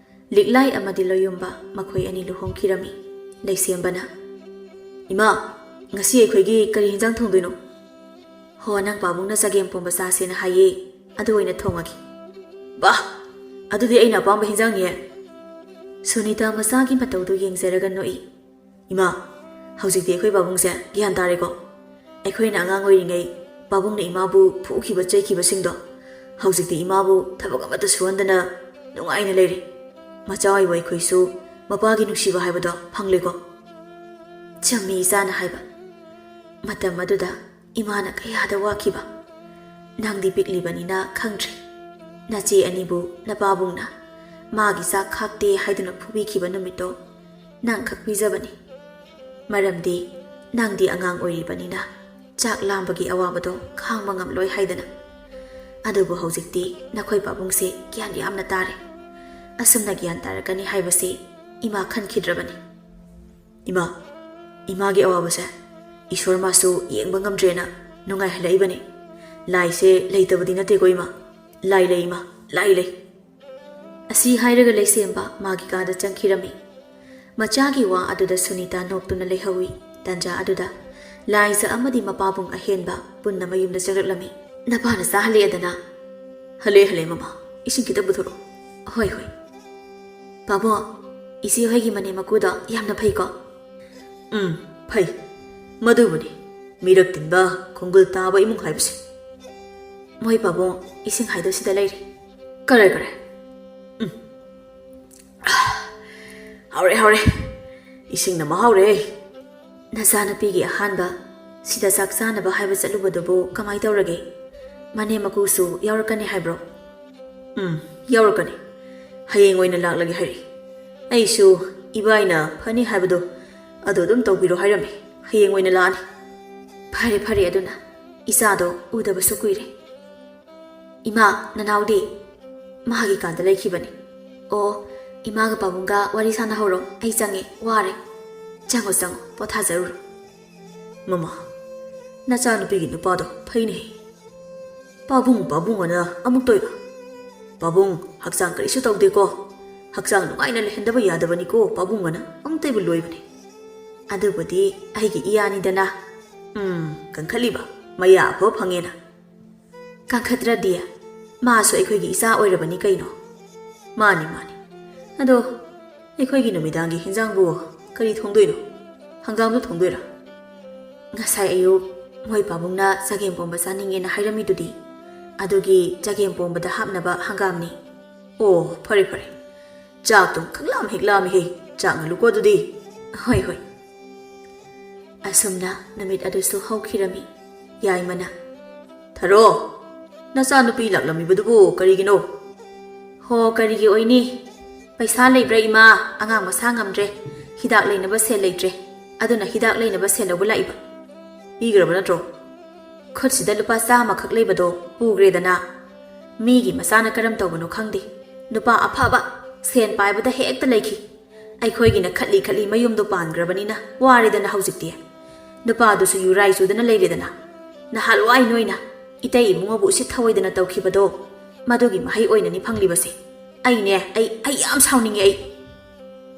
ꯂꯤꯛꯂꯥꯏ ꯑꯃꯗꯤ ꯂꯣꯌꯨꯝꯕ ꯃꯈꯣꯏ ꯑꯅꯤ ꯂꯨꯍꯣꯡꯈꯤꯔꯝꯃꯤ꯫ ꯂꯩꯁꯦꯝꯕꯅ, "ꯏꯃꯥ, ꯉꯁꯤ ꯑꯩꯈꯣꯏꯒꯤ ꯀꯔꯤ ꯍꯤꯟꯖꯥꯡ ꯊꯣꯡꯗꯣꯏꯅꯣ?" "ꯍꯣ, ꯅꯪ ꯄꯥꯕꯨꯡꯅ ꯆꯒꯦꯝ ꯄꯣꯝꯕ ꯆꯥꯁꯦꯅ ꯍꯥꯏꯌꯦ, ꯑꯗꯨ ꯑꯣꯏꯅ ꯊꯣꯡꯉꯒꯦ꯫" "ꯕꯥ, ꯑꯗꯨꯗꯤ ꯑꯩꯅ ꯑꯄꯥꯝꯕ ꯍꯤꯟꯖꯥꯡꯅꯤꯌꯦ꯫" ꯁꯨꯅꯤꯇꯥ ꯃꯆꯥꯒꯤ ꯃꯇꯧꯗꯨ ꯌꯦꯡꯖꯔꯒ ꯅꯣꯛꯏ꯫ "ꯏꯃꯥ, ꯍꯧꯖꯤꯛꯇꯤ ꯑꯩꯈꯣꯏ ꯄꯥꯕꯨꯡꯁꯦ ꯒ꯭ꯌꯥꯟ ꯇꯥꯔꯦꯀꯣ? ꯑꯩꯈꯣꯏꯅ ꯑꯉꯥꯡ ꯑꯣꯏꯔꯤꯉꯩ ꯄꯥꯕꯨꯡꯅ ꯏꯃꯥꯕꯨ ꯐꯨꯈꯤꯕ ꯆꯩꯈꯤꯕꯁꯤꯡꯗꯣ ꯍꯧꯖꯤꯛꯇꯤ ꯏꯃꯥꯕꯨ ꯊꯕꯛ ꯑꯃꯠꯇ ꯁꯨꯍꯟꯗꯅ ꯅꯨꯡꯉꯥꯏꯅ ꯂꯩꯔꯦ꯫ ꯃꯆꯥ ꯑꯣꯏꯕ ꯑꯩꯈꯣꯏꯁꯨ ꯃꯄꯥꯒꯤ ꯅꯨꯡꯁꯤꯕ ꯍꯥꯏꯕꯗꯣ ꯐꯪꯂꯦꯀꯣ꯫" "ꯆꯨꯝꯃꯤ ꯏꯆꯥꯅ ꯍꯥꯏꯕ꯫ ꯃꯇꯝ ꯑꯗꯨꯗ ꯏꯃꯥꯅ ꯀꯌꯥꯗ ꯋꯥꯈꯤꯕ꯫ ꯅꯪꯗꯤ ꯄꯤꯛꯂꯤꯕꯅꯤꯅ ꯈꯪꯗ꯭ꯔꯦ꯫ ꯅꯆꯦ ꯑꯅꯤꯕꯨ ꯅꯄꯥꯕꯨꯡꯅ ꯃꯥꯒꯤ ꯆꯥꯛ ꯈꯥꯛꯇꯦ ꯍꯥꯏꯗꯨꯅ ꯐꯨꯕꯤꯈꯤꯕ ꯅꯨꯃꯤꯠꯇꯣ ꯅꯪꯈꯛ ꯄꯤꯖꯕꯅꯤ꯫ ꯃꯔꯝꯗꯤ ꯅꯪꯗꯤ ꯑꯉꯥꯡ ꯑꯣꯏꯔꯤꯕꯅꯤꯅ ꯆꯥꯛ ꯂꯥꯝꯕꯒꯤ ꯑꯋꯥꯕꯗꯣ ꯈꯥꯡꯕ ꯉꯝꯂꯣꯏ ꯍꯥꯏꯗꯅ꯫ ꯑꯗꯨꯕꯨ ꯍꯧꯖꯤꯛꯇꯤ ꯅꯈꯣꯏ ꯄꯥꯕꯨꯡꯁꯦ ꯒ꯭ꯌꯥꯟ ꯌꯥꯝꯅ ꯇꯥꯔꯦ꯫ ꯑꯁꯨꯝꯅ ꯒ꯭ꯌꯥꯟ ꯇꯥꯔꯛꯀꯅꯤ ꯍꯥꯏꯕꯁꯤ ꯏꯃꯥ ꯈꯟꯈꯤꯗ꯭ꯔꯕꯅꯤ꯫ ꯏꯃꯥ, ꯏꯃꯥꯒꯤ ꯑꯋꯥꯕꯁꯦ ꯏꯁꯣꯔ ꯃꯥꯁꯨ ꯌꯦꯡꯕ ꯉꯝꯗ꯭ꯔꯦꯅ ꯅꯨꯡꯉꯥꯏꯍꯜꯂꯛꯏꯕꯅꯤ꯫ ꯂꯥꯏꯁꯦ ꯂꯩꯇꯕꯗꯤ ꯅꯠꯇꯦꯀꯣ ꯏꯃꯥ꯫ ꯂꯥꯏ ꯂꯩ ꯏꯃꯥ, ꯂꯥꯏ ꯂꯩ꯫ ꯑꯁꯤ ꯍꯥꯏꯔꯒ ꯂꯩꯁꯦꯝꯕ ꯃꯥꯒꯤ ꯀꯥꯗ ꯆꯪꯈꯤꯔꯝꯃꯤ꯫ ꯃꯆꯥꯒꯤ ꯋꯥ ꯑꯗꯨꯗ ꯁꯨꯅꯤꯇꯥ ꯅꯣꯛꯇꯨꯅ ꯂꯩꯍꯧꯏ꯫ ꯇꯟꯖꯥ ꯑꯗꯨꯗ ꯂꯥꯏꯖ ꯑꯃꯗꯤ ꯃꯄꯥꯕꯨꯡ ꯑꯍꯦꯟꯕ ꯄꯨꯟꯅ ꯃꯌꯨꯝꯗ ꯆꯪꯂꯛꯂꯝꯃꯤ꯫ "ꯅꯄꯥꯅ ꯆꯥꯍꯜꯂꯛꯑꯦꯗꯅ?" "ꯍꯜꯂꯦ, ꯍꯜꯂꯦ ꯃꯃꯥ, ꯏꯁꯤꯡ ꯈꯤꯇ ꯄꯨꯊꯣꯔꯛꯑꯣ꯫" "ꯍꯣꯏ, ꯍꯣꯏ꯫ ꯄꯥꯕꯨꯡ, ꯏꯆꯦ ꯍꯣꯏꯒꯤ ꯃꯅꯦꯝ ꯃꯀꯨꯗꯣ ꯌꯥꯝꯅ ꯐꯩꯀꯣ?" "ꯎꯝ, ꯐꯩ꯫ ꯃꯗꯨꯕꯨꯅꯤ ꯃꯤꯔꯛ ꯇꯤꯟꯕ, ꯈꯣꯡꯒꯨꯜ ꯇꯥꯕ ꯏꯃꯨꯡ ꯍꯥꯏꯕꯁꯦ꯫" "ꯃꯣꯏ ꯄꯥꯕꯨꯡ, ꯏꯁꯤꯡ ꯍꯥꯏꯗꯣ ꯁꯤꯗ ꯂꯩꯔꯦ꯫" "ꯀꯔꯦ, ꯀꯔꯦ꯫ ꯎꯝ꯫ ꯍꯥꯎꯔꯦ, ꯍꯥꯎꯔꯦ꯫ ꯏꯁꯤꯡꯅ ꯃꯍꯥꯎꯔꯦ꯫" "ꯅꯆꯥꯅꯨꯄꯤꯒꯤ ꯑꯍꯥꯟꯕ ꯁꯤꯗ ꯆꯥꯛ ꯆꯥꯅꯕ ꯍꯥꯏꯕ ꯆꯠꯂꯨꯕꯗꯨꯕꯨ ꯀꯃꯥꯏ ꯇꯧꯔꯒꯦ? ꯃꯅꯦꯝ ꯃꯀꯨꯁꯨ ꯌꯥꯎꯔꯛꯀꯅꯤ ꯍꯥꯏꯕ꯭ꯔꯣ?" "ꯎꯝ, ꯌꯥꯎꯔꯛꯀꯅꯤ꯫ ꯍꯌꯦꯡ ꯑꯣꯏꯅ ꯂꯥꯛꯂꯒꯦ ꯍꯥꯏꯔꯛꯏ꯫ ꯑꯩꯁꯨ ꯏꯕꯥꯏꯅ ꯐꯅꯤ ꯍꯥꯏꯕꯗꯣ ꯑꯗꯨ ꯑꯗꯨꯝ ꯇꯧꯕꯤꯔꯣ ꯍꯥꯏꯔꯝꯃꯤ꯫ ꯍꯌꯦꯡ ꯑꯣꯏꯅ ꯂꯥꯛꯑꯅꯤ꯫" "ꯐꯔꯦ, ꯐꯔꯦ ꯑꯗꯨꯅ꯫ ꯏꯆꯥꯗꯣ ꯎꯗꯕꯁꯨ ꯀꯨꯏꯔꯦ꯫" "ꯏꯃꯥ, ꯅꯅꯥꯎꯗꯤ?" "ꯃꯥꯒꯤ ꯀꯥꯗ ꯂꯩꯈꯤꯕꯅꯤ꯫" "ꯑꯣ, ꯏꯃꯥꯒ ꯄꯥꯕꯨꯡꯒ ꯋꯥꯔꯤ ꯁꯥꯟꯅꯍꯧꯔꯣ꯫ ꯑꯩ ꯆꯪꯉꯦ, ꯋꯥꯔꯦ꯫ ꯆꯪꯉꯣ, ꯆꯪꯉꯣ, ꯄꯣꯊꯥꯖꯔꯨꯔꯣ꯫" "ꯃꯃꯥ, ꯅꯆꯥꯅꯨꯄꯤꯒꯤ ꯅꯨꯄꯥꯗꯣ ꯐꯩꯅꯦ꯫ ꯄꯥꯕꯨꯡ, ꯄꯥꯕꯨꯡ ꯑꯅ ꯑꯃꯨꯛ ꯇꯣꯏꯕ꯫ ꯄꯥꯕꯨꯡ, ꯍꯛꯆꯥꯡ ꯀꯔꯤꯁꯨ ꯇꯧꯗꯦꯀꯣ꯫ ꯍꯛꯆꯥꯡ ꯅꯨꯡꯉꯥꯏꯅ ꯂꯩꯍꯟꯗꯕ ꯌꯥꯗꯕꯅꯤꯀꯣ, ꯄꯥꯕꯨꯡ ꯑꯅ ꯑꯃꯨꯛꯇꯩꯕꯨ ꯂꯣꯏꯕꯅꯤ꯫" "ꯑꯗꯨꯕꯨꯗꯤ ꯑꯩꯒꯤ ꯏꯌꯥꯅꯤꯗꯅ꯫" "ꯎꯝ, ꯀꯟꯈꯠꯂꯤꯕ, ꯃꯌꯥ ꯑꯐꯕ ꯐꯪꯉꯦꯅ꯫" "ꯀꯟꯈꯠꯇ꯭ꯔꯗꯤ? ꯃꯥꯁꯨ ꯑꯩꯈꯣꯏꯒꯤ ꯏꯆꯥ ꯑꯣꯏꯔꯕꯅꯤ ꯀꯩꯅꯣ꯫" "ꯃꯥꯅꯤ, ꯃꯥꯅꯤ꯫ ꯑꯗꯣ ꯑꯩꯈꯣꯏꯒꯤ ꯅꯨꯃꯤꯗꯥꯡꯒꯤ ꯍꯤꯟꯖꯥꯡꯕꯨ ꯀꯔꯤ ꯊꯣꯡꯗꯣꯏꯅꯣ? ꯍꯪꯒꯥꯝꯗꯨ ꯊꯣꯡꯗꯣꯏꯔꯥ?" "ꯉꯁꯥꯏ ꯑꯌꯨꯛ ꯃꯣꯏ ꯄꯥꯕꯨꯡꯅ ꯆꯒꯦꯝ ꯄꯣꯝꯕ ꯆꯥꯅꯤꯡꯉꯦꯅ ꯍꯥꯏꯔꯝꯃꯤꯗꯨꯗꯤ, ꯑꯗꯨꯒꯤ ꯆꯒꯦꯝ ꯄꯣꯝꯕꯗ ꯍꯥꯞꯅꯕ ꯍꯪꯒꯥꯝꯅꯤ꯫" "ꯑꯣ, ꯐꯔꯦ, ꯐꯔꯦ꯫ ꯆꯥꯛꯇꯨ ꯈꯪꯂꯥꯝ ꯍꯦꯛ ꯂꯥꯝꯃꯤꯍꯦ꯫ ꯆꯥꯛ ꯉꯜꯂꯨꯀꯣ ꯑꯗꯨꯗꯤ꯫" "ꯍꯣꯏ, ꯍꯣꯏ꯫" ꯑꯁꯨꯝꯅ ꯅꯨꯃꯤꯠ ꯑꯗꯨꯁꯨ ꯍꯧꯈꯤꯔꯝꯃꯤ꯫ ꯌꯥꯏꯃꯅ, "ꯊꯔꯣ, ꯅꯆꯥꯅꯨꯄꯤ ꯂꯥꯛꯂꯝꯃꯤꯕꯗꯨꯕꯨ ꯀꯔꯤꯒꯤꯅꯣ?" "ꯍꯣ, ꯀꯔꯤꯒꯤ ꯑꯣꯏꯅꯤ? ꯄꯩꯁꯥ ꯂꯩꯕ꯭ꯔꯥ ꯏꯃꯥ? ꯑꯉꯥꯡ ꯃꯁꯥ ꯉꯝꯗ꯭ꯔꯦ꯫ ꯍꯤꯗꯥꯛ ꯂꯩꯅꯕ ꯁꯦꯜ ꯂꯩꯇ꯭ꯔꯦ꯫ ꯑꯗꯨꯅ ꯍꯤꯗꯥꯛ ꯂꯩꯅꯕ ꯁꯦꯜ ꯂꯧꯕ ꯂꯥꯛꯏꯕ꯫" "ꯄꯤꯈ꯭ꯔꯕ ꯅꯠꯇ꯭ꯔꯣ?" "ꯈꯨꯠꯁꯤꯗ ꯂꯨꯄꯥ ꯆꯥꯝꯃꯈꯛ ꯂꯩꯕꯗꯣ ꯄꯨꯈ꯭ꯔꯦꯗꯅ꯫" ꯃꯤꯒꯤ ꯃꯆꯥꯅ ꯀꯔꯝ ꯇꯧꯕꯅꯣ ꯈꯪꯗꯦ, ꯅꯨꯄꯥ ꯑꯐꯕ, ꯁꯦꯟ ꯄꯥꯏꯕꯗ ꯍꯦꯛꯇ ꯂꯩꯈꯤ꯫ ꯑꯩꯈꯣꯏꯒꯤꯅ ꯈꯠꯂꯤ ꯈꯠꯂꯤ ꯃꯌꯨꯝꯗꯣ ꯄꯥꯟꯈ꯭ꯔꯕꯅꯤꯅ ꯋꯥꯔꯦꯗꯅ ꯍꯧꯖꯤꯛꯇꯤ꯫ ꯅꯨꯄꯥꯗꯨꯁꯨ ꯌꯨꯔꯥꯏ ꯆꯨꯗꯅ ꯂꯩꯔꯦꯗꯅ꯫ ꯅꯍꯥꯟꯋꯥꯏ ꯅꯣꯏꯅ ꯏꯇꯩ ꯏꯕꯨꯡꯉꯣꯕꯨ ꯎꯁꯤꯠ ꯊꯑꯣꯏꯗꯅ ꯇꯧꯈꯤꯕꯗꯣ, ꯃꯗꯨꯒꯤ ꯃꯍꯩ ꯑꯣꯏꯅꯅꯤ ꯐꯪꯂꯤꯕꯁꯦ꯫ ꯑꯩꯅꯦ, ꯑꯩ, ꯑꯩ ꯌꯥꯝ ꯁꯥꯎꯅꯤꯡꯉꯦ ꯑꯩ꯫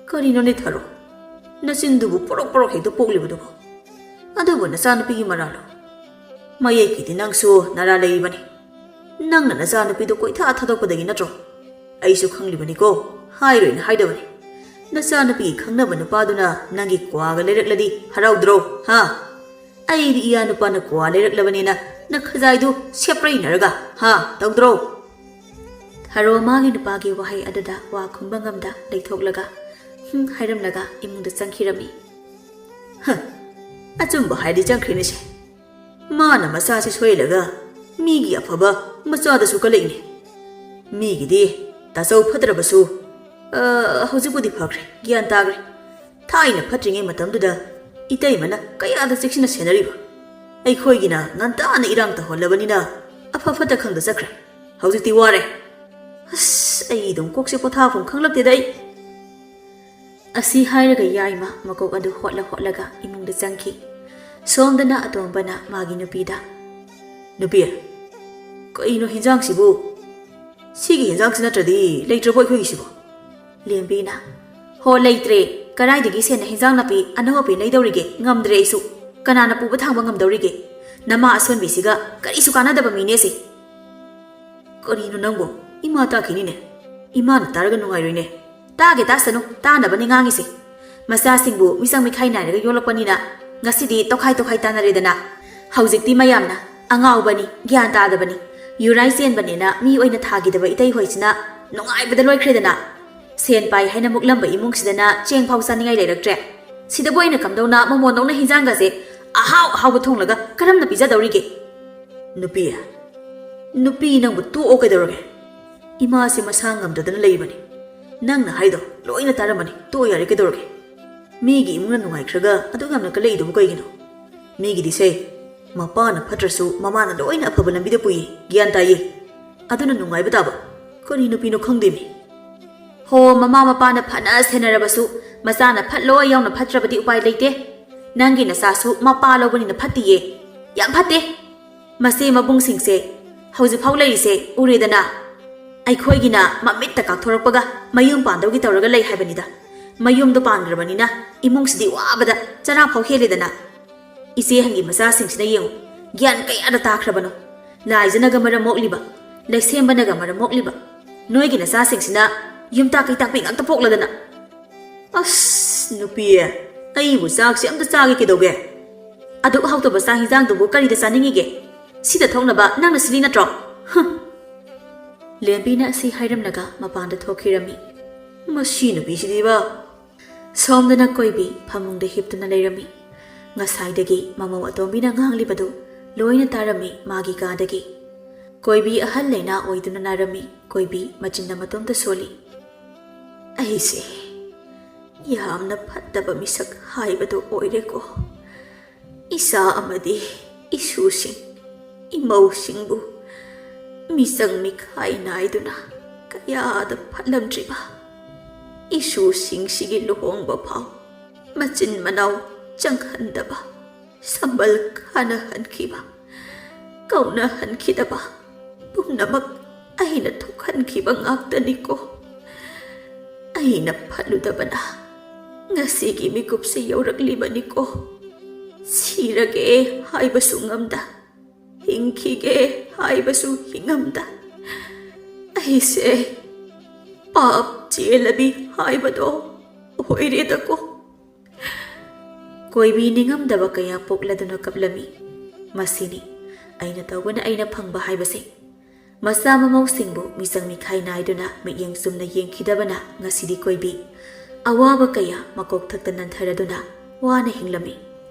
ꯀꯔꯤꯅꯣꯅꯦ ꯊꯔꯣ? ꯅꯆꯤꯟꯗꯨꯕꯨ ꯄꯣꯔꯣꯛ ꯄꯣꯔꯣꯛ ꯍꯦꯛꯇ ꯄꯣꯛꯂꯤꯕꯗꯨꯕꯨ꯫ ꯑꯗꯨꯕꯨ ꯅꯆꯥꯅꯨꯄꯤꯒꯤ ꯃꯔꯥꯜꯂꯣ? ꯃꯌꯦꯛꯀꯤꯗꯤ ꯅꯪꯁꯨ ꯅꯔꯥ ꯂꯩꯔꯤꯕꯅꯤ꯫ ꯅꯪꯅ ꯅꯆꯥꯅꯨꯄꯤꯗꯨ ꯀꯣꯏꯊꯥ ꯊꯥꯗꯣꯛꯄꯗꯒꯤ ꯅꯠꯇ꯭ꯔꯣ? ꯑꯩꯁꯨ ꯈꯪꯂꯤꯕꯅꯤꯀꯣ, ꯍꯥꯏꯔꯣꯏꯅ ꯍꯥꯏꯗꯕꯅꯤ꯫ ꯅꯆꯥꯅꯨꯄꯤꯒꯤ ꯈꯪꯅꯕ ꯅꯨꯄꯥꯗꯨꯅ ꯅꯪꯒꯤ ꯀ꯭ꯋꯥꯒ ꯂꯩꯔꯛꯂꯗꯤ ꯍꯔꯥꯎꯗ꯭ꯔꯣ, ꯍꯥ? ꯑꯩꯗꯤ ꯏꯌꯥ ꯅꯨꯄꯥꯅ ꯀ꯭ꯋꯥ ꯂꯩꯔꯛꯂꯕꯅꯤꯅ ꯅꯈꯖꯥꯏꯗꯨ ꯁꯦꯞꯄ꯭ꯔꯩꯅꯔꯒ, ꯍꯥ, ꯇꯧꯗ꯭ꯔꯣ? ꯊꯔꯣ ꯃꯥꯒꯤ ꯅꯨꯄꯥꯒꯤ ꯋꯥꯍꯩ ꯑꯗꯨꯗ ꯋꯥ ꯈꯨꯝꯕ ꯉꯝꯗ ꯂꯩꯊꯣꯛꯂꯒ ꯍꯨꯝ ꯍꯥꯏꯔꯝꯂꯒ ꯏꯃꯨꯡꯗ ꯆꯪꯈꯤꯔꯝꯃꯤ꯫ ꯍ, ꯑꯆꯨꯝꯕ ꯍꯥꯏꯗꯤ ꯆꯪꯈ꯭ꯔꯤꯅꯤꯁꯦ꯫ ꯃꯥꯅ ꯃꯆꯥꯁꯤ ꯁꯣꯏꯍꯜꯂꯒ ꯃꯤꯒꯤ ꯑꯐꯕ ꯃꯆꯥꯗꯁꯨ ꯀꯜꯂꯛꯏꯅꯦ꯫ ꯃꯤꯒꯤꯗꯤ ꯇꯥꯆꯧ ꯐꯠꯇ꯭ꯔꯕꯁꯨ, ꯑ, ꯍꯧꯖꯤꯛꯄꯨꯗꯤ ꯐꯈ꯭ꯔꯦ, ꯒ꯭ꯌꯥꯟ ꯇꯥꯈ꯭ꯔꯦ꯫ ꯊꯥꯏꯅ ꯐꯠꯇ꯭ꯔꯤꯉꯩ ꯃꯇꯝꯗꯨꯗ ꯏꯇꯩꯃꯅ ꯀꯌꯥꯗ ꯆꯦꯛꯁꯤꯟꯅ ꯁꯦꯟꯅꯔꯤꯕ꯫ ꯑꯩꯈꯣꯏꯒꯤꯅ ꯉꯟꯇꯥꯅ ꯏꯔꯥꯡ ꯇꯧꯍꯜꯂꯕꯅꯤꯅ ꯑꯐ ꯐꯠꯇ ꯈꯪꯗ ꯆꯠꯈ꯭ꯔꯦ꯫ ꯍꯧꯖꯤꯛꯇꯤ ꯋꯥꯔꯦ꯫ ꯑꯁ, ꯑꯩ ꯑꯗꯨꯝ ꯀꯣꯛꯁꯦ ꯄꯣꯊꯥꯐꯝ ꯈꯪꯂꯛꯇꯦꯗ ꯑꯩ꯫ ꯑꯁꯤ ꯍꯥꯏꯔꯒ ꯌꯥꯏꯃ ꯃꯀꯣꯛ ꯑꯗꯨ ꯍꯣꯠꯂ ꯍꯣꯠꯂꯒ ꯏꯃꯨꯡꯗ ꯆꯪꯈꯤ꯫ ꯁꯣꯝꯗꯅ ꯑꯇꯣꯝꯕꯅ ꯃꯥꯒꯤ ꯅꯨꯄꯤꯗ, "ꯅꯨꯄꯤ, ꯀꯩꯅꯣ ꯍꯤꯟꯖꯥꯡꯁꯤꯕꯨ? ꯁꯤꯒꯤ ꯍꯤꯟꯖꯥꯡꯁꯤ ꯅꯠꯇ꯭ꯔꯗꯤ ꯂꯩꯇ꯭ꯔꯕꯣ ꯑꯩꯈꯣꯏꯒꯤꯁꯤꯕꯣ?" ꯂꯦꯝꯕꯤꯅ, "ꯍꯣ, ꯂꯩꯇ꯭ꯔꯦ꯫ ꯀꯗꯥꯏꯗꯒꯤ ꯁꯦꯟꯅ ꯍꯤꯟꯖꯥꯡ ꯅꯥꯄꯤ ꯑꯅꯧ ꯑꯄꯦ ꯂꯩꯗꯧꯔꯤꯒꯦ? ꯉꯝꯗ꯭ꯔꯦ ꯑꯩꯁꯨ꯫ ꯀꯅꯥꯅ ꯄꯨꯕ ꯊꯥꯡꯕ ꯉꯝꯗꯧꯔꯤꯒꯦ? ꯅꯃꯥ ꯑꯁꯣꯟꯕꯤꯁꯤꯒ ꯀꯔꯤꯁꯨ ꯀꯥꯟꯅꯗꯕ ꯃꯤꯅꯦ ꯁꯤ꯫" "ꯀꯔꯤꯅꯣ ꯅꯪꯕꯣ? ꯏꯃꯥ ꯇꯥꯈꯤꯅꯤꯅꯦ꯫ ꯏꯃꯥꯅ ꯇꯥꯔꯒ ꯅꯨꯡꯉꯥꯏꯔꯣꯏꯅꯦ꯫" "ꯇꯥꯒꯦ ꯇꯥꯁꯅꯨ, ꯇꯥꯅꯕꯅꯦ ꯉꯥꯡꯉꯤꯁꯦ꯫ ꯃꯆꯥꯁꯤꯡꯕꯨ ꯃꯤꯆꯪ ꯃꯤꯈꯥꯏ ꯅꯥꯏꯔꯒ ꯌꯣꯜꯂꯛꯄꯅꯤꯅ ꯉꯁꯤꯗꯤ ꯇꯣꯈꯥꯏ ꯇꯣꯈꯥꯏ ꯇꯥꯅꯔꯦꯗꯅ꯫ ꯍꯧꯖꯤꯛꯇꯤ ꯃꯌꯥꯝꯅ ꯑꯉꯥꯎꯕꯅꯤ, ꯒ꯭ꯌꯥꯟ ꯇꯥꯗꯕꯅꯤ, ꯌꯨꯔꯥꯏ ꯆꯦꯟꯕꯅꯦꯅ ꯃꯤ ꯑꯣꯏꯅ ꯊꯥꯈꯤꯗꯕ ꯏꯇꯩ ꯍꯣꯏꯁꯤꯅ ꯅꯨꯡꯉꯥꯏꯕꯗ ꯂꯣꯏꯈ꯭ꯔꯦꯗꯅ꯫ ꯁꯦꯟ ꯄꯥꯏ ꯍꯥꯏꯅ ꯃꯨꯛꯂꯝꯕ ꯏꯃꯨꯡꯁꯤꯗꯅ ꯆꯦꯡ ꯐꯥꯎ ꯆꯥꯅꯤꯡꯉꯥꯏ ꯂꯩꯔꯛꯇ꯭ꯔꯦ꯫ ꯁꯤꯗꯕꯨ ꯑꯩꯅ ꯀꯝꯗꯧꯅ ꯃꯃꯣꯟꯗꯧꯅ ꯍꯤꯟꯖꯥꯡꯒꯁꯦ ꯑꯍꯥꯎ ꯑꯍꯥꯎꯕ ꯊꯣꯡꯂꯒ ꯀꯔꯝꯅ ꯄꯤꯖꯗꯧꯔꯤꯒꯦ?" "ꯅꯨꯄꯤ, ꯅꯨꯄꯤ ꯅꯪꯕꯨ ꯇꯣꯛꯑꯣ ꯀꯩꯗꯧꯔꯒꯦ? ꯏꯃꯥꯁꯦ ꯃꯁꯥ ꯉꯝꯗꯗꯅ ꯂꯩꯕꯅꯤ꯫ ꯅꯪꯅ ꯍꯥꯏꯗꯣ ꯂꯣꯏꯅ ꯇꯥꯔꯝꯃꯅꯤ꯫ ꯇꯣꯛꯑꯣ ꯌꯥꯔꯦ ꯀꯩꯗꯧꯔꯒꯦ? ꯃꯤꯒꯤ ꯏꯃꯨꯡꯅ ꯅꯨꯡꯉꯥꯏꯈ꯭ꯔꯒ ꯑꯗꯨꯛ ꯌꯥꯝꯅ ꯀꯜꯂꯛꯏꯗꯨꯕꯨ ꯀꯩꯒꯤꯅꯣ? ꯃꯤꯒꯤꯗꯤ ꯁꯦ, ꯃꯄꯥꯅ ꯐꯠꯇ꯭ꯔꯁꯨ ꯃꯃꯥꯅ ꯂꯣꯏꯅ ꯑꯐꯕ ꯂꯝꯕꯤꯗ ꯄꯨꯏꯌꯦ꯫ ꯒ꯭ꯌꯥꯟ ꯇꯥꯏꯌꯦ꯫ ꯑꯗꯨꯅ ꯅꯨꯡꯉꯥꯏꯕ ꯇꯥꯕ꯫ ꯀꯔꯤ ꯅꯨꯄꯤꯅꯣ ꯈꯪꯗꯦꯃꯤ꯫ ꯍꯣ, ꯃꯃꯥ ꯃꯄꯥꯅ ꯐꯅ ꯁꯦꯟꯅꯔꯕꯁꯨ ꯃꯆꯥꯅ ꯐꯠ ꯂꯣꯏ ꯌꯥꯎꯅ ꯐꯠꯇ꯭ꯔꯕꯗꯤ ꯎꯄꯥꯏ ꯂꯩꯇꯦ꯫ ꯅꯪꯒꯤ ꯅꯆꯥꯁꯨ ꯃꯄꯥ ꯂꯧꯕꯅꯤꯅ ꯐꯠꯇꯤꯌꯦ꯫ ꯌꯥꯝ ꯐꯠꯇꯦ꯫ ꯃꯆꯦ ꯃꯕꯨꯡꯁꯤꯡꯁꯦ ꯍꯧꯖꯤꯛꯐꯥꯎ ꯂꯩꯔꯤꯁꯦ ꯎꯔꯦꯗꯅ꯫ ꯑꯩꯈꯣꯏꯒꯤꯅ ꯃꯃꯤꯠꯇ ꯀꯥꯛꯊꯣꯔꯛꯄꯒ ꯃꯌꯨꯝ ꯄꯥꯟꯗꯧꯒꯤ ꯇꯧꯔꯒ ꯂꯩ ꯍꯥꯏꯕꯅꯤꯗ꯫ ꯃꯌꯨꯝꯗꯣ ꯄꯥꯟꯈ꯭ꯔꯕꯅꯤꯅ ꯏꯃꯨꯡꯁꯤꯗꯤ ꯋꯥꯕꯗ ꯆꯔꯥ ꯐꯥꯎ ꯍꯦꯜꯂꯦꯗꯅ꯫ ꯏꯆꯦ ꯑꯍꯟꯒꯤ ꯃꯆꯥꯁꯤꯡꯁꯤꯅ ꯌꯦꯡꯉꯨ, ꯒ꯭ꯌꯥꯟ ꯀꯌꯥꯗ ꯇꯥꯈ꯭ꯔꯕꯅꯣ꯫ ꯂꯥꯏꯖꯅꯒ ꯃꯔꯝ ꯃꯣꯛꯂꯤꯕ, ꯂꯩꯁꯦꯝꯕꯅꯒ ꯃꯔꯝ ꯃꯣꯛꯂꯤꯕ꯫ ꯅꯣꯏꯒꯤ ꯅꯆꯥꯁꯤꯡꯁꯤꯅ ꯌꯨꯝ ꯇꯥꯛꯄꯤ ꯇꯥꯛꯄꯤ ꯉꯥꯛꯇ ꯄꯣꯛꯂꯗꯅ꯫ ꯑꯁ, ꯅꯨꯄꯤ, ꯑꯩꯕꯨ ꯆꯥꯛꯁꯦ ꯑꯝꯇ ꯆꯥꯒꯦ ꯀꯩꯗꯧꯒꯦ? ꯑꯗꯨꯛ ꯍꯥꯎꯇꯕ ꯆꯥꯛ ꯍꯤꯟꯖꯥꯡꯗꯨꯕꯨ ꯀꯔꯤꯗ ꯆꯥꯅꯤꯡꯉꯤꯒꯦ? ꯁꯤꯗ ꯊꯣꯛꯅꯕ ꯅꯪꯅ ꯁꯤꯜꯂꯤ ꯅꯠꯇ꯭ꯔꯣ? ꯍꯨꯝ꯫ ꯂꯦꯝꯕꯤꯅ ꯑꯁꯤ ꯍꯥꯏꯔꯝꯂꯒ ꯃꯄꯥꯟꯗ ꯊꯣꯛꯈꯤꯔꯝꯃꯤ꯫ ꯃꯁꯤ ꯅꯨꯄꯤꯁꯤꯗꯤꯕ꯫ ꯁꯣꯝꯗꯅ ꯀꯣꯏꯕꯤ ꯐꯃꯨꯡꯗ ꯍꯤꯞꯇꯨꯅ ꯂꯩꯔꯝꯃꯤ꯫ ꯉꯁꯥꯏꯗꯒꯤ ꯃꯃꯧ ꯑꯇꯣꯝꯕꯤꯅ ꯉꯥꯡꯂꯤꯕꯗꯨ ꯂꯣꯏꯅ ꯇꯥꯔꯝꯃꯤ ꯃꯥꯒꯤ ꯀꯥꯗꯒꯤ꯫ ꯀꯣꯏꯕꯤ ꯑꯍꯜ ꯂꯩꯅꯥ ꯑꯣꯏꯗꯨꯅ ꯅꯥꯔꯝꯃꯤ꯫ ꯀꯣꯏꯕꯤ ꯃꯆꯤꯟꯗ ꯃꯇꯣꯝꯇ ꯁꯣꯜꯂꯤ꯫ ꯑꯩꯁꯦ ꯌꯥꯝꯅ ꯐꯠꯇꯕ ꯃꯤꯁꯛ ꯍꯥꯏꯕꯗꯨ ꯑꯣꯏꯔꯦꯀꯣ꯫ ꯏꯆꯥ ꯑꯃꯗꯤ ꯏꯁꯨꯁꯤꯡ, ꯏꯃꯧꯁꯤꯡꯕꯨ ꯃꯤꯆꯪ ꯃꯤꯈꯥꯏ ꯅꯥꯏꯗꯨꯅ ꯀꯌꯥꯗ ꯐꯠꯂꯝꯗ꯭ꯔꯤꯕ꯫ ꯏꯁꯨꯁꯤꯡꯁꯤꯒꯤ ꯂꯨꯍꯣꯡꯕ ꯐꯥꯎ ꯃꯆꯤꯟ ꯃꯅꯥꯎ ꯆꯪꯍꯟꯗꯕ, ꯁꯝꯕꯜ ꯈꯥꯅꯍꯟꯈꯤꯕ, ꯀꯧꯅꯍꯟꯈꯤꯗꯕ ꯄꯨꯝꯅꯃꯛ ꯑꯩꯅ ꯊꯣꯛꯍꯟꯈꯤꯕ ꯉꯥꯛꯇꯅꯤꯀꯣ꯫ ꯑꯩꯅ ꯐꯠꯂꯨꯗꯕꯅ ꯉꯁꯤꯒꯤ ꯃꯤꯀꯨꯞꯁꯤ ꯌꯧꯔꯛꯂꯤꯕꯅꯤꯀꯣ꯫ ꯁꯤꯔꯒꯦ ꯍꯥꯏꯕꯁꯨ ꯉꯝꯗ, ꯍꯤꯡꯈꯤꯒꯦ ꯍꯥꯏꯕꯁꯨ ꯍꯤꯡꯉꯝꯗ, ꯑꯩꯁꯦ ꯄꯥꯞ ꯆꯦꯜꯂꯕꯤ ꯍꯥꯏꯕꯗꯣ ꯑꯣꯏꯔꯦꯗꯀꯣ꯫ ꯀꯣꯏꯕꯤ ꯅꯤꯡꯉꯝꯗꯕ ꯀꯌꯥ ꯄꯣꯛꯂꯗꯨꯅ ꯀꯞꯂꯝꯃꯤ꯫ ꯃꯁꯤꯅꯤ ꯑꯩꯅ ꯇꯧꯕꯅ ꯑꯩꯅ ꯐꯪꯕ ꯍꯥꯏꯕꯁꯦ꯫ ꯃꯆꯥ ꯃꯃꯧꯁꯤꯡꯕꯨ ꯃꯤꯆꯪ ꯃꯤꯈꯥꯏ ꯅꯥꯏꯗꯨꯅ ꯃꯤꯠꯌꯦꯡ ꯆꯨꯝꯅ ꯌꯦꯡꯈꯤꯗꯕꯅ ꯉꯁꯤꯗꯤ ꯀꯣꯏꯕꯤ ꯑꯋꯥꯕ ꯀꯌꯥ ꯃꯀꯣꯛ ꯊꯛꯇ ꯅꯟꯊꯔꯗꯨꯅ ꯋꯥꯅ ꯍꯤꯡꯂꯝꯃꯤ꯫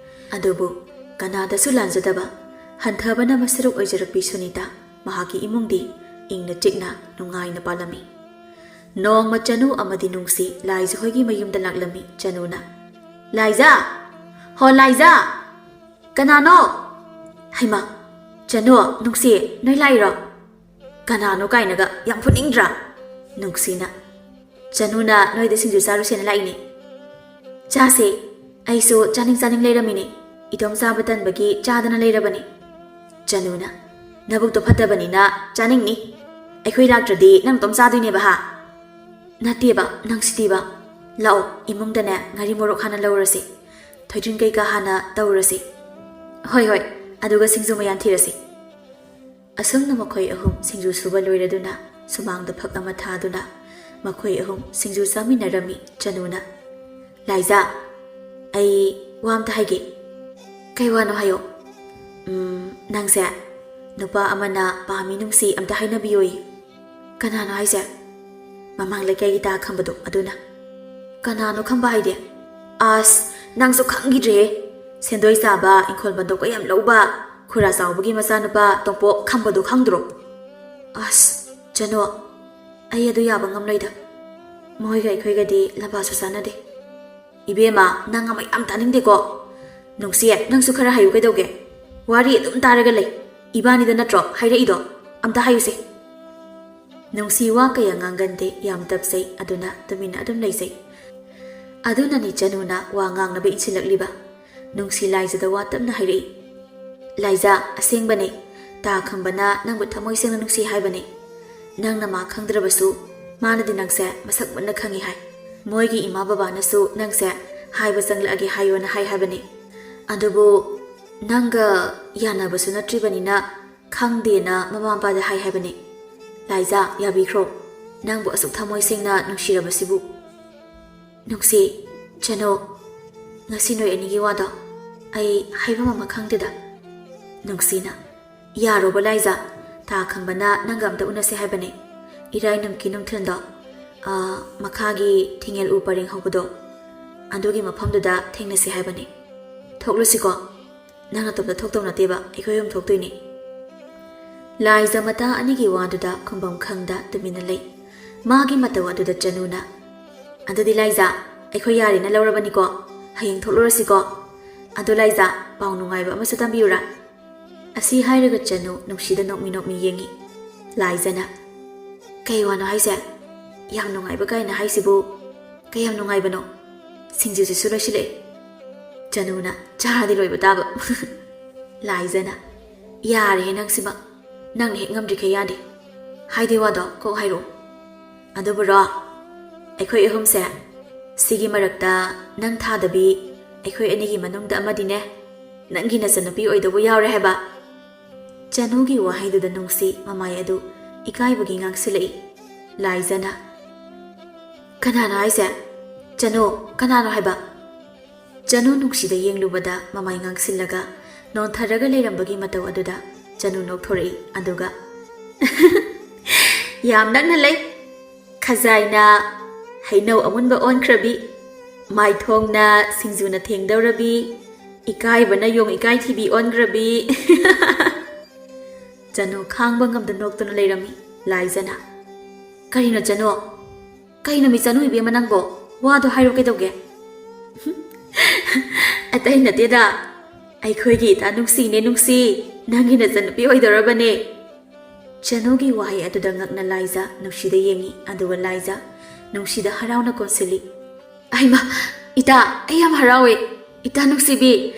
ꯑꯗꯨꯕꯨ ꯀꯅꯥꯗꯁꯨ ꯂꯥꯟꯖꯗꯕ, ꯍꯟꯊꯕꯅ ꯃꯁꯔꯨꯛ ꯑꯣꯏꯖꯔꯛꯄꯤ ꯁꯨꯅꯤꯇꯥ ꯃꯍꯥꯛꯀꯤ ꯏꯃꯨꯡꯗꯤ ꯏꯪꯅ ꯆꯤꯛꯅ ꯅꯨꯡꯉꯥꯏꯅ ꯄꯥꯜꯂꯝꯃꯤ꯫ ꯅꯣꯡꯃ ꯆꯅꯨ ꯑꯃꯗꯤ ꯅꯨꯡꯁꯤ ꯂꯥꯏꯖ ꯍꯣꯏꯒꯤ ꯃꯌꯨꯝꯗ ꯂꯥꯛꯂꯝꯃꯤ꯫ ꯆꯅꯨꯅ, "ꯂꯥꯏꯖ! ꯍꯣ ꯂꯥꯏꯖ!" "ꯀꯅꯥꯅꯣ?" "ꯍꯩꯃꯥ, ꯆꯅꯨ, ꯅꯨꯡꯁꯤ, ꯅꯣꯏ ꯂꯥꯛꯏꯔꯣ?" "ꯀꯅꯥꯅꯣ ꯀꯥꯏꯅꯒ ꯌꯥꯝ ꯐꯨꯅꯤꯡꯗ꯭ꯔꯥ?" ꯅꯨꯡꯁꯤꯅ, "ꯆꯅꯨꯅ ꯅꯣꯏꯗ ꯁꯤꯡꯖꯨ ꯆꯥꯔꯨꯁꯦꯅ ꯂꯥꯛꯏꯅꯦ꯫ ꯆꯥꯁꯦ, ꯑꯩꯁꯨ ꯆꯥꯅꯤꯡ ꯆꯥꯅꯤꯡ ꯂꯩꯔꯝꯃꯤꯅꯦ꯫ ꯏꯇꯣꯝ ꯆꯥꯕ ꯇꯟꯕꯒꯤ ꯆꯥꯗꯅ ꯂꯩꯔꯕꯅꯦ꯫" ꯆꯅꯨꯅ, "ꯅꯕꯨꯛꯇꯣ ꯐꯠꯇꯕꯅꯤꯅ ꯆꯥꯅꯤꯡꯅꯤ꯫ ꯑꯩꯈꯣꯏ ꯂꯥꯛꯇ꯭ꯔꯗꯤ ꯅꯪ ꯅꯇꯣꯝ ꯆꯥꯗꯣꯏꯅꯦꯕ ꯍꯥ?" "ꯅꯠꯇꯦꯕ, ꯅꯪꯁꯤꯗꯤꯕ꯫ ꯂꯥꯛꯑꯣ, ꯏꯃꯨꯡꯗꯅꯦ ꯉꯥꯔꯤ ꯃꯣꯔꯣꯛ ꯍꯥꯟꯅ ꯂꯧꯔꯁꯤ꯫ ꯊꯣꯏꯗ꯭ꯔꯤꯡ ꯀꯩꯀꯥ ꯍꯥꯟꯅ ꯇꯧꯔꯁꯤ꯫ ꯍꯣꯏ, ꯍꯣꯏ, ꯑꯗꯨꯒ ꯁꯤꯡꯖꯨ ꯃꯌꯥꯟ ꯊꯤꯔꯁꯤ꯫" ꯑꯁꯨꯝꯅ ꯃꯈꯣꯏ ꯑꯍꯨꯝ ꯁꯤꯡꯖꯨ ꯁꯨꯕ ꯂꯣꯏꯔꯗꯨꯅ ꯁꯨꯃꯥꯡꯗ ꯐꯛ ꯑꯃ ꯊꯥꯗꯨꯅ ꯃꯈꯣꯏ ꯑꯍꯨꯝ ꯁꯤꯡꯖꯨ ꯆꯥꯃꯤꯟꯅꯔꯝꯃꯤ꯫ ꯆꯅꯨꯅ, "ꯂꯥꯏꯖꯥ, ꯑꯩ ꯋꯥ ꯑꯝꯇ ꯍꯥꯏꯒꯦ꯫" "ꯀꯩ ꯋꯥꯅꯣ ꯍꯥꯏꯌꯣ꯫" "ꯎꯝ, ꯅꯪꯁꯦ ꯅꯨꯄꯥ ꯑꯃꯅ ꯄꯥꯝꯃꯤ ꯅꯨꯡꯁꯤ ꯑꯝꯇ ꯍꯥꯏꯅꯕꯤꯌꯣꯌꯦ꯫" "ꯀꯅꯥꯅꯣ ꯍꯥꯏꯁꯦ?" "ꯃꯃꯥꯡ ꯂꯩꯀꯥꯏꯒꯤ ꯇꯥ ꯈꯝꯕꯗꯣ ꯑꯗꯨꯅ꯫" "ꯀꯅꯥꯅꯣ ꯈꯝꯕ ꯍꯥꯏꯗꯤ?" "ꯑꯁ, ꯅꯪꯁꯨ ꯈꯪꯈꯤꯗ꯭ꯔꯦꯍꯦ꯫ ꯁꯦꯟꯗꯣꯏ ꯆꯥꯕ, ꯏꯪꯈꯣꯜ ꯕꯟꯗꯣꯛꯀ ꯌꯥꯝ ꯂꯧꯕ, ꯈꯨꯔꯥ ꯆꯥꯎꯕꯒꯤ ꯃꯆꯥꯅꯨꯄꯥ ꯇꯣꯝꯄꯣꯛ ꯈꯝꯕꯗꯣ ꯈꯪꯗ꯭ꯔꯣ?" "ꯑꯁ, ꯆꯅꯣ, ꯑꯩ ꯑꯗꯨ ꯌꯥꯕ ꯉꯝꯂꯣꯏꯗ꯫ ꯃꯣꯏꯒ ꯑꯩꯈꯣꯏꯒꯗꯤ ꯂꯝꯕꯥꯁꯨ ꯆꯥꯟꯅꯗꯦ꯫" "ꯏꯕꯦꯝꯃ, ꯅꯪ ꯑꯃ ꯌꯥꯝ ꯇꯥꯅꯤꯡꯗꯦꯀꯣ꯫ ꯅꯨꯡꯁꯤ, ꯅꯪꯁꯨ ꯈꯔ ꯍꯥꯏꯌꯨ ꯀꯩꯗꯧꯒꯦ? ꯋꯥꯔꯤ ꯑꯗꯨꯝ ꯇꯥꯔꯒ ꯂꯩ꯫ ꯏꯕꯥꯅꯤꯗ ꯅꯠꯇ꯭ꯔꯣ ꯍꯥꯏꯔꯛꯏꯗꯣ? ꯑꯝꯇ ꯍꯥꯏꯌꯨꯁꯦ꯫" ꯅꯨꯡꯁꯤ ꯋꯥ ꯀꯌꯥ ꯉꯥꯡꯒꯟꯗꯦ, ꯌꯥꯝ ꯇꯞꯆꯩ, ꯑꯗꯨꯅ ꯇꯨꯃꯤꯟꯅ ꯑꯗꯨꯝ ꯂꯩꯖꯩ꯫ ꯑꯗꯨꯅꯅꯤ ꯆꯅꯨꯅ ꯋꯥ ꯉꯥꯡꯅꯕ ꯏꯟꯁꯤꯜꯂꯛꯂꯤꯕ꯫ ꯅꯨꯡꯁꯤ ꯂꯥꯏꯖꯗ ꯋꯥ ꯇꯞꯅ ꯍꯥꯏꯔꯛꯏ, "ꯂꯥꯏꯖ, ꯑꯁꯦꯡꯕꯅꯦ꯫ ꯇꯥ ꯈꯝꯕꯅ ꯅꯪꯕꯨ ꯊꯃꯣꯏ ꯁꯦꯡꯅ ꯅꯨꯡꯁꯤ ꯍꯥꯏꯕꯅꯦ꯫ ꯅꯪꯅ ꯃꯥ ꯈꯪꯗ꯭ꯔꯕꯁꯨ ꯃꯥꯅꯗꯤ ꯅꯪꯁꯦ ꯃꯁꯛ ꯃꯨꯟꯅ ꯈꯪꯉꯤ ꯍꯥꯏ꯫ ꯃꯣꯏꯒꯤ ꯏꯃꯥ ꯕꯕꯥꯅꯁꯨ ꯅꯪꯁꯦ ꯍꯥꯏꯕ ꯆꯪꯂꯛꯑꯒꯦ ꯍꯥꯏꯌꯣꯅ ꯍꯥꯏ ꯍꯥꯏꯕꯅꯦ꯫ ꯑꯗꯨꯕꯨ ꯅꯪꯒ ꯌꯥꯅꯕꯁꯨ ꯅꯠꯇ꯭ꯔꯤꯕꯅꯤꯅ ꯈꯪꯗꯦꯅ ꯃꯃꯥ ꯃꯄꯥꯗ ꯍꯥꯏ ꯍꯥꯏꯕꯅꯦ꯫ ꯂꯥꯏꯖꯥ, ꯌꯥꯕꯤꯈ꯭ꯔꯣ꯫ ꯅꯪꯕꯨ ꯑꯁꯨꯛ ꯊꯃꯣꯏ ꯁꯦꯡꯅ ꯅꯨꯡꯁꯤꯔꯕꯁꯤꯕꯨ꯫" "ꯅꯨꯡꯁꯤ, ꯆꯅꯣ, ꯉꯁꯤ ꯅꯣꯏ ꯑꯅꯤꯒꯤ ꯋꯥꯗꯣ ꯑꯩ ꯍꯥꯏꯐꯝ ꯑꯃ ꯈꯪꯗꯦꯗ꯫" ꯅꯨꯡꯁꯤꯅ, "ꯌꯥꯔꯣꯕ ꯂꯥꯏꯖꯥ, ꯇꯥ ꯈꯝꯕꯅ ꯅꯪꯒ ꯑꯝꯇ ꯎꯅꯁꯦ ꯍꯥꯏꯕꯅꯦ꯫ ꯏꯔꯥꯏ ꯅꯨꯃꯤꯠꯀꯤ ꯅꯨꯡꯊꯤꯜꯗꯣ, ꯑꯥ, ꯃꯈꯥꯒꯤ ꯊꯤꯡꯉꯦꯜ ꯎ ꯄꯔꯦꯡ ꯍꯧꯕꯗꯣ, ꯑꯗꯨꯒꯤ ꯃꯐꯝꯗꯨꯗ ꯊꯦꯡꯅꯁꯦ ꯍꯥꯏꯕꯅꯦ꯫ ꯊꯣꯛꯂꯨꯁꯤꯀꯣ, ꯅꯪ ꯅꯇꯣꯝꯇ ꯊꯣꯛꯇꯧ ꯅꯠꯇꯦꯕ, ꯑꯩꯈꯣꯏ ꯑꯍꯨꯝ ꯊꯣꯛꯇꯣꯏꯅꯦ꯫" ꯂꯥꯏꯖ ꯃꯇꯥ ꯑꯅꯤꯒꯤ ꯋꯥꯗꯨꯗ ꯈꯨꯝꯐꯝ ꯈꯪꯗ ꯇꯨꯃꯤꯟꯅ ꯂꯩ꯫ ꯃꯥꯒꯤ ꯃꯇꯧ ꯑꯗꯨꯗ ꯆꯅꯨꯅ, "ꯑꯗꯨꯗꯤ ꯂꯥꯏꯖ, ꯑꯩꯈꯣꯏ ꯌꯥꯔꯦꯅ ꯂꯧꯔꯕꯅꯤꯀꯣ꯫ ꯍꯌꯦꯡ ꯊꯣꯛꯂꯨꯔꯁꯤꯀꯣ꯫ ꯑꯗꯣ ꯂꯥꯏꯖ, ꯄꯥꯎ ꯅꯨꯡꯉꯥꯏꯕ ꯑꯃꯁꯨ ꯇꯝꯕꯤꯌꯨꯔꯥ?" ꯑꯁꯤ ꯍꯥꯏꯔꯒ ꯆꯅꯨ ꯅꯨꯡꯁꯤꯗ ꯅꯣꯛꯃꯤ ꯅꯣꯛꯃꯤ ꯌꯦꯡꯉꯤ꯫ ꯂꯥꯏꯖꯅ, "ꯀꯩ ꯋꯥꯅꯣ ꯍꯥꯏꯁꯦ? ꯌꯥꯝ ꯅꯨꯡꯉꯥꯏꯕ ꯀꯥꯏꯅ ꯍꯥꯏꯁꯤꯕꯨ ꯀꯌꯥꯝ ꯅꯨꯡꯉꯥꯏꯕꯅꯣ? ꯁꯤꯡꯖꯨꯁꯤꯁꯨ ꯂꯣꯏꯁꯤꯜꯂꯛꯑꯦ꯫" ꯆꯅꯨꯅ, "ꯆꯥꯔꯗꯤ ꯂꯣꯏꯕ ꯇꯥꯕ꯫" ꯂꯥꯏꯖꯅ, "ꯌꯥꯔꯦꯍꯦ ꯅꯪꯁꯤꯃ, ꯅꯪꯅ ꯍꯦꯛ ꯉꯝꯗ꯭ꯔꯤꯈꯩ ꯌꯥꯗꯦ꯫ ꯍꯥꯏꯗꯦ ꯋꯥꯗꯣ ꯀꯣꯛ ꯍꯥꯏꯔꯛꯑꯣ꯫ ꯑꯗꯨꯕꯨꯔꯣ, ꯑꯩꯈꯣꯏ ꯑꯍꯨꯝꯁꯦ, ꯁꯤꯒꯤ ꯃꯔꯛꯇ ꯅꯪ ꯊꯥꯗꯕꯤ, ꯑꯩꯈꯣꯏ ꯑꯅꯤꯒꯤ ꯃꯅꯨꯡꯗ ꯑꯃꯗꯤꯅꯦ, ꯅꯪꯒꯤ ꯅꯆꯟꯅꯨꯄꯤ ꯑꯣꯏꯗꯧꯕ ꯌꯥꯎꯔꯦ ꯍꯥꯏꯕ꯫" ꯆꯅꯨꯒꯤ ꯋꯥꯍꯩꯗꯨꯗ ꯅꯨꯡꯁꯤ ꯃꯃꯥꯏ ꯑꯗꯨ ꯏꯀꯥꯏꯕꯒꯤ ꯉꯥꯡꯁꯤꯜꯂꯛꯏ꯫ ꯂꯥꯏꯖꯅ, "ꯀꯅꯥꯅꯣ ꯍꯥꯏꯁꯦ? ꯆꯅꯨ, ꯀꯅꯥꯅꯣ ꯍꯥꯏꯕ?" ꯆꯅꯨ ꯅꯨꯡꯁꯤꯗ ꯌꯦꯡꯂꯨꯕꯗ ꯃꯃꯥꯏ ꯉꯥꯡꯁꯤꯜꯂꯒ ꯅꯣꯟꯊꯔꯒ ꯂꯩꯔꯝꯕꯒꯤ ꯃꯇꯧ ꯑꯗꯨꯗ ꯆꯅꯨ ꯅꯣꯛꯊꯣꯔꯛꯏ꯫ ꯑꯗꯨꯒ, "ꯌꯥꯝ ꯅꯛꯅ ꯂꯩ꯫ ꯈꯖꯥꯏꯅ ꯍꯩꯅꯧ ꯑꯃꯨꯟꯕ ꯑꯣꯟꯈ꯭ꯔꯕꯤ, ꯃꯥꯏꯊꯣꯡꯅ ꯁꯤꯡꯖꯨꯅ ꯊꯦꯡꯗꯧꯔꯕꯤ, ꯏꯀꯥꯏꯕꯅ ꯌꯣꯡ ꯏꯀꯥꯏꯊꯤꯕꯤ ꯑꯣꯟꯈ꯭ꯔꯕꯤ꯫" ꯆꯅꯨ ꯈꯥꯡꯕ ꯉꯝꯗ ꯅꯣꯛꯇꯨꯅ ꯂꯩꯔꯝꯃꯤ꯫ ꯂꯥꯏꯖꯅ, "ꯀꯔꯤꯅꯣ ꯆꯅꯨ? ꯀꯩꯅꯣ ꯃꯤ ꯆꯅꯨ ꯏꯕꯦꯝꯃ ꯅꯪꯕꯣ? ꯋꯥꯗꯣ ꯍꯥꯏꯔꯣ ꯀꯩꯗꯧꯒꯦ?" "ꯑꯇꯩ ꯅꯠꯇꯦꯗ, ꯑꯩꯈꯣꯏꯒꯤ ꯏꯇꯥ ꯅꯨꯡꯁꯤꯅꯦ ꯅꯨꯡꯁꯤ, ꯅꯪꯒꯤ ꯅꯆꯟꯅꯨꯄꯤ ꯑꯣꯏꯗꯧꯔꯕꯅꯦ꯫" ꯆꯅꯨꯒꯤ ꯋꯥꯍꯩ ꯑꯗꯨꯗ ꯉꯛꯅ ꯂꯥꯏꯖ ꯅꯨꯡꯁꯤꯗ ꯌꯦꯡꯉꯤ, ꯑꯗꯨꯒ ꯂꯥꯏꯖ ꯅꯨꯡꯁꯤꯗ ꯍꯔꯥꯎꯅ ꯀꯣꯟꯁꯤꯜꯂꯤ꯫ "ꯑꯩꯃ, ꯏꯇꯥ, ꯑꯩ ꯌꯥꯝ ꯍꯔꯥꯎꯋꯦ꯫ ꯏꯇꯥ ꯅꯨꯡꯁꯤꯕꯤ,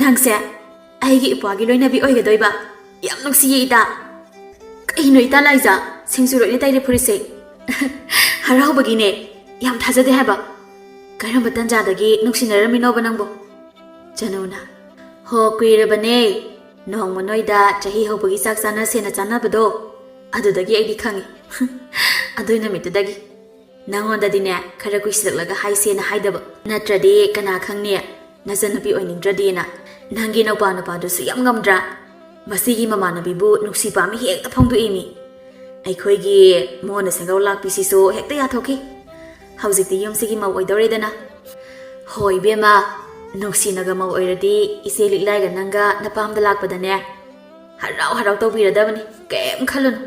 ꯅꯪꯁꯦ ꯑꯩꯒꯤ ꯏꯄ꯭ꯋꯥꯒꯤ ꯂꯣꯏꯅꯕꯤ ꯑꯣꯏꯒꯗꯣꯏꯕ꯫ ꯌꯥꯝ ꯅꯨꯡꯁꯤꯌꯦ ꯏꯇꯥ꯫" "ꯀꯩꯅꯣ ꯏꯇꯥ ꯂꯥꯏꯖ, ꯁꯤꯡꯖꯨ ꯂꯣꯏꯅ ꯇꯩꯔꯦ ꯐꯨꯔꯤꯠꯁꯦ?" "ꯍꯔꯥꯎꯕꯒꯤꯅꯦ, ꯌꯥꯝ ꯊꯥꯖꯗꯦ ꯍꯥꯏꯕ꯫ ꯀꯔꯝꯕ ꯇꯟꯖꯥꯗꯒꯤ ꯅꯨꯡꯁꯤꯅꯔꯝꯃꯤꯅꯣꯕ ꯅꯪꯕꯣ?" ꯆꯅꯨꯅ, "ꯍꯣ, ꯀꯨꯏꯔꯕꯅꯦ꯫ ꯅꯣꯡꯃ ꯅꯣꯏꯗ ꯆꯍꯤ ꯍꯧꯕꯒꯤ ꯆꯥꯛ ꯆꯥꯅꯁꯦꯅ ꯆꯥꯅꯕꯗꯣ, ꯑꯗꯨꯗꯒꯤ ꯑꯩꯗꯤ ꯈꯪꯉꯤ꯫ ꯑꯗꯨꯏ ꯅꯨꯃꯤꯠꯇꯨꯗꯒꯤ꯫ ꯅꯪꯉꯣꯟꯗꯗꯤꯅꯦ, ꯈꯔ ꯀꯨꯏꯁꯤꯜꯂꯛꯂꯒ ꯍꯥꯏꯁꯦꯅ ꯍꯥꯏꯗꯕ꯫ ꯅꯠꯇ꯭ꯔꯗꯤ ꯀꯅꯥ ꯈꯪꯅꯤ, ꯅꯆꯟꯅꯨꯄꯤ ꯑꯣꯏꯅꯤꯡꯗ꯭ꯔꯗꯤꯅ꯫ ꯅꯪꯒꯤ ꯅꯧꯄꯥ ꯅꯨꯄꯥꯗꯨꯁꯨ ꯌꯥꯝ ꯉꯝꯗ꯭ꯔꯥ? ꯃꯁꯤꯒꯤ ꯃꯃꯥꯟꯅꯕꯤꯕꯨ ꯅꯨꯡꯁꯤ ꯄꯥꯝꯃꯤ ꯍꯦꯛꯇ ꯐꯣꯡꯗꯣꯛꯏꯃꯤ꯫ ꯑꯩꯈꯣꯏꯒꯤ ꯃꯣꯟꯅ ꯁꯦꯡꯒꯧ ꯂꯥꯛꯄꯤꯁꯤꯁꯨ ꯍꯦꯛꯇ ꯌꯥꯊꯣꯛꯈꯤ꯫ ꯍꯧꯖꯤꯛꯇꯤ ꯌꯨꯝꯁꯤꯒꯤ ꯃꯧ ꯑꯣꯏꯗꯧꯔꯦꯗꯅ꯫" "ꯍꯣꯏ ꯏꯕꯦꯝꯃ, ꯅꯨꯡꯁꯤꯅꯒ ꯃꯧ ꯑꯣꯏꯔꯗꯤ ꯏꯆꯦ ꯂꯤꯛꯂꯥꯏꯒ ꯅꯪꯒ ꯅꯄꯥꯝꯗ ꯂꯥꯛꯄꯗꯅꯦ, ꯍꯔꯥꯎ ꯍꯔꯥꯎ ꯇꯧꯕꯤꯔꯗꯕꯅꯤ, ꯀꯩꯝ ꯈꯜꯂꯨꯅꯨ꯫"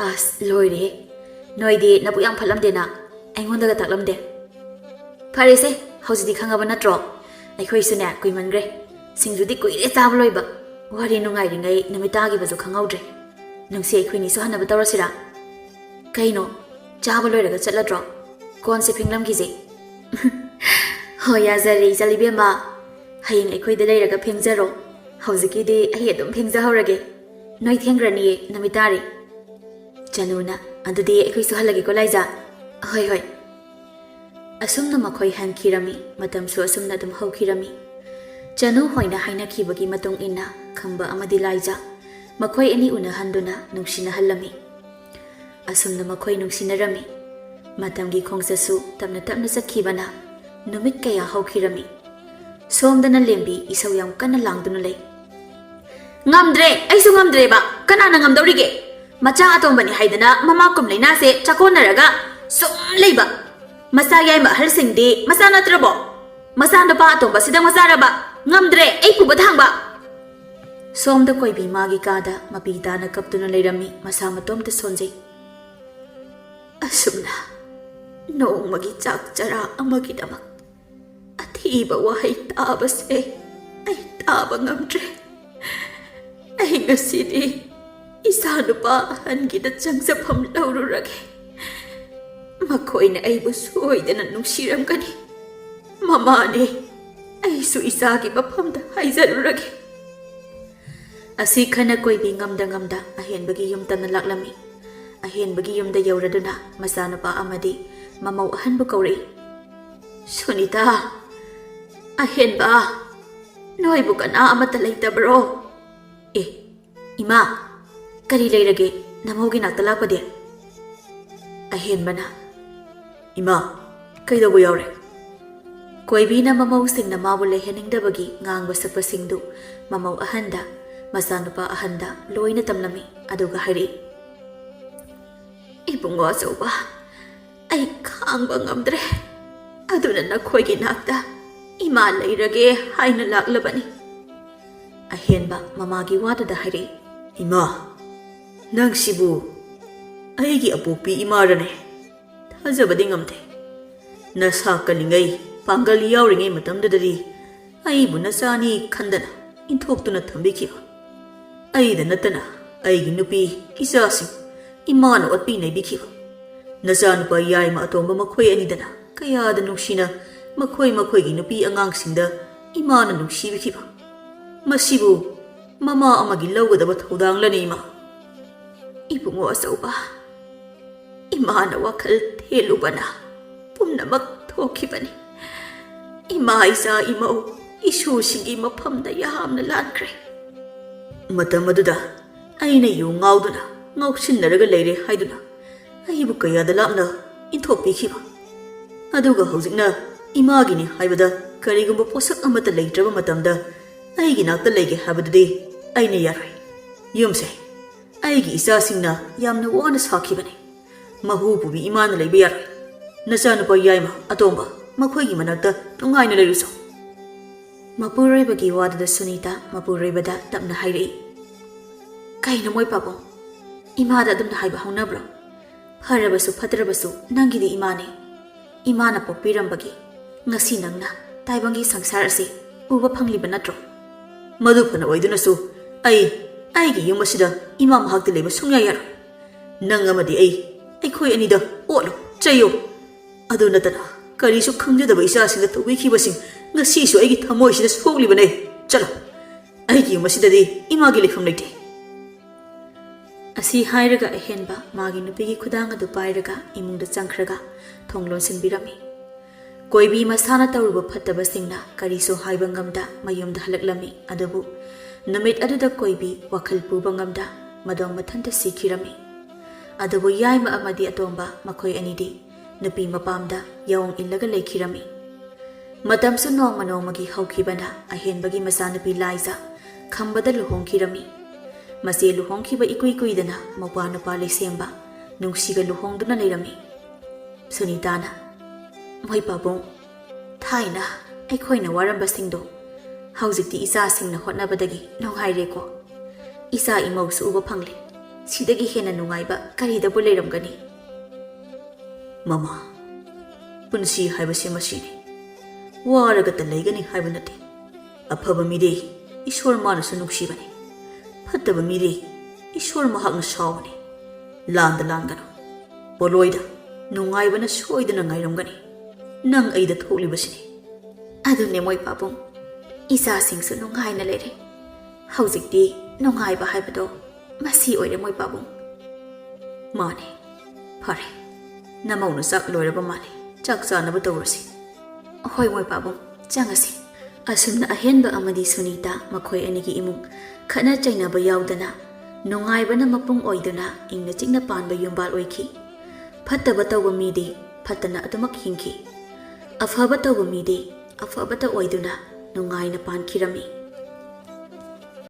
"ꯑꯁ, ꯂꯣꯏꯔꯦꯍꯦ꯫ ꯅꯣꯏꯗꯤ ꯅꯕꯨꯛ ꯌꯥꯝ ꯐꯠꯂꯝꯗꯦꯅ, ꯑꯩꯉꯣꯟꯗꯒ ꯇꯥꯛꯂꯝꯗꯦ꯫" "ꯐꯔꯦꯁꯦ, ꯍꯧꯖꯤꯛꯇꯤ ꯈꯪꯉꯕ ꯅꯠꯇ꯭ꯔꯣ? ꯑꯩꯈꯣꯏꯁꯨꯅꯦ, ꯀꯨꯏꯃꯟꯈ꯭ꯔꯦ꯫ ꯁꯤꯡꯖꯨꯗꯤ ꯀꯨꯏꯔꯦ ꯆꯥꯕ ꯂꯣꯏꯕ꯫ ꯋꯥꯔꯤ ꯅꯨꯡꯉꯥꯏꯔꯤꯉꯩ ꯅꯨꯃꯤꯠ ꯇꯥꯈꯤꯕꯁꯨ ꯈꯪꯍꯧꯗ꯭ꯔꯦ꯫" ꯅꯨꯡꯁꯤ, ꯑꯩꯈꯣꯏꯅꯤꯁꯨ ꯍꯟꯅꯕ ꯇꯧꯔꯁꯤꯔꯥ? ꯀꯩꯅꯣ, ꯆꯥꯕ ꯂꯣꯏꯔꯒ ꯆꯠꯂꯗ꯭ꯔꯣ? ꯀꯣꯟꯁꯦ ꯐꯦꯡꯂꯝꯈꯤꯁꯦ꯫ ꯍꯣꯏ, ꯌꯥꯖꯔꯦ, ꯏꯆꯜ ꯏꯕꯦꯝꯃ꯫ ꯍꯌꯦꯡ ꯑꯩꯈꯣꯏꯗ ꯂꯩꯔꯒ ꯐꯦꯡꯖꯔꯣ꯫ ꯍꯧꯖꯤꯛꯀꯤꯗꯤ ꯑꯩ ꯑꯗꯨꯝ ꯐꯦꯡꯖꯍꯧꯔꯒꯦ꯫ ꯅꯣꯏ ꯊꯦꯡꯈ꯭ꯔꯅꯤꯌꯦ, ꯅꯨꯃꯤꯠ ꯇꯥꯔꯦ꯫ ꯆꯅꯨꯅ, "ꯑꯗꯨꯗꯤ ꯑꯩꯈꯣꯏꯁꯨ ꯍꯜꯂꯒꯦꯀꯣ, ꯂꯥꯏꯖꯥ?" "ꯍꯣꯏ, ꯍꯣꯏ꯫" ꯑꯁꯨꯝꯅ ꯃꯈꯣꯏ ꯍꯟꯈꯤꯔꯝꯃꯤ꯫ ꯃꯇꯝꯁꯨ ꯑꯁꯨꯝꯅ ꯑꯗꯨꯝ ꯍꯧꯈꯤꯔꯝꯃꯤ꯫ ꯆꯅꯨ ꯍꯣꯏꯅ ꯍꯥꯏꯅꯈꯤꯕꯒꯤ ꯃꯇꯨꯡ ꯏꯟꯅ ꯈꯝꯕ ꯑꯃꯗꯤ ꯂꯥꯏꯖꯥ ꯃꯈꯣꯏ ꯑꯅꯤ ꯎꯅꯍꯟꯗꯨꯅ ꯅꯨꯡꯁꯤꯅꯍꯜꯂꯝꯃꯤ꯫ ꯑꯁꯨꯝꯅ ꯃꯈꯣꯏ ꯅꯨꯡꯁꯤꯅꯔꯝꯃꯤ꯫ ꯃꯇꯝꯒꯤ ꯈꯣꯡꯆꯠꯁꯨ ꯇꯞꯅ ꯇꯞꯅ ꯆꯠꯈꯤꯕꯅ ꯅꯨꯃꯤꯠ ꯀꯌꯥ ꯍꯧꯈꯤꯔꯝꯃꯤ꯫ ꯁꯣꯝꯗꯅ ꯂꯦꯝꯕꯤ ꯏꯁꯧ ꯌꯥꯝ ꯀꯟꯅ ꯂꯥꯡꯗꯨꯅ ꯂꯩ꯫ "ꯉꯝꯗ꯭ꯔꯦ, ꯑꯩꯁꯨ ꯉꯝꯗ꯭ꯔꯦꯕ꯫ ꯀꯅꯥꯅ ꯉꯝꯗꯧꯔꯤꯒꯦ? ꯃꯆꯥ ꯑꯇꯣꯝꯕꯅꯤ ꯍꯥꯏꯗꯅ ꯃꯃꯥ ꯀꯨꯝ ꯂꯩꯅꯥꯁꯦ ꯆꯥꯀꯣꯟꯅꯔꯒ ꯁꯨꯝ ꯂꯩꯕ꯫ ꯃꯆꯥ ꯌꯥꯏꯃ ꯑꯍꯜꯁꯤꯡꯗꯤ ꯃꯆꯥ ꯅꯠꯇ꯭ꯔꯕꯣ? ꯃꯆꯥ ꯅꯨꯄꯥ ꯑꯇꯣꯝꯕꯁꯤꯗ ꯃꯆꯥꯔꯕ? ꯉꯝꯗ꯭ꯔꯦ ꯑꯩ ꯄꯨꯕ ꯊꯥꯡꯕ!" ꯁꯣꯝꯗ ꯀꯣꯏꯕꯤ ꯃꯥꯒꯤ ꯀꯥꯗ ꯃꯄꯤ ꯇꯥꯅ ꯀꯞꯇꯨꯅ ꯂꯩꯔꯝꯃꯤ, ꯃꯁꯥ ꯃꯇꯣꯝꯇ ꯁꯣꯟꯖꯩ꯫ ꯑꯁꯨꯝꯅ ꯅꯣꯡꯃꯒꯤ ꯆꯥꯛ ꯆꯔꯥ ꯑꯃꯒꯤꯗꯃꯛ ꯑꯊꯤꯕ ꯋꯥꯍꯩ ꯇꯥꯕꯁꯦ ꯑꯩ ꯇꯥꯕ ꯉꯝꯗ꯭ꯔꯦ꯫ ꯑꯩ ꯉꯁꯤꯗꯤ ꯏꯆꯥ ꯅꯨꯄꯥ ꯑꯍꯟꯒꯤꯗ ꯆꯪꯖꯐꯝ ꯂꯧꯔꯨꯔꯒꯦ꯫ ꯃꯈꯣꯏꯅ ꯑꯩꯕꯨ ꯁꯣꯏꯗꯅ ꯅꯨꯡꯁꯤꯔꯝꯒꯅꯤ꯫ ꯃꯃꯥꯅꯦ, ꯑꯩꯁꯨ ꯏꯆꯥꯒꯤ ꯃꯐꯝꯗ ꯍꯥꯏꯖꯔꯨꯔꯒꯦ꯫ ꯑꯁꯤ ꯈꯟꯅ ꯀꯣꯏꯕꯤ ꯉꯝꯗ ꯉꯝꯗ ꯑꯍꯦꯟꯕꯒꯤ ꯌꯨꯝ ꯇꯝꯅ ꯂꯥꯛꯂꯝꯃꯤ꯫ ꯑꯍꯦꯟꯕꯒꯤ ꯌꯨꯝꯗ ꯌꯧꯔꯗꯨꯅ ꯃꯆꯥꯅꯨꯄꯥ ꯑꯃꯗꯤ ꯃꯃꯧ ꯑꯍꯟꯕꯨ ꯀꯧꯔꯛꯏ꯫ "ꯁꯨꯅꯤꯇꯥ, ꯑꯍꯦꯟꯕ, ꯅꯣꯏꯕꯨ ꯀꯅꯥ ꯑꯃꯠꯇ ꯂꯩꯇꯕ꯭ꯔꯣ?" "ꯑꯦ, ꯏꯃꯥ, ꯀꯔꯤ ꯂꯩꯔꯒꯦ ꯅꯃꯧꯒꯤ ꯅꯥꯛꯇ ꯂꯥꯛꯄꯗꯤ?" ꯑꯍꯦꯟꯕꯅ, "ꯏꯃꯥ, ꯀꯩꯗꯧꯕ ꯌꯥꯎꯔꯦ?" ꯀꯣꯏꯕꯤꯅ ꯃꯃꯧꯁꯤꯡꯅ ꯃꯥꯕꯨ ꯂꯩꯍꯟꯅꯤꯡꯗꯕꯒꯤ ꯉꯥꯡꯕ ꯁꯛꯄꯁꯤꯡꯗꯨ ꯃꯃꯧ ꯑꯍꯟꯗ, ꯃꯆꯥꯅꯨꯄꯥ ꯑꯍꯟꯗ ꯂꯣꯏꯅ ꯇꯝꯂꯝꯃꯤ꯫ ꯑꯗꯨꯒ ꯍꯥꯏꯔꯛꯏ, "ꯏꯕꯨꯡꯉꯣ ꯑꯆꯧꯕ, ꯑꯩ ꯈꯥꯡꯕ ꯉꯝꯗ꯭ꯔꯦ꯫ ꯑꯗꯨꯅ ꯅꯈꯣꯏꯒꯤ ꯅꯥꯛꯇ ꯏꯃꯥ ꯂꯩꯔꯒꯦ ꯍꯥꯏꯅ ꯂꯥꯛꯂꯕꯅꯤ꯫" ꯑꯍꯦꯟꯕ ꯃꯃꯥꯒꯤ ꯋꯥꯗꯨꯗ ꯍꯥꯏꯔꯛꯏ, "ꯏꯃꯥ, ꯅꯪꯁꯤꯕꯨ ꯑꯩꯒꯤ ꯑꯄꯣꯛꯄꯤ ꯏꯃꯥꯔꯅꯦ? ꯊꯥꯖꯕꯗꯤ ꯉꯝꯗꯦ꯫ ꯅꯁꯥ ꯀꯜꯂꯤꯉꯩ, ꯄꯥꯡꯒꯜ ꯌꯥꯎꯔꯤꯉꯩ ꯃꯇꯝꯗꯨꯗꯗꯤ ꯑꯩꯕꯨ ꯅꯆꯥꯅꯤ ꯈꯟꯗꯅ ꯏꯟꯊꯣꯛꯇꯨꯅ ꯊꯝꯕꯤꯈꯤꯕ꯫ ꯑꯩꯗ ꯅꯠꯇꯅ ꯑꯩꯒꯤ ꯅꯨꯄꯤ, ꯏꯆꯥꯁꯤꯡ ꯏꯃꯥꯅ ꯑꯣꯠꯄꯤ ꯅꯩꯕꯤꯈꯤꯕ꯫ ꯅꯆꯥꯅꯨꯄꯥ ꯌꯥꯏꯃ ꯑꯇꯣꯝꯕ ꯃꯈꯣꯏ ꯑꯅꯤꯗꯅ ꯀꯌꯥꯗ ꯅꯨꯡꯁꯤꯅ ꯃꯈꯣꯏ ꯃꯈꯣꯏꯒꯤ ꯅꯨꯄꯤ ꯑꯉꯥꯡꯁꯤꯡꯗ ꯏꯃꯥꯅ ꯅꯨꯡꯁꯤꯕꯤꯈꯤꯕ꯫ ꯃꯁꯤꯕꯨ ꯃꯃꯥ ꯑꯃꯒꯤ ꯂꯧꯒꯗꯕ ꯊꯧꯗꯥꯡꯂꯅꯤ, ꯏꯃꯥ꯫ ꯏꯕꯨꯡꯉꯣ ꯑꯆꯧꯕ, ꯏꯃꯥꯅ ꯋꯥꯈꯜ ꯊꯦꯜꯂꯨꯕꯅ ꯄꯨꯝꯅꯃꯛ ꯊꯣꯛꯈꯤꯕꯅꯤ꯫ ꯏꯃꯥ, ꯏꯆꯥ, ꯏꯃꯧ, ꯏꯁꯨꯁꯤꯡꯒꯤ ꯃꯐꯝꯗ ꯌꯥꯝꯅ ꯂꯥꯟꯈ꯭ꯔꯦ꯫ ꯃꯇꯝ ꯑꯗꯨꯗ ꯑꯩꯅ ꯌꯨ ꯉꯥꯎꯗꯨꯅ ꯉꯥꯎꯁꯤꯟꯅꯔꯒ ꯂꯩꯔꯦ ꯍꯥꯏꯗꯨꯅ ꯑꯩꯕꯨ ꯀꯌꯥꯗ ꯂꯥꯞꯅ ꯏꯟꯊꯣꯛꯄꯤꯈꯤꯕ꯫ ꯑꯗꯨꯒ ꯍꯧꯖꯤꯛꯅ ꯏꯃꯥꯒꯤꯅꯤ ꯍꯥꯏꯕꯗ ꯀꯔꯤꯒꯨꯝꯕ ꯄꯣꯠꯁꯛ ꯑꯃꯠꯇ ꯂꯩꯇ꯭ꯔꯕ ꯃꯇꯝꯗ ꯑꯩꯒꯤ ꯅꯥꯛꯇ ꯂꯩꯒꯦ ꯍꯥꯏꯕꯗꯨꯗꯤ ꯑꯩꯅ ꯌꯥꯔꯣꯏ꯫ ꯌꯨꯝꯁꯦ ꯑꯩꯒꯤ ꯏꯆꯥꯁꯤꯡꯅ ꯌꯥꯝꯅ ꯋꯥꯅ ꯁꯥꯈꯤꯕꯅꯤ꯫ ꯃꯍꯨ ꯄꯨꯕꯤ ꯏꯃꯥꯅ ꯂꯩꯕ ꯌꯥꯔꯣꯏ꯫ ꯅꯆꯥꯅꯨꯄꯥ ꯌꯥꯏꯃ ꯑꯇꯣꯝꯕ ꯃꯈꯣꯏꯒꯤ ꯃꯅꯥꯛꯇ ꯅꯨꯡꯉꯥꯏꯅ ꯂꯩꯔꯨꯆꯣ꯫ ꯃꯄꯨꯔꯣꯏꯕꯒꯤ ꯋꯥꯗꯨꯗ ꯁꯨꯅꯤꯇꯥ ꯃꯄꯨꯔꯣꯏꯕꯗ ꯇꯞꯅ ꯍꯥꯏꯔꯛꯏ, "ꯀꯩꯅꯣ ꯃꯣꯏ ꯄꯥꯕꯨꯡ? ꯏꯃꯥꯗ ꯑꯗꯨꯝꯅ ꯍꯥꯏꯕ ꯍꯧꯅꯕ꯭ꯔꯣ? ꯐꯔꯕꯁꯨ ꯐꯠꯇ꯭ꯔꯕꯁꯨ ꯅꯪꯒꯤꯗꯤ ꯏꯃꯥꯅꯦ꯫ ꯏꯃꯥꯅ ꯄꯣꯛꯄꯤꯔꯝꯕꯒꯤ ꯉꯁꯤ ꯅꯪꯅ ꯇꯥꯏꯕꯪꯒꯤ ꯁꯪꯁꯥꯔ ꯑꯁꯤ ꯎꯕ ꯐꯪꯂꯤꯕ ꯅꯠꯇ꯭ꯔꯣ? ꯃꯗꯨ ꯐꯅ ꯑꯣꯏꯗꯨꯅꯁꯨ ꯑꯩ ꯑꯩꯒꯤ ꯌꯨꯝ ꯑꯁꯤꯗ ꯏꯃꯥ ꯃꯍꯥꯛꯇꯤ ꯂꯩꯕ ꯁꯨꯡꯌꯥ ꯌꯥꯔꯣꯏ꯫ ꯅꯪ ꯑꯃꯗꯤ ꯑꯩ, ꯑꯩꯈꯣꯏ ꯑꯅꯤꯗ ꯑꯣꯠꯂꯨ, ꯆꯩꯌꯨ꯫ ꯑꯗꯨ ꯅꯠꯇꯅ ꯀꯔꯤꯁꯨ ꯈꯪꯖꯗꯕ ꯏꯆꯥꯁꯤꯡꯗ ꯇꯧꯕꯤꯈꯤꯕꯁꯤꯡ ꯉꯁꯤꯁꯨ ꯑꯩꯒꯤ ꯊꯃꯣꯏꯁꯤꯗ ꯁꯣꯛꯂꯤꯕꯅꯦ꯫ ꯆꯠꯂꯣ, ꯑꯩꯒꯤ ꯌꯨꯝ ꯑꯁꯤꯗꯗꯤ ꯏꯃꯥꯒꯤ ꯂꯩꯐꯝ ꯂꯩꯇꯦ꯫" ꯑꯁꯤ ꯍꯥꯏꯔꯒ ꯑꯍꯦꯟꯕ ꯃꯥꯒꯤ ꯅꯨꯄꯤꯒꯤ ꯈꯨꯗꯥꯡ ꯑꯗꯨ ꯄꯥꯏꯔꯒ ꯏꯃꯨꯡꯗ ꯆꯪꯈ꯭ꯔꯒ ꯊꯣꯡ ꯂꯣꯟꯁꯤꯟꯕꯤꯔꯝꯃꯤ꯫ ꯀꯣꯏꯕꯤ ꯃꯁꯥꯅ ꯇꯧꯔꯨꯕ ꯐꯠꯇꯕꯁꯤꯡꯅ ꯀꯔꯤꯁꯨ ꯍꯥꯏꯕ ꯉꯝꯗ ꯃꯌꯨꯝꯗ ꯍꯜꯂꯛꯂꯝꯃꯤ꯫ ꯑꯗꯨꯕꯨ ꯅꯨꯃꯤꯠ ꯑꯗꯨꯗ ꯀꯣꯏꯕꯤ ꯋꯥꯈꯜ ꯄꯨꯕ ꯉꯝꯗ ꯃꯗꯣꯝ ꯃꯊꯟꯇ ꯁꯤꯈꯤꯔꯝꯃꯤ꯫ ꯑꯗꯨꯕꯨ ꯌꯥꯏꯃ ꯑꯃꯗꯤ ꯑꯇꯣꯝꯕ ꯃꯈꯣꯏ ꯑꯅꯤꯗꯤ ꯅꯨꯄꯤ ꯃꯄꯥꯝꯗ ꯌꯥꯑꯣꯡ ꯏꯜꯂꯒ ꯂꯩꯈꯤꯔꯝꯃꯤ꯫ ꯃꯇꯝꯁꯨ ꯅꯣꯡꯃ ꯅꯣꯡꯃꯒꯤ ꯍꯧꯈꯤꯕꯅ ꯑꯍꯦꯟꯕꯒꯤ ꯃꯆꯥꯅꯨꯄꯤ ꯂꯥꯏꯖ ꯈꯝꯕꯗ ꯂꯨꯍꯣꯡꯈꯤꯔꯝꯃꯤ꯫ ꯃꯆꯦ ꯂꯨꯍꯣꯡꯈꯤꯕ ꯏꯀꯨꯏ ꯀꯨꯏꯗꯅ ꯃꯧꯄ꯭ꯋꯥ ꯅꯨꯄꯥ ꯂꯩꯁꯦꯝꯕ ꯅꯨꯡꯁꯤꯒ ꯂꯨꯍꯣꯡꯗꯨꯅ ꯂꯩꯔꯝꯃꯤ꯫ ꯁꯨꯅꯤꯇꯥꯅ, "ꯃꯣꯏ ꯄꯥꯕꯨꯡ, ꯊꯥꯏꯅ ꯑꯩꯈꯣꯏꯅ ꯋꯥꯔꯝꯕꯁꯤꯡꯗꯣ ꯍꯧꯖꯤꯛꯇꯤ ꯏꯆꯥꯁꯤꯡꯅ ꯍꯣꯠꯅꯕꯗꯒꯤ ꯅꯨꯡꯉꯥꯏꯔꯦꯀꯣ꯫ ꯏꯆꯥ ꯏꯃꯧꯁꯨ ꯎꯕ ꯐꯪꯂꯦ꯫ ꯁꯤꯗꯒꯤ ꯍꯦꯟꯅ ꯅꯨꯡꯉꯥꯏꯕ ꯀꯔꯤꯗꯕꯨ ꯂꯩꯔꯝꯒꯅꯤ?" "ꯃꯃꯥ, ꯄꯨꯟꯁꯤ ꯍꯥꯏꯕꯁꯤ ꯃꯁꯤꯅꯤ꯫ ꯋꯥꯔꯒꯇ ꯂꯩꯒꯅꯤ ꯍꯥꯏꯕ ꯅꯠꯇꯦ꯫ ꯑꯐꯕ ꯃꯤꯗꯤ ꯏꯁꯣꯔ ꯃꯥꯅꯁꯨ ꯅꯨꯡꯁꯤꯕꯅꯤ꯫ ꯐꯠꯇꯕ ꯃꯤꯗꯤ ꯏꯁꯣꯔ ꯃꯍꯥꯛꯅ ꯁꯥꯎꯒꯅꯤ꯫ ꯂꯥꯟꯗ ꯂꯥꯟꯒꯅꯨ꯫ ꯄꯣꯂꯣꯏꯗ ꯅꯨꯡꯉꯥꯏꯕꯅ ꯁꯣꯏꯗꯅ ꯉꯥꯏꯔꯝꯒꯅꯤ꯫ ꯅꯪ ꯑꯩꯗ ꯊꯣꯛꯂꯤꯕꯁꯤꯅꯤ꯫ ꯑꯗꯨꯅꯦ ꯃꯣꯏ ꯄꯥꯕꯨꯡ, ꯏꯆꯥꯁꯤꯡꯁꯨ ꯅꯨꯡꯉꯥꯏꯅ ꯂꯩꯔꯦ꯫ ꯍꯧꯖꯤꯛꯇꯤ ꯅꯨꯡꯉꯥꯏꯕ ꯍꯥꯏꯕꯗꯣ ꯃꯁꯤ ꯑꯣꯏꯔꯦ ꯃꯣꯏ ꯄꯥꯕꯨꯡ꯫ ꯃꯥꯅꯦ꯫ ꯐꯔꯦ, ꯅꯃꯧꯅ ꯆꯥꯛ ꯂꯣꯏꯔꯕ ꯃꯥꯜꯂꯦ꯫ ꯆꯥꯛ ꯆꯥꯅꯕ ꯇꯧꯔꯁꯤ꯫ ꯍꯣꯏ ꯃꯣꯏ ꯄꯥꯕꯨꯡ, ꯆꯪꯉꯁꯤ꯫ ꯑꯁꯨꯝꯅ ꯑꯍꯦꯟꯕ ꯑꯃꯗꯤ ꯁꯨꯅꯤꯇꯥ ꯃꯈꯣꯏ ꯑꯅꯤꯒꯤ ꯏꯃꯨꯡ ꯈꯠꯅ ꯆꯩꯅꯕ ꯌꯥꯎꯗꯅ ꯅꯨꯡꯉꯥꯏꯕꯅ ꯃꯄꯨꯡ ꯑꯣꯏꯗꯨꯅ ꯏꯪꯅ ꯆꯤꯛꯅ ꯄꯥꯟꯕ ꯌꯨꯝꯕꯥꯜ ꯑꯣꯏꯈꯤ꯫ ꯐꯠꯇꯕ ꯇꯧꯕ ꯃꯤꯗꯤ ꯐꯠꯇꯅ ꯑꯗꯨꯃꯛ ꯍꯤꯡꯈꯤ꯫ ꯑꯐꯕ ꯇꯧꯕ ꯃꯤꯗꯤ ꯑꯐꯕꯇ ꯑꯣꯏꯗꯨꯅ ꯅꯨꯡꯉꯥꯏꯅ ꯄꯥꯟꯈꯤꯔꯝꯃꯤ꯫